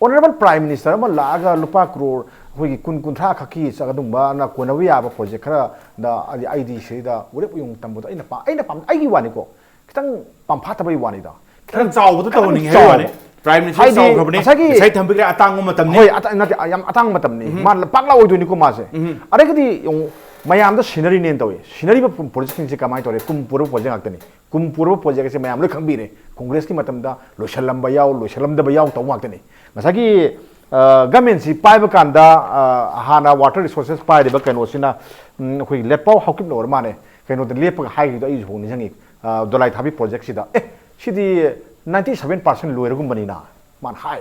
ꯑꯣꯅꯔꯦꯕꯜ ꯄ꯭ꯔꯥꯏꯝ ꯃꯤꯅꯤꯁꯇꯔ ꯑꯃ ꯂꯥꯛꯑꯒ ꯂꯨꯄꯥ ꯀ꯭ꯔꯣꯔ ꯑꯩꯈꯣꯏꯒꯤ ꯀꯨꯟ, ꯀꯨꯟꯊ꯭ꯔꯥ ꯈꯛꯀꯤ ꯆꯥꯒ ꯑꯗꯨꯝꯕ ꯀꯣꯟꯅꯕ ꯌꯥꯕ ꯄ꯭ꯔꯣꯖꯦꯛ ꯈꯔꯗ ꯑꯩꯗꯤ, ꯑꯩꯗꯤ ꯁꯤꯗꯩꯗ ꯎꯔꯦꯞ ꯎꯌꯨꯡ ꯇꯝꯕꯗꯣ ꯑꯩꯅ ꯄꯥꯝ-, ꯑꯩꯅ ꯄꯥꯝ-, ꯑꯩꯒꯤ ꯋꯥꯅꯤꯀꯣ, ꯈꯤꯇꯪ ꯄꯥꯝꯐꯥꯠꯇꯕꯩ ꯋꯥꯅꯤꯗ꯫ ꯈꯤꯇꯪ ꯈꯤꯇꯪ ꯆꯥꯎꯕꯗ ꯈꯤꯇꯪ ꯇꯧꯍꯟꯅꯤꯡꯉꯦ ꯍꯥꯏꯕ ꯆꯥꯎꯕ꯫ ꯋꯥꯅꯤ꯫ ꯄ꯭ꯔꯥꯏꯝ ꯃꯤꯅꯤꯁꯇꯔ ꯍꯥꯏꯗꯤ ꯆꯥꯎꯈ꯭ꯔꯕꯅꯤ, ꯉꯁꯥꯏꯒꯤ ꯉꯁꯥꯏ ꯊꯝꯕꯤꯈ꯭ꯔꯦ, ꯑꯇꯥꯡꯕ ꯃꯇꯝꯅꯤ꯫ ꯍꯣꯏ, ꯑꯇ-, ꯅꯠꯇꯦ, ꯌꯥꯝ ꯑꯇꯥꯡꯕ ꯃꯇꯝꯅꯤ꯫ ꯎꯝ꯫ ꯃꯥ ꯄꯥꯛ ꯂꯥꯛꯑꯣꯏꯗꯣꯏꯅꯤꯀꯣ ꯃꯥꯁꯦ꯫ ꯎꯝ꯫ ꯑꯗꯒꯤꯗꯤ ꯌꯦꯡꯉꯨ, ꯃꯌꯥꯝꯗ ꯁꯤꯅꯔꯤꯅꯦꯅ ꯇꯧꯏ꯫ ꯁꯤꯅꯔꯤꯕ ꯄ꯭ꯔꯣꯖꯦꯛꯁꯤꯡꯁꯦ ꯀꯃꯥꯏꯅ ꯇꯧꯔꯦ? ꯀꯨꯝ ꯄꯨꯔꯕ ꯄ꯭ꯔꯣꯖꯦꯛ ꯉꯥꯛꯇꯅꯤ꯫ ꯀꯨꯝ ꯄꯨꯔꯕ ꯄ꯭ꯔꯣꯖꯦꯛ ꯑꯁꯦ ꯃꯌꯥꯝ ꯂꯣꯏ ꯈꯪꯕꯤꯔꯦ꯫ ꯀꯣꯡꯒ꯭ꯔꯦꯁꯀꯤ ꯃꯇꯝꯗ ꯂꯣꯏꯁꯤꯜꯂꯝꯕ ꯌꯥꯎ, ꯂꯣꯏꯁꯤꯜꯂꯝꯗꯕ ꯌꯥꯎ ꯇꯧꯕ ꯉꯥꯛꯇꯅꯤ꯫ ꯉꯁꯥꯏꯒꯤ, ꯑ, ꯒꯃꯦꯟꯁꯤ ꯄꯥꯏꯕ ꯀꯥꯟꯗ, ꯑ, ꯍꯥꯟꯅ ꯋꯥꯇꯔ ꯔꯤꯁꯣꯔꯁꯦꯁ ꯄꯥꯏꯔꯤꯕ ꯀꯩꯅꯣꯁꯤꯅ, ꯎꯝ, ꯑꯩꯈꯣꯏꯒꯤ ꯂꯦꯠꯄꯥꯎ ꯍꯥꯎꯀꯤꯞꯅ ꯑꯣꯏꯔ ꯃꯥꯜꯂꯦ꯫ ꯀꯩꯅꯣꯗ ꯂꯦꯞꯄꯒ ꯍꯥꯏꯈꯤꯕꯗꯣ ꯑꯩꯁꯨ ꯍꯧꯖꯤꯛ ꯅꯤꯡꯁꯤꯡꯉꯤ꯫ ꯑ, ꯗꯣꯂꯥꯏ ꯊꯥꯕꯤ ꯄ꯭ꯔꯣꯖꯦꯛꯁꯤꯗ, "ꯑꯦ, ꯁꯤꯗꯤ ninety seven percent ꯂꯣꯏꯔꯒꯨꯝꯕꯅꯤꯅ", ꯃꯥꯅ ꯍꯥꯏ꯫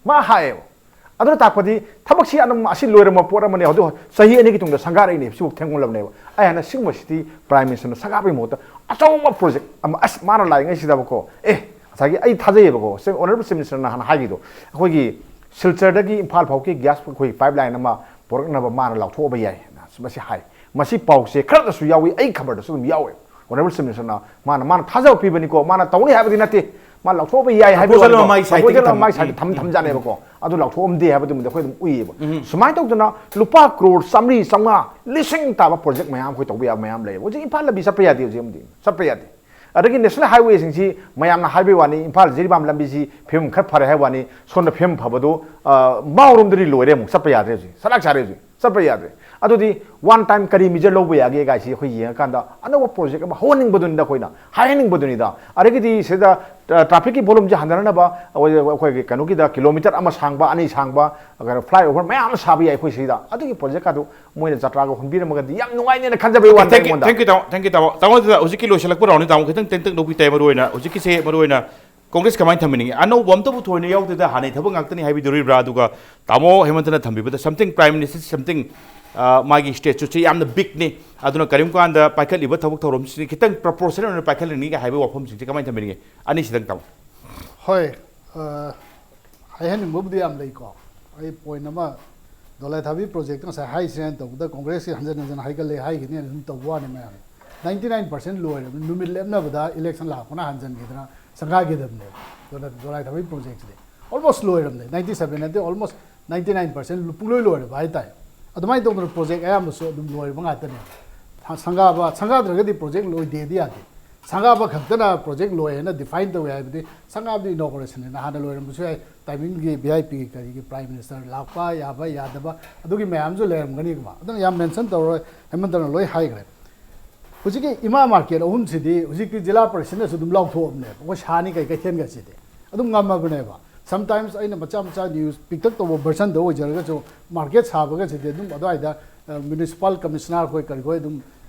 ꯃꯥ ꯍꯥꯏꯌꯦꯕ꯫ ꯑꯗꯨꯅ ꯇꯥꯛꯄꯗꯤ ꯊꯕꯛꯁꯤ ꯑꯗꯨꯝ ꯑꯁꯤ ꯂꯣꯏꯔꯝꯕ ꯄꯣꯠ ꯑꯃꯅꯦ, ꯍꯧꯖꯤꯛ ꯆꯍꯤ ꯑꯅꯤꯒꯤ ꯇꯨꯡꯗ ꯁꯪꯒꯥꯔꯛꯏꯅꯦ, ꯁꯤꯕꯨ ꯊꯦꯡꯃꯜꯂꯕꯅꯦꯕ꯫ ꯑꯩ ꯍꯥꯏꯅ ꯁꯤꯒꯨꯝꯕꯁꯤꯗꯤ ꯄ꯭ꯔꯥꯏꯝ ꯃꯤꯅꯤꯁꯇꯔꯅ ꯁꯪꯒꯥꯕꯒꯤ ꯃꯍꯨꯠꯇ ꯑꯆꯧꯕ ꯄ꯭ꯔꯣꯖꯦꯛ ꯑꯃ, ꯑꯁ, ꯃꯥꯅ ꯂꯥꯛꯏꯉꯩꯁꯤꯗꯕꯀꯣ, ꯑꯦ, ꯉꯁꯥꯏꯒꯤ ꯑꯩ ꯊꯥꯖꯩꯌꯦꯕꯀꯣ, ꯁꯤ ꯑꯣꯅꯔꯦꯕꯜ ꯆꯤꯐ ꯃꯤꯅꯤꯁꯇꯔꯅ ꯍꯥꯟꯅ ꯍꯥꯏꯈꯤꯗꯣ, ꯑꯩꯈꯣꯏꯒꯤ ꯁꯤꯜꯆꯔꯗꯒꯤ ꯏꯝꯐꯥꯜ ꯐꯥꯎꯒꯤ ꯒ꯭ꯌꯥꯁ ꯑꯩꯈꯣꯏꯒꯤ ꯄꯥꯏꯞ ꯂꯥꯏꯟ ꯑꯃ ꯄꯨꯔꯛꯅꯕ ꯃꯥꯅ ꯂꯥꯎꯊꯣꯛꯑꯕ ꯌꯥꯏ, ꯃꯁꯤ ꯍꯥꯏ꯫ ꯃꯁꯤ ꯄꯥꯎꯁꯦ ꯈꯔꯗꯁꯨ ꯌꯥꯎꯏ, ꯑꯩ ꯈꯕꯔꯗꯁꯨ ꯑꯗꯨꯝ ꯌꯥꯎꯋꯦ꯫ ꯑꯣꯅꯔꯦꯕꯜ ꯆꯤꯐ ꯃꯤꯅꯤꯁꯇꯔꯅ ꯃꯥꯅ, ꯃꯥꯅ ꯊꯥꯖꯕ ꯄꯤꯕꯅꯤꯀꯣ, ꯃꯥꯅ ꯇꯧꯅꯤ ꯍꯥꯏꯕꯗꯤ ꯅꯠꯇꯦ, ꯃꯥ ꯂꯥꯎꯊꯣꯛꯄ ꯌꯥꯏ ꯍꯥꯏꯕ ꯄ꯭ꯔꯣꯄꯣꯖꯦꯜ ꯋꯥꯅꯤꯀꯣ꯫ ꯑꯃ ꯃꯥꯒꯤ ꯁꯥꯏꯠꯇꯒꯤ ꯄ꯭ꯔꯣꯄꯣꯖꯦꯜ ꯑꯃ ꯊꯝ-, ꯃꯥꯒꯤ ꯁꯥꯏꯠꯇ ꯎꯝ, ꯊꯝ-, ꯎꯝ, ꯊꯝꯖꯥꯠꯅꯦꯕꯀꯣ꯫ ꯑꯗꯨ ꯂꯥꯎꯊꯣꯛꯑꯝꯗꯦ ꯍꯥꯏꯕꯗꯨꯃꯗꯤ ꯑꯩꯈꯣꯏ ꯑꯗꯨꯝ ꯎꯏꯌꯦꯕ꯫ ꯎꯝ꯫ ꯁꯨꯃꯥꯏꯅ ꯇꯧꯗꯅ ꯂꯨꯄꯥ ꯀ꯭ꯔꯣꯔ ꯆꯥꯃꯔꯤ, ꯆꯥꯝꯃꯉꯥ, ꯂꯤꯁꯤꯡ ꯇꯥꯕ ꯄ꯭ꯔꯣꯖꯦꯛ ꯃꯌꯥꯝ ꯑꯩꯈꯣꯏ ꯇꯧꯕ ꯌꯥꯕ ꯃꯌꯥꯝ ꯂꯩꯌꯦꯕ꯫ ꯍꯧꯖꯤꯛ ꯏꯝꯐꯥꯜ ꯂꯝꯕꯤ ꯆꯠꯄ ꯌꯥꯗꯦ, ꯍꯧꯖꯤꯛ ꯑꯃꯗꯤ ꯆꯠꯄ ꯌꯥꯗꯦ꯫ ꯑꯗꯒꯤ ꯅꯦꯁꯅꯦꯜ ꯍꯥꯏꯋꯦꯁꯤꯡꯁꯤ ꯃꯌꯥꯝꯅ ꯍꯥꯏꯕꯒꯤ ꯋꯥꯅꯤ, ꯏꯝꯐꯥꯜ ꯖꯤꯔꯤꯕꯥꯝ ꯂꯝꯕꯤꯁꯤ ꯐꯤꯕꯝ ꯈꯔ ꯐꯔꯦ ꯍꯥꯏꯕ ꯋꯥꯅꯤ, ꯁꯣꯝꯗ ꯐꯤꯕꯝ ꯐꯕꯗꯨ, ꯑ, ꯃꯥꯎꯔꯣꯝꯗꯗꯤ ꯂꯣꯏꯔꯦ, ꯑꯃꯨꯛ ꯆꯠꯄ ꯌꯥꯗ꯭ꯔꯦ ꯍꯧꯖꯤꯛ, ꯁꯂꯥꯛ ꯁꯥꯔꯦ ꯍꯧꯖꯤꯛ꯫ ꯆꯠꯄ ꯌꯥꯗ꯭ꯔꯦ꯫ ꯑꯗꯨꯗꯤ ꯋꯥꯟ ꯇꯥꯏꯝ ꯀꯔꯤ ꯃꯤꯖꯔ ꯂꯧꯕ ꯌꯥꯒꯦ ꯀꯥꯏꯁꯤ ꯑꯩꯈꯣꯏ ꯌꯦꯡꯉꯀꯥꯟꯗ ꯑꯅꯧꯕ ꯄ꯭ꯔꯣꯖꯦꯛ ꯑꯃ ꯍꯧꯍꯟꯅꯤꯡꯕꯗꯨꯅꯤꯗ, ꯑꯩꯈꯣꯏꯅ ꯍꯥꯏꯍꯟꯅꯤꯡꯕꯗꯨꯅꯤꯗ꯫ ꯑꯗꯒꯤꯗꯤ ꯁꯤꯗ ꯇ꯭ꯔꯥꯐꯤꯛꯀꯤ ꯚꯣꯂꯨꯝꯁꯦ ꯍꯟꯊꯅꯅꯕ ꯑꯩꯈꯣꯏ- ꯑꯩꯈꯣꯏꯒꯤ ꯀꯩꯅꯣꯒꯤꯗ ꯀꯤꯂꯣꯃꯤꯇꯔ ꯑꯃ ꯁꯥꯡꯕ, ꯑꯅꯤ ꯁꯥꯡꯕ, ꯀꯩꯅꯣ, ꯐ꯭ꯂꯥꯏ ꯑꯣꯚꯔ ꯃꯌꯥꯝ ꯑꯃ ꯁꯥꯕ ꯌꯥꯏ ꯑꯩꯈꯣꯏ ꯁꯤꯗ꯫ ꯑꯗꯨꯒꯤ ꯄ꯭ꯔꯣꯖꯦꯛꯀꯗꯨ ꯃꯣꯏꯅ ꯖꯇ꯭ꯔꯥꯒ ꯍꯨꯟꯕꯤꯔꯝꯃꯒꯗꯤ ꯌꯥꯝ ꯅꯨꯡꯉꯥꯏꯅꯦꯅ ꯈꯟꯖꯕꯩ ꯋꯥꯅꯤꯗ꯫ Thank you, ꯑꯩꯉꯣꯟꯗ꯫ Thank you, ꯇꯥꯃꯣ, thank you, ꯇꯥꯃꯣ꯫ ꯇꯥꯃꯣ, ꯑꯗꯨꯗ ꯍꯧꯖꯤꯛꯀꯤ ꯂꯣꯏꯁꯤꯜꯂꯛꯄ ꯔꯥꯎꯟꯅꯤ, ꯇꯥꯃꯣ, ꯈꯤꯇꯪ ꯇꯦꯟꯇꯛ ꯂꯧꯕꯤ ꯇꯥꯏ꯫ ꯃꯔꯨ ꯑꯣꯏꯅ ꯍꯧꯖꯤꯛꯀꯤꯁꯦ, ꯃꯔꯨ ꯑꯣꯏꯅ ꯀꯣꯡꯒ꯭ꯔꯦꯁ ꯀꯃꯥꯏꯅ ꯊꯝꯕꯤꯅꯤꯡꯉꯤ? ꯑꯅꯧꯕ ꯑꯝꯇꯕꯨ ꯊꯣꯏꯅ ꯌꯥꯎꯗꯦꯗ, ꯍꯥꯟꯅꯩ ꯊꯕꯛ ꯉꯥꯛꯇꯅꯤ ꯍꯥꯏꯕꯤꯗꯣꯔꯤꯕ꯭ꯔꯥ? ꯑꯗꯨꯒ ꯇꯥꯃꯣ ꯍꯦꯃꯟꯇꯅ ꯊꯝꯕꯤꯕꯗ something, Prime Minister something, ꯑ, ꯃꯥꯒꯤ ꯁ꯭ꯇꯦꯆꯨꯁꯦ ꯌꯥꯝꯅ ꯕꯤꯛꯅꯤ, ꯑꯗꯨꯅ ꯀꯔꯤꯒꯨꯝꯕ ꯀꯥꯟꯗ ꯄꯥꯏꯈꯠꯂꯤꯕ ꯊꯕꯛ ꯊꯧꯔꯝꯁꯤꯡ ꯈꯤꯇꯪ ꯄ꯭ꯔꯣꯄꯣꯔꯁꯅꯦꯜ ꯑꯣꯏꯅ ꯄꯥꯏꯈꯠꯂꯅꯤꯒ ꯍꯥꯏꯕꯒꯤ ꯋꯥꯐꯝꯁꯤꯡꯁꯦ ꯀꯃꯥꯏꯅ ꯊꯝꯕꯤꯅꯤꯡꯉꯤ? ꯑꯅꯤꯁꯤꯗꯪ, ꯇꯥꯃꯣ꯫ ꯍꯣꯏ, ꯑ, ꯍꯥꯏꯍꯟꯅꯤꯡꯕꯕꯨꯗꯤ ꯌꯥꯝ ꯂꯩꯀꯣ꯫ ꯑꯩ ꯄꯣꯏꯟ ꯑꯃ, ꯗꯣꯂꯥꯏ ꯊꯥꯕꯤ ꯄ꯭ꯔꯣꯖꯦꯛꯇ ꯉꯁꯥꯏ ꯍꯥꯏꯁꯤꯔꯦꯅ ꯇꯧꯕꯗ ꯀꯣꯡꯒ꯭ꯔꯦꯁꯀꯤ ꯍꯟꯖꯟ ꯍꯟꯖꯟ ꯍꯥꯏꯒꯠꯂꯦ ꯍꯥꯏꯒꯅꯤ ꯑꯗꯨꯝ ꯇꯧꯕ ꯋꯥꯅꯤ ꯃꯌꯥꯝ꯫ Ninety nine percent ꯂꯣꯏꯔꯕꯅꯤ, ꯅꯨꯃꯤꯠ ꯂꯦꯞꯅꯕꯗ ꯏꯂꯦꯛꯁꯟ ꯂꯥꯛꯄꯅ ꯍꯟꯖꯟꯈꯤꯗꯅ ꯁꯪꯒꯥꯈꯤꯗꯕꯅꯦꯕ꯫ ꯗꯣꯂꯥꯏ, ꯗꯣꯂꯥꯏ ꯊꯥꯕꯤ ꯄ꯭ꯔꯣꯖꯦꯛꯁꯤꯗꯤ almost ꯂꯣꯏꯔꯕꯅꯦ, ninety seven ꯅꯠꯇꯦ, almost ninety nine percent ꯄꯨꯡꯂꯣꯏ ꯂꯣꯏꯔꯕ ꯍꯥꯏꯇꯥꯔꯦ꯫ ꯑꯗꯨꯃꯥꯏꯅ ꯇꯧꯗꯅ ꯄ꯭ꯔꯣꯖꯦꯛ ꯑꯌꯥꯝꯕꯁꯨ ꯑꯗꯨꯝ ꯂꯣꯏꯔꯕ ꯉꯥꯛꯇꯅꯦꯕ꯫ ꯊ-, ꯁꯪꯒꯥꯕ, ꯁꯪꯒꯥꯗ꯭ꯔꯒꯗꯤ ꯄ꯭ꯔꯣꯖꯦꯛ ꯂꯣꯏꯗꯦꯗꯤ ꯌꯥꯗꯦ꯫ ꯁꯪꯒꯥꯕ ꯈꯛꯇꯅ ꯄ꯭ꯔꯣꯖꯦꯛ ꯂꯣꯏ ꯍꯥꯏꯅ ꯗꯤꯐꯥꯏꯟ ꯇꯧꯋꯦ ꯍꯥꯏꯕꯗꯤ ꯁꯪꯒꯥꯕꯗꯤ ꯏꯅꯣꯒ꯭ꯔꯦꯁꯟꯅꯦꯅ ꯍꯥꯟꯅ ꯂꯣꯏꯔꯝꯕꯁꯨ ꯌꯥꯏ, ꯇꯥꯏꯃꯤꯡꯒꯤ ꯚꯤ ꯑꯥꯏ ꯄꯤꯒꯤ ꯀꯔꯤꯒꯤ ꯄ꯭ꯔꯥꯏꯝ ꯃꯤꯅꯤꯁꯇꯔ ꯂꯥꯛꯄ ꯌꯥꯕ ꯌꯥꯗꯕ ꯑꯗꯨꯒꯤ ꯃꯌꯥꯝꯁꯨ ꯂꯩꯔꯝꯒꯅꯤꯀꯣ꯫ ꯑꯗꯨꯅ ꯌꯥꯝ ꯃꯦꯟꯁꯟ ꯇꯧꯔꯣꯏ, ꯍꯦꯃꯟꯇꯅ ꯂꯣꯏ ꯍꯥꯏꯈ꯭ꯔꯦ꯫ ꯍꯧꯖꯤꯛꯀꯤ ꯏꯃꯥ ꯃꯥꯔꯀꯦꯠ ꯑꯍꯨꯝꯁꯤꯗꯤ ꯍꯧꯖꯤꯛꯇꯤ ꯖꯤꯂꯥ ꯄꯔꯤꯁꯠꯅꯁꯨ ꯑꯗꯨꯝ ꯂꯥꯎꯊꯣꯛꯑꯕꯅꯦꯕ, ꯑꯩꯈꯣꯏ ꯁꯥꯅꯤ ꯀꯩ ꯀꯩꯊꯦꯜꯒꯁꯤꯗꯤ ꯑꯗꯨꯝ ꯉꯝꯃꯕꯅꯦꯕ꯫ Sometimes ꯑꯩꯅ ꯃꯆꯥ ꯃꯆꯥ ꯅ꯭ꯌꯨꯁ ꯄꯤꯛꯇꯛ ꯇꯧꯕ ꯚꯔꯁꯟꯗ ꯑꯣꯏꯖꯔꯒꯁꯨ ꯃꯥꯔꯀꯦꯠ ꯁꯥꯕꯒꯁꯤꯗꯤ ꯑꯗꯨꯝ ꯑꯗꯨꯋꯥꯏꯗ ꯃ꯭ꯌꯨꯅꯤꯁꯤꯄꯥꯜ ꯀꯃꯤꯁꯅꯔ ꯈꯣꯏ ꯀꯔꯤ ꯈꯣꯏ ꯑꯗꯨꯝ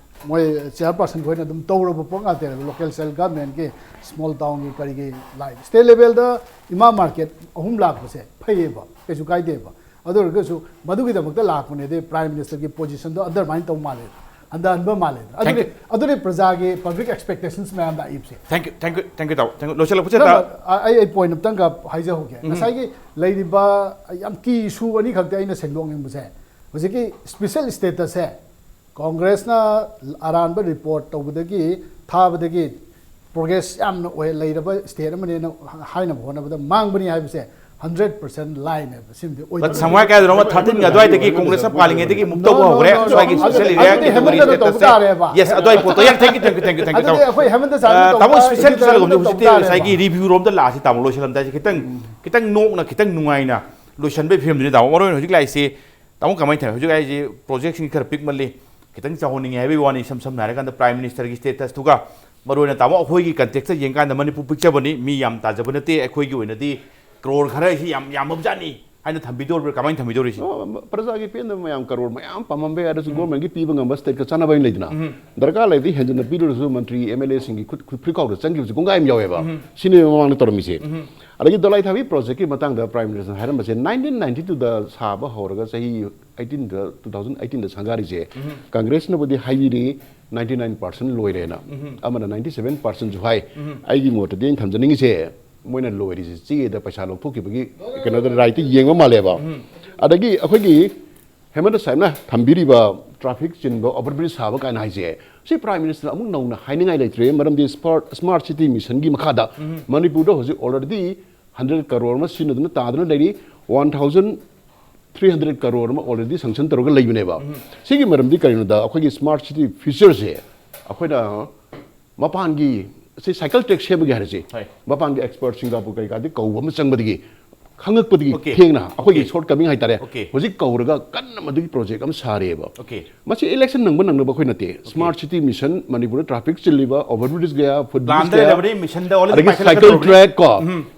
ꯃꯣꯏ ꯆꯤꯌꯔꯄꯥꯔꯁꯟ ꯈꯣꯏꯅ ꯑꯗꯨꯝ ꯇꯧꯔꯕ ꯄꯣꯠ ꯉꯥꯛꯇꯅꯦꯕ꯫ ꯂꯣꯀꯦꯜ ꯁꯦꯟꯇ꯭ꯔꯦꯜ ꯒꯃꯦꯟꯒꯤ ꯁ꯭ꯃꯣꯜ ꯇꯥꯎꯟꯒꯤ ꯀꯔꯤꯒꯤ ꯂꯥꯏ ꯁ꯭ꯇꯦꯠ ꯂꯦꯚꯦꯜꯗ ꯏꯃꯥ ꯃꯥꯔꯀꯦꯠ ꯑꯍꯨꯝ ꯂꯥꯛꯄꯁꯦ ꯐꯩꯌꯦꯕ, ꯀꯩꯁꯨ ꯀꯥꯏꯗꯦꯕ꯫ ꯑꯗꯨ ꯑꯣꯏꯔꯒꯁꯨ ꯃꯗꯨꯒꯤꯗꯃꯛꯇ ꯂꯥꯛꯄꯅꯦ ꯑꯗꯩ ꯄ꯭ꯔꯥꯏꯝ ꯃꯤꯅꯤꯁꯇꯔꯒꯤ ꯄꯣꯖꯤꯁꯟꯗꯣ ꯑꯟꯗꯔꯃꯥꯏꯟ ꯇꯧ ꯃꯥꯜꯂꯦ, ꯍꯟꯊꯍꯟꯕ ꯃꯥꯜꯂꯦ꯫ Thank ꯑꯗꯨꯅꯤ, you. ꯑꯗꯨꯅꯤ ꯄ꯭ꯔꯖꯥꯒꯤ ꯄꯕ꯭ꯂꯤꯛ ꯑꯦꯛꯁꯄꯦꯛꯇꯦꯁꯟꯁ ꯃꯌꯥꯝ ꯂꯥꯛꯏꯕꯁꯦ꯫ Thank you, thank you, thank you, ꯇꯥꯃꯣ꯫ Thank you. ꯂꯣꯏꯁꯤꯜꯂꯛꯄꯁꯦ ꯅꯪ, ꯇ- ꯑ-, ꯑꯩ, ꯑꯩ ꯄꯣꯏꯟ ꯑꯝꯇꯪꯒ ꯍꯥꯏꯖꯍꯧꯒꯦ꯫ ꯎꯝ꯫ ꯉꯁꯥꯏꯒꯤ ꯂꯩꯔꯤꯕ ꯌꯥꯝ ꯀꯤ ꯏꯁꯨ ꯑꯅꯤꯈꯛꯇꯤ ꯑꯩꯅ ꯁꯦꯡꯗꯣꯛꯅꯤꯡꯕꯁꯦ, ꯍꯧꯖꯤꯛꯀꯤ ꯁ꯭ꯄꯤꯁꯦꯜ ꯁ꯭ꯇꯦꯇꯁꯁꯦ ꯀꯣꯡꯒ꯭ꯔꯦꯁꯅ ꯑꯔꯥꯟꯕ ꯔꯤꯄꯣꯔꯠ ꯇꯧꯕꯗꯒꯤ, ꯊꯥꯕꯗꯒꯤ ꯄ꯭ꯔꯣꯒ꯭ꯔꯦꯁ ꯌꯥꯝꯅ ꯑꯣꯏ ꯂꯩꯔꯕ ꯁ꯭ꯇꯦꯠ ꯑꯃꯅꯦꯅ ꯍꯥꯏꯅꯕ ꯍꯣꯠꯅꯕꯗ ꯃꯥꯡꯕꯅꯤ ꯍꯥꯏꯕꯁꯦ ꯍꯟꯗ꯭ꯔꯦꯠ ꯄꯔꯁꯦꯟ ꯂꯥꯏꯅꯦꯕ꯫ ꯁꯤꯃꯗꯤ ꯑꯣꯏꯗꯕ꯫ But ꯁꯝꯋꯥꯏ ꯀꯥꯏꯗꯅꯣꯃ ꯊꯥꯔꯇꯤꯟꯒ ꯑꯗꯨꯋꯥꯏꯗꯒꯤ ꯀꯣꯡꯒ꯭ꯔꯦꯁꯅ ꯄꯥꯜꯂꯤꯉꯩꯗꯒꯤ ꯑꯃꯨꯛ ꯇꯧꯕ ꯍꯧꯈ꯭ꯔꯦ꯫ ꯁ꯭ꯋꯥꯏꯒꯤ ꯁ꯭ꯄꯤꯁꯦꯜ ꯑꯦꯔꯤꯌꯥ ꯑꯗꯨꯗꯤ ꯀꯦꯇꯦꯒꯣꯔꯤ ꯍꯦꯃꯟꯇꯅ ꯇꯧꯕ ꯁ꯭ꯇꯦꯇꯁꯁꯦ꯫ ꯇꯥꯔꯦꯕ꯫ Yes, ꯑꯗꯨꯋꯥꯏ ꯄꯣꯠꯇꯣ ꯌꯥꯝ thank you, thank you, thank you, thank you, ꯑꯗꯨꯗꯤ ꯇꯥꯃꯣ꯫ ꯑꯩꯈꯣꯏ ꯍꯦꯃꯟꯇ ꯁꯥꯔꯅ ꯑ, ꯇꯥꯃꯣ, ꯇꯧꯕ ꯁ꯭ꯄꯤꯁꯦꯜ ꯏꯗꯤꯇꯔꯅ ꯁ꯭ꯄꯤꯁꯦꯜ ꯇꯧꯕ ꯉꯁꯥꯏꯒꯤ ꯇꯥꯔꯦꯕ꯫ ꯔꯤꯚ꯭ꯌꯨ ꯔꯣꯝꯗ ꯂꯥꯛꯑꯁꯤ ꯇꯥꯃꯣ, ꯂꯣꯏꯁꯤꯜꯂꯝꯗꯥꯏꯁꯦ ꯈꯤꯇꯪ, ꯈꯤꯇꯪ ꯅꯣꯛꯅ ꯈꯤꯇꯪ ꯅꯨꯡꯉꯥꯏꯅ ꯂꯣꯏꯁꯤꯟꯕꯒꯤ ꯐꯤꯕꯝꯗꯨꯅꯤ ꯇꯥꯃꯣ꯫ ꯃꯔꯨ ꯑꯣꯏꯅ ꯍꯧꯖꯤꯛ ꯂꯥꯛꯏꯁꯤ ꯇꯥꯃꯣ, ꯀꯃꯥꯏꯅ ꯇꯧꯋꯤ? ꯍꯧꯖꯤꯛ ꯑꯩꯁꯦ ꯄ꯭ꯔꯣꯖꯦꯛꯁꯤꯡ ꯈꯔ ꯄꯤꯛꯃꯜꯂꯤ, ꯈꯤꯇꯪ ꯆꯥꯎꯍꯟꯅꯤꯡꯉꯦ ꯍꯥꯏꯕꯒꯤ ꯋꯥꯅꯤ꯫ ꯏꯁꯝ ꯁꯝꯅ ꯍꯥꯏꯔꯀꯥꯟꯗ ꯄ꯭ꯔꯥꯏꯝ ꯃꯤꯅꯤꯁꯇꯔꯒꯤ ꯁ꯭ꯇꯦꯇꯁꯇꯨꯒ, ꯃꯔꯨꯑꯣꯏꯅ ꯇꯥꯃꯣ ꯑꯩꯈꯣꯏꯒꯤ ꯀꯟꯇꯦꯛꯁꯇ ꯌꯦꯡꯀꯥꯟꯗ, ꯃꯅꯤꯄꯨꯔ ꯄꯤꯛꯆꯕꯅꯤ, ꯃꯤ ꯌꯥꯝ ꯇꯥꯖꯕ ꯅꯠꯇꯦ, ꯑꯩꯈꯣꯏꯒꯤ ꯑꯣꯏꯅꯗꯤ ꯀ꯭ꯔꯣꯔ ꯈꯔ ꯑꯁꯤ ꯌꯥꯝ ꯌꯥꯝꯃꯕꯖꯥꯠꯅꯤ ꯍꯥꯏꯅ ꯊꯝꯕꯤꯗꯧꯔꯤꯕ꯭ꯔꯥ? ꯀꯃꯥꯏꯅ ꯊꯝꯕꯤꯗꯧꯔꯤꯁꯤ? ꯑꯣ, ꯄ꯭ꯔꯖꯥꯒꯤ ꯄꯦꯟꯗꯕ ꯃꯌꯥꯝ ꯀꯔꯣꯔ ꯃꯌꯥꯝ ꯄꯥꯝꯃꯝꯕ ꯌꯥꯏ, ꯑꯗꯨꯁꯨ ꯒꯣꯔꯃꯦꯟꯒꯤ ꯄꯤꯕ ꯉꯝꯕ ꯁ꯭ꯇꯦꯠꯀ ꯆꯥꯟꯅꯕ ꯑꯣꯏꯅ ꯂꯩꯗꯅ꯫ ꯗꯔꯀꯥꯔ ꯂꯩꯔꯗꯤ ꯍꯦꯟꯖꯤꯟꯅ ꯄꯤꯔꯨꯔꯁꯨ ꯃꯟꯇ꯭ꯔꯤ, ꯑꯦꯝ ꯑꯦꯜ ꯑꯦꯁꯤꯡꯒꯤ ꯈꯨꯠ, ꯈꯨꯠ ꯐꯨꯔꯤꯠꯈꯥꯎꯗ ꯆꯪꯈꯤꯕꯁꯤ ꯀꯣꯡꯒꯥꯏ ꯑꯃ ꯌꯥꯎꯋꯦꯕ꯫ ꯁꯤꯅꯦꯕ ꯃꯃꯥꯡꯗ ꯇꯧꯔꯝꯃꯤꯁꯦ꯫ ꯑꯗꯒꯤ ꯗꯣꯂꯥꯏ ꯊꯥꯕꯤ ꯄ꯭ꯔꯣꯖꯦꯛꯀꯤ ꯃꯇꯥꯡꯗ ꯄ꯭ꯔꯥꯏꯝ ꯃꯤꯅꯤꯁꯇꯔꯅ ꯍꯥꯏꯔꯝꯕꯁꯦ, ꯅꯥꯏꯟꯇꯤꯟ ꯅꯥꯏꯟꯇꯤ ꯇꯨꯗ ꯁꯥꯕ ꯍꯧꯔꯒ ꯆꯍꯤ ꯑꯩꯠꯇꯤꯟꯗ, ꯇꯨ ꯊꯥꯎꯖꯟ ꯑꯩꯠꯇꯤꯟꯗ ꯁꯪꯒꯥꯔꯤꯁꯦ, ꯀꯪꯒ꯭ꯔꯦꯁꯅꯕꯨꯗꯤ ꯍꯥꯏꯕꯤꯔꯤ ꯅꯥꯏꯟꯇꯤ ꯅꯥꯏꯟ ꯄꯥꯔꯁꯦꯟ ꯂꯣꯏꯔꯦꯅ, ꯑꯃꯅ ꯅꯥꯏꯟꯇꯤ ꯁꯚꯦꯟ ꯄꯥꯔꯁꯦꯟꯁꯨ ꯍꯥꯏ꯫ ꯑꯩꯒꯤ ꯃꯣꯠꯇꯗꯤ ꯑꯩꯅ ꯊꯝꯖꯅꯤꯡꯉꯤꯁꯦ, ꯃꯣꯏꯅ ꯂꯣꯏꯔꯤꯁꯦ ꯆꯦꯗ ꯄꯩꯁꯥ ꯂꯧꯊꯣꯛꯈꯤꯕꯒꯤ ꯀꯩꯅꯣꯗ, ꯔꯥꯏꯠꯇ ꯌꯦꯡꯕ ꯃꯥꯜꯂꯦꯕ꯫ ꯑꯗꯒꯤ ꯑꯩꯈꯣꯏꯒꯤ ꯍꯦꯃꯟꯇ ꯁꯥꯍꯦꯕꯅ ꯊꯝꯕꯤꯔꯤꯕ ꯇ꯭ꯔꯥꯐꯤꯛ ꯆꯤꯟꯕ, ꯑꯣꯚꯔ ꯕ꯭ꯔꯤꯖ ꯁꯥꯕ ꯀꯥꯏꯅ ꯍꯥꯏꯁꯦ, ꯁꯤ ꯄ꯭ꯔꯥꯏꯝ ꯃꯤꯅꯤꯁꯇꯔ ꯑꯃꯨꯛ ꯅꯧꯅ ꯍꯥꯏꯅꯤꯡꯉꯥꯏ ꯂꯩꯇ꯭ꯔꯦ꯫ ꯃꯔꯝꯗꯤ ꯁ꯭ꯃꯥꯔꯠ, ꯁ꯭ꯃꯥꯔꯠ ꯁꯤꯇꯤ ꯃꯤꯁꯟꯒꯤ ꯃꯈꯥꯗ ꯃꯅꯤꯄꯨꯔꯗ ꯍꯧꯖꯤꯛ ꯑꯣꯜꯔꯦꯗꯤ ꯍꯟꯗ꯭ꯔꯦꯠ ꯀꯔꯣꯔ ꯑꯃ ꯁꯤꯖꯤꯟꯅꯗꯨꯅ ꯇꯥꯗꯨꯅ ꯂꯩꯔꯤ꯫ One thousand three hundred crore ꯑꯃ ꯑꯣꯜꯔꯦꯗꯤ ꯁꯪꯁꯟ ꯇꯧꯔꯒ ꯂꯩꯕꯅꯦꯕ꯫ ꯁꯤꯒꯤ ꯃꯔꯝꯗꯤ ꯀꯔꯤꯅꯣꯗ, ꯑꯩꯈꯣꯏꯒꯤ ꯁ꯭ꯃꯥꯔꯠ ꯁꯤꯇꯤ ꯐ꯭ꯌꯨꯆꯔꯁꯦ ꯑꯩꯈꯣꯏꯅ ꯃꯄꯥꯟꯒꯤ, ꯁꯤ ꯁꯥꯏꯀꯜ ꯇ꯭ꯔꯦꯛ ꯁꯦꯝꯕꯒꯤ ꯍꯥꯏꯔꯁꯤ, ꯍꯣꯏ꯫ ꯃꯄꯥꯟꯒꯤ ꯑꯦꯛꯁꯄꯔꯠ ꯁꯤꯡꯒꯥꯄꯨꯔ ꯀꯔꯤ ꯀꯔꯥꯗꯤ ꯀꯧꯕ ꯑꯃ ꯆꯪꯕꯗꯒꯤ, ꯈꯪꯉꯛꯄꯗꯒꯤ ꯑꯣꯀꯦ꯫ ꯊꯦꯡꯅ ꯑꯩꯈꯣꯏꯒꯤ ꯑꯣꯀꯦ꯫ ꯁꯣꯔꯠ ꯀꯃꯤꯡ ꯍꯥꯏꯇꯥꯔꯦ, ꯑꯣꯀꯦ꯫ ꯍꯧꯖꯤꯛ ꯀꯧꯔꯒ ꯀꯟꯅ ꯃꯗꯨꯒꯤ ꯄ꯭ꯔꯣꯖꯦꯛ ꯑꯃ ꯁꯥꯔꯤꯑꯕ꯫ ꯑꯣꯀꯦ꯫ ꯃꯁꯤ ꯏꯂꯦꯛꯁꯟ ꯅꯪꯕ ꯅꯪꯅꯕ ꯑꯩꯈꯣꯏ ꯅꯠꯇꯦ꯫ ꯁ꯭ꯃꯥꯔꯠ ꯁꯤꯇꯤ ꯃꯤꯁꯟ, ꯃꯅꯤꯄꯨꯔꯗ ꯇ꯭ꯔꯥꯐꯤꯛ ꯆꯤꯜꯂꯤꯕ, ꯑꯣꯚꯔ ꯕ꯭ꯔꯤꯖ ꯀꯌꯥ, ꯐꯨꯠ ꯕ꯭ꯔꯤꯖ ꯄ꯭ꯂꯥꯟꯗ ꯀꯌꯥ, ꯂꯩꯔꯕꯅꯤ, ꯃꯤꯁꯟꯗ already ꯑꯗꯒꯤ ꯄꯥꯏꯈꯠꯂꯛꯀꯗꯧꯔꯕꯅꯤ꯫ ꯁꯥꯏꯀꯜ ꯇ꯭ꯔꯦꯛ ꯀꯣ,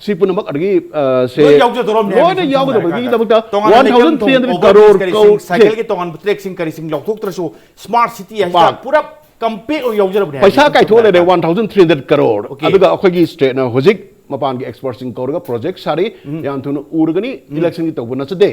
ꯁꯤ ꯄꯨꯝꯅꯃꯛ, ꯑꯗꯒꯤ, ꯑ, ꯁꯦ, ꯂꯣꯏ ꯌꯥꯎꯖꯗꯧꯔꯕꯅꯦ ꯂꯣꯏꯅ ꯍꯥꯏꯕꯅꯤ꯫ ꯌꯥꯎꯒꯗꯕꯒꯤꯗꯃꯛꯇ ꯇꯣꯉꯥꯟꯅ ꯋꯥꯟ ꯊꯥꯎꯖꯟ ꯊ꯭ꯔꯤ ꯍꯟꯗ꯭ꯔꯦꯠ ꯂꯩꯇ꯭ꯔꯦ꯫ ꯀꯔꯣꯔ ꯁꯥꯏꯀꯜꯒꯤ ꯇꯣꯉꯥꯟꯕ ꯇ꯭ꯔꯦꯛꯁꯤꯡ ꯀꯔꯤꯁꯤꯡ ꯂꯧꯊꯣꯛꯇ꯭ꯔꯁꯨ, ꯁ꯭ꯃꯥꯔꯠ ꯁꯤꯇꯤ ꯍꯥꯏꯁꯤꯗ ꯄꯥꯛ꯫ ꯄꯨꯔꯥ ꯀꯝꯄ꯭ꯂꯤꯠ ꯑꯣꯏꯅ ꯌꯥꯎꯖꯔꯕꯅꯦ ꯄꯩꯁꯥ ꯍꯥꯏꯕꯅꯤ꯫ ꯀꯥꯏꯊꯣꯛꯑ ꯂꯩꯔꯦ, one thousand three hundred crore. Okay. ꯑꯗꯨꯒ ꯑꯩꯈꯣꯏꯒꯤ ꯁ꯭ꯇꯦꯠꯅ ꯍꯧꯖꯤꯛ ꯃꯄꯥꯟꯒꯤ ꯑꯦꯛꯁꯄꯔꯠꯁꯤꯡ ꯀꯧꯔꯒ ꯄ꯭ꯔꯣꯖꯦꯛ ꯁꯥꯔꯤ, ꯌꯥꯝ ꯊꯨꯅ ꯎꯔꯒꯅꯤ꯫ ꯏꯂꯦꯛꯁꯟꯒꯤ ꯇꯧꯕ ꯅꯠꯆꯗꯦ꯫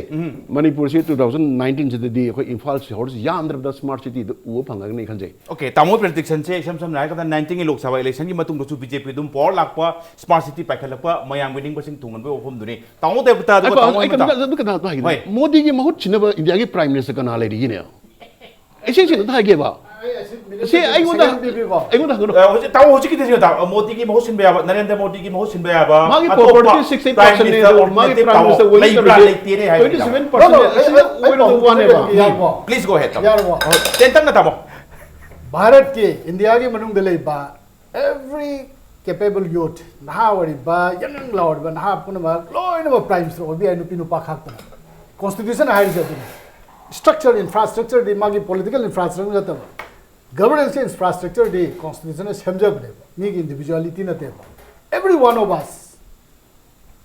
ꯃꯅꯤꯄꯨꯔꯁꯤ ꯇꯨ ꯊꯥꯎꯖꯟ ꯅꯥꯏꯟꯇꯤꯟꯁꯤꯗꯗꯤ ꯑꯩꯈꯣꯏ ꯏꯝꯐꯥꯜ ꯁꯍꯔꯁꯤ ꯌꯥꯝꯗ꯭ꯔꯕꯗ ꯁ꯭ꯃꯥꯔꯠ ꯁꯤꯇꯤꯗ ꯎꯕ ꯐꯪꯒꯅꯤ ꯈꯟꯖꯩ꯫ ꯑꯣꯀꯦ, ꯇꯥꯃꯣ ꯄ꯭ꯔꯦꯗꯤꯛꯁꯟꯁꯦ ꯏꯁꯝ ꯁꯝꯅ ꯍꯥꯏꯔꯀꯥꯟꯗ, ꯅꯥꯏꯟꯇꯤꯟꯒꯤ ꯂꯣꯛ ꯁꯚꯥ ꯏꯂꯦꯛꯁꯟꯒꯤ ꯃꯇꯨꯡꯗꯁꯨ ꯕꯤ ꯖꯦ ꯄꯤ ꯑꯗꯨꯝ ꯄꯥꯋꯔ ꯂꯥꯛꯄ, ꯁ꯭ꯃꯥꯔꯠ ꯁꯤꯇꯤ ꯄꯥꯏꯈꯠꯂꯛꯄ, ꯃꯌꯥꯝꯒꯤ ꯅꯤꯡꯕꯁꯤꯡ ꯊꯨꯡꯍꯟꯕꯒꯤ ꯋꯥꯐꯝꯗꯨꯅꯤ꯫ ꯇꯥꯃꯣ ꯗꯦꯕꯇꯥ, ꯑꯗꯨꯒ ꯑꯩ ꯇꯥꯃꯣ ꯀꯩꯅꯣꯝꯇ, ꯑꯃꯇ꯫ ꯑꯗꯨ ꯀꯩꯅꯣꯝꯇ ꯍꯥꯏꯒꯦ꯫ ꯍꯣꯏ꯫ ꯃꯣꯗꯤꯒꯤ ꯃꯍꯨꯠ ꯁꯤꯟꯅꯕ ꯏꯟꯗꯤꯌꯥꯒꯤ ꯄ꯭ꯔꯥꯏꯝ ꯃꯤꯅꯤꯁꯇꯔ ꯀꯅꯥ ꯂꯩꯔꯤꯒꯤꯅꯦ? ꯏꯁꯦꯡ ꯁꯦꯡꯅ ꯑꯝꯇ ꯍꯥꯏꯒꯦꯕ꯫ ꯑꯩ ꯑꯁꯤ ꯁꯤ ꯑꯩꯉꯣꯟꯗ, second ꯄꯤꯕꯤꯀꯣ꯫ ꯑꯩꯉꯣꯟꯗ ꯍꯪꯒꯅꯨ꯫ ꯑ, ꯍꯧꯖꯤꯛ ꯇꯥꯃꯣ, ꯍꯧꯖꯤꯛꯀꯤꯗꯤ ꯁꯤꯒ ꯇꯥꯃꯣ, ꯃꯣꯗꯤꯒꯤ ꯃꯍꯨꯠ ꯁꯤꯟꯕ ꯌꯥꯕ, ꯅꯔꯦꯟꯗ꯭ꯔ ꯃꯣꯗꯤꯒꯤ ꯃꯍꯨꯠ ꯁꯤꯟꯕ ꯌꯥꯕ, ꯃꯥꯒꯤ ꯑꯇꯣꯞꯄ ꯄ꯭ꯔꯣꯄꯔꯇꯤ ꯁꯤꯛꯁꯇꯤ ꯄ꯭ꯔꯥꯏꯝ ꯄꯥꯔꯁꯦꯟꯅꯦ ꯃꯤꯅꯤꯁꯇꯔ ꯑꯗꯣ, ꯃꯥꯒꯤ ꯑꯣꯜꯇꯔꯅꯦꯇꯤꯚ ꯄ꯭ꯔꯥꯏꯝ ꯇꯥꯃꯣ ꯃꯤꯅꯤꯁꯇꯔ ꯑꯣꯏꯅꯤꯡꯗꯕꯁꯦ ꯂꯩꯕ꯭ꯔꯥ ꯂꯩꯇꯦꯅꯦ ꯍꯥꯏꯕꯅꯤꯗ꯫ Twenty seven percent No, no, ꯑꯩ, ꯑꯁꯤꯅ ꯑꯩ, ꯑꯩ ꯑꯣꯏꯔꯣꯏꯗꯧꯕ ꯄꯥꯎꯗꯝꯖꯒꯦ꯫ ꯋꯥꯅꯦꯕ꯫ ꯌꯥꯔꯕꯣ? Please go ahead, ꯇꯥꯃꯣ꯫ ꯌꯥꯔꯕꯣ? ꯇꯦꯟꯇꯛꯅ ꯇꯥꯃꯣ꯫ ꯚꯥꯔꯠꯀꯤ, ꯏꯟꯗꯤꯌꯥꯒꯤ ꯃꯅꯨꯡꯗ ꯂꯩꯕ every capable youth, ꯅꯍꯥ ꯑꯣꯏꯔꯤꯕ, ꯌꯪ ꯌꯪ ꯂꯥꯎꯔꯤꯕ ꯅꯍꯥ ꯄꯨꯝꯅꯃꯛ, ꯂꯣꯏꯅꯃꯛ ꯄ꯭ꯔꯥꯏꯝ ꯃꯤꯅꯤꯁꯇꯔ ꯑꯣꯏꯕ ꯌꯥꯏ, ꯅꯨꯄꯤ ꯅꯨꯄꯥ ꯈꯥꯛꯇꯅ꯫ ꯀꯣꯟꯁꯇꯤꯇ꯭ꯌꯨꯁꯟ ꯍꯥꯏꯔꯤꯁꯦ ꯑꯗꯨꯅꯤ꯫ Structure, infrastructure ꯗꯤ ꯃꯥꯒꯤ political infrastructure ꯅꯠꯇꯕ, governance ꯀꯤ infrastructure ꯗꯤ constitution ꯅ ꯁꯦꯝꯖꯕꯅꯦꯕ, ꯃꯤꯒꯤ individuality ꯅꯠꯇꯦꯕ. Every one of us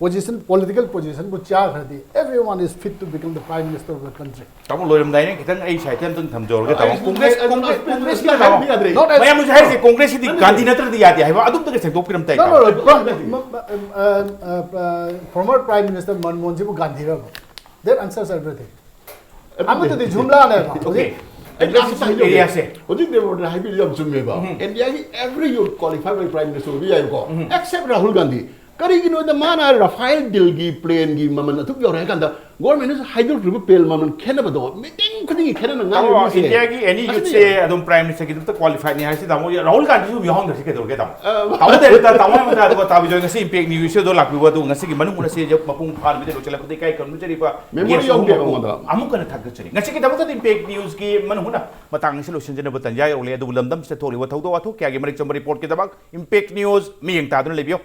position, political position ꯕꯨ ꯆꯥꯈ꯭ꯔꯗꯤ, everyone is fit to become the prime minister of the country. ꯇꯥꯃꯣ, ꯂꯣꯏꯔꯝꯗꯥꯏꯅꯦ, ꯈꯤꯇꯪ ꯑꯩ ꯁꯥꯏꯠꯇ ꯑꯝꯇꯪ ꯊꯝꯖꯍꯧꯔꯒꯦ ꯇꯥꯃꯣ. ꯑꯩ- ꯀꯣꯡꯒ꯭ꯔꯦꯁ ꯑꯩ- ꯀꯣꯡꯒ꯭ꯔꯦꯁ ꯑꯩ- ꯀꯣꯡꯒ꯭ꯔꯦꯁꯀꯤ ꯑꯩ- ꯇꯥꯃꯣ. ꯍꯥꯏꯕ ꯌꯥꯗ꯭ꯔꯦ. Not as- ꯃꯌꯥꯝꯅꯁꯨ ꯍꯥꯏꯔꯤꯁꯦ ꯀꯣꯡꯒ꯭ꯔꯦꯁꯁꯤꯗꯤ ꯒꯥꯟꯙꯤ ꯅꯠꯇ꯭ꯔꯗꯤ ꯌꯥꯗꯦ ꯍꯥꯏꯕ, ꯑꯗꯨꯝꯇꯒ ꯁꯦꯡꯗꯣꯛꯄꯤꯔꯝ ꯇꯥꯏ. No, ꯇꯥꯃꯣ. no, no, uh, uh, uh, former Prime Minister Manmohan ꯁꯤꯕꯨ ꯒꯥꯟꯙꯤꯔꯕ? That answers everything. ꯑꯃꯠꯇꯗꯤ ꯖꯨꯝꯂꯥꯅꯦꯕ ꯍꯧꯖꯤꯛ. ꯑꯦꯗ꯭ꯔꯦꯁ ꯑꯦꯔꯤꯌꯥꯁꯦ. ꯍꯧꯖꯤꯛ ꯗꯦꯕꯣꯔꯅ ꯍꯥꯏꯕꯤꯔꯤꯗꯣ ꯌꯥꯝ ꯆꯨꯝꯃꯦꯕ. ꯏꯟꯗꯤꯌꯥꯒꯤ every youth qualified by prime minister ꯑꯣꯏꯕ ꯌꯥꯏꯕꯀꯣ, except ꯔꯥꯍꯨꯜ ꯒꯥꯟꯙꯤ. ꯀꯔꯤꯒꯤꯅꯣꯗ ꯃꯥꯅ ꯔꯐꯥꯏꯜ ꯗꯤꯜꯒꯤ ꯄ꯭ꯂꯦꯟꯒꯤ ꯃꯃꯜ ꯑꯗꯨꯛ ꯌꯧꯔꯦ ꯍꯥꯏ ꯀꯥꯟꯗ ꯒꯣꯔꯃꯦꯟꯅ ꯍꯥꯏꯗꯣꯔꯛꯂꯤꯕ ꯄ꯭ꯂꯦꯟ ꯃꯃꯜ ꯈꯦꯠꯅꯕꯗꯣ ꯃꯤꯇꯤꯡ ꯈꯨꯗꯤꯡꯒꯤ ꯈꯦꯠꯅꯅ ꯇꯥꯃꯣ, ꯉꯥꯡꯂꯤꯕꯁꯦ? ꯏꯟꯗꯤꯌꯥꯒꯤ ꯑꯦꯅꯤ ꯑꯁꯤꯗꯤ ꯌꯨꯠꯁꯦ ꯑꯗꯨꯝ ꯄ꯭ꯔꯥꯏꯝ ꯃꯤꯅꯤꯁꯇꯔꯒꯤꯗꯃꯛꯇ ꯀ꯭ꯋꯥꯂꯤꯐꯥꯏꯗꯅꯤ ꯍꯥꯏꯁꯤ ꯇꯥꯃꯣ. ꯔꯥꯍꯨꯜ ꯒꯥꯟꯙꯤꯁꯨ ꯑꯗꯨꯝ ꯌꯥꯎꯍꯟꯈ꯭ꯔꯁꯤ ꯀꯩꯗꯧꯔꯒꯦ ꯇꯥꯃꯣ? ꯇꯥꯃꯣ ꯗꯥꯏꯔꯦꯛꯇꯔ, ꯇꯥꯃꯣ ꯃꯆꯥ, ꯑꯗꯨꯒ ꯇꯥꯕꯤꯗꯣ ꯉꯁꯤ ꯏꯝꯄꯦꯛ ꯅ꯭ꯌꯨꯁ ꯁꯣꯗꯣ ꯂꯥꯛꯄꯤꯕ ꯑꯗꯨ ꯉꯁꯤꯒꯤ ꯃꯅꯨꯡ ꯍꯨꯠꯅ ꯁꯤꯗ ꯃꯄꯨꯡ ꯐꯥꯅ ꯃꯤꯗ ꯂꯣꯏꯁꯤꯜꯂꯛꯄꯗ ꯏꯀꯥꯏ ꯈꯨꯝꯅꯖꯔꯤꯕ Memory guest ꯌꯥꯎꯗꯦꯕ ꯑꯍꯨꯝꯃꯛꯄꯨ ꯃꯉꯣꯟꯗ. ꯑꯃꯨꯛ ꯍꯟꯅ ꯊꯥꯒꯠꯆꯔꯤ. ꯉꯁꯤꯒꯤꯗꯃꯛꯇꯗꯤ ꯏꯝꯄꯦꯛ ꯅ꯭ꯌꯨꯁꯀꯤ ꯃꯅꯨꯡ ꯍꯨꯠꯅ ꯃꯇꯥꯡ ꯑꯁꯤ ꯂꯣꯏꯁꯤꯟꯖꯅꯕ ꯇꯥꯟꯖꯥ ꯌꯧꯔꯛꯂꯦ, ꯑꯗꯨꯕꯨ ꯂꯝꯗꯝꯁꯤꯗ ꯊꯣꯛꯂꯤꯕ ꯊꯧꯗꯣꯛ ꯋꯥꯊꯣꯛ ꯀꯌꯥꯒꯤ ꯃꯔꯤꯛ ꯆꯨꯝꯕ ꯔꯤꯄꯣꯔꯠꯀꯤꯗꯃꯛ ꯏꯝꯄꯦꯛ ꯅ꯭ꯌꯨꯁ ꯃꯤꯠꯌꯦꯡ ꯇꯥꯗꯨꯅ ꯂꯩꯕꯤꯌꯨ꯫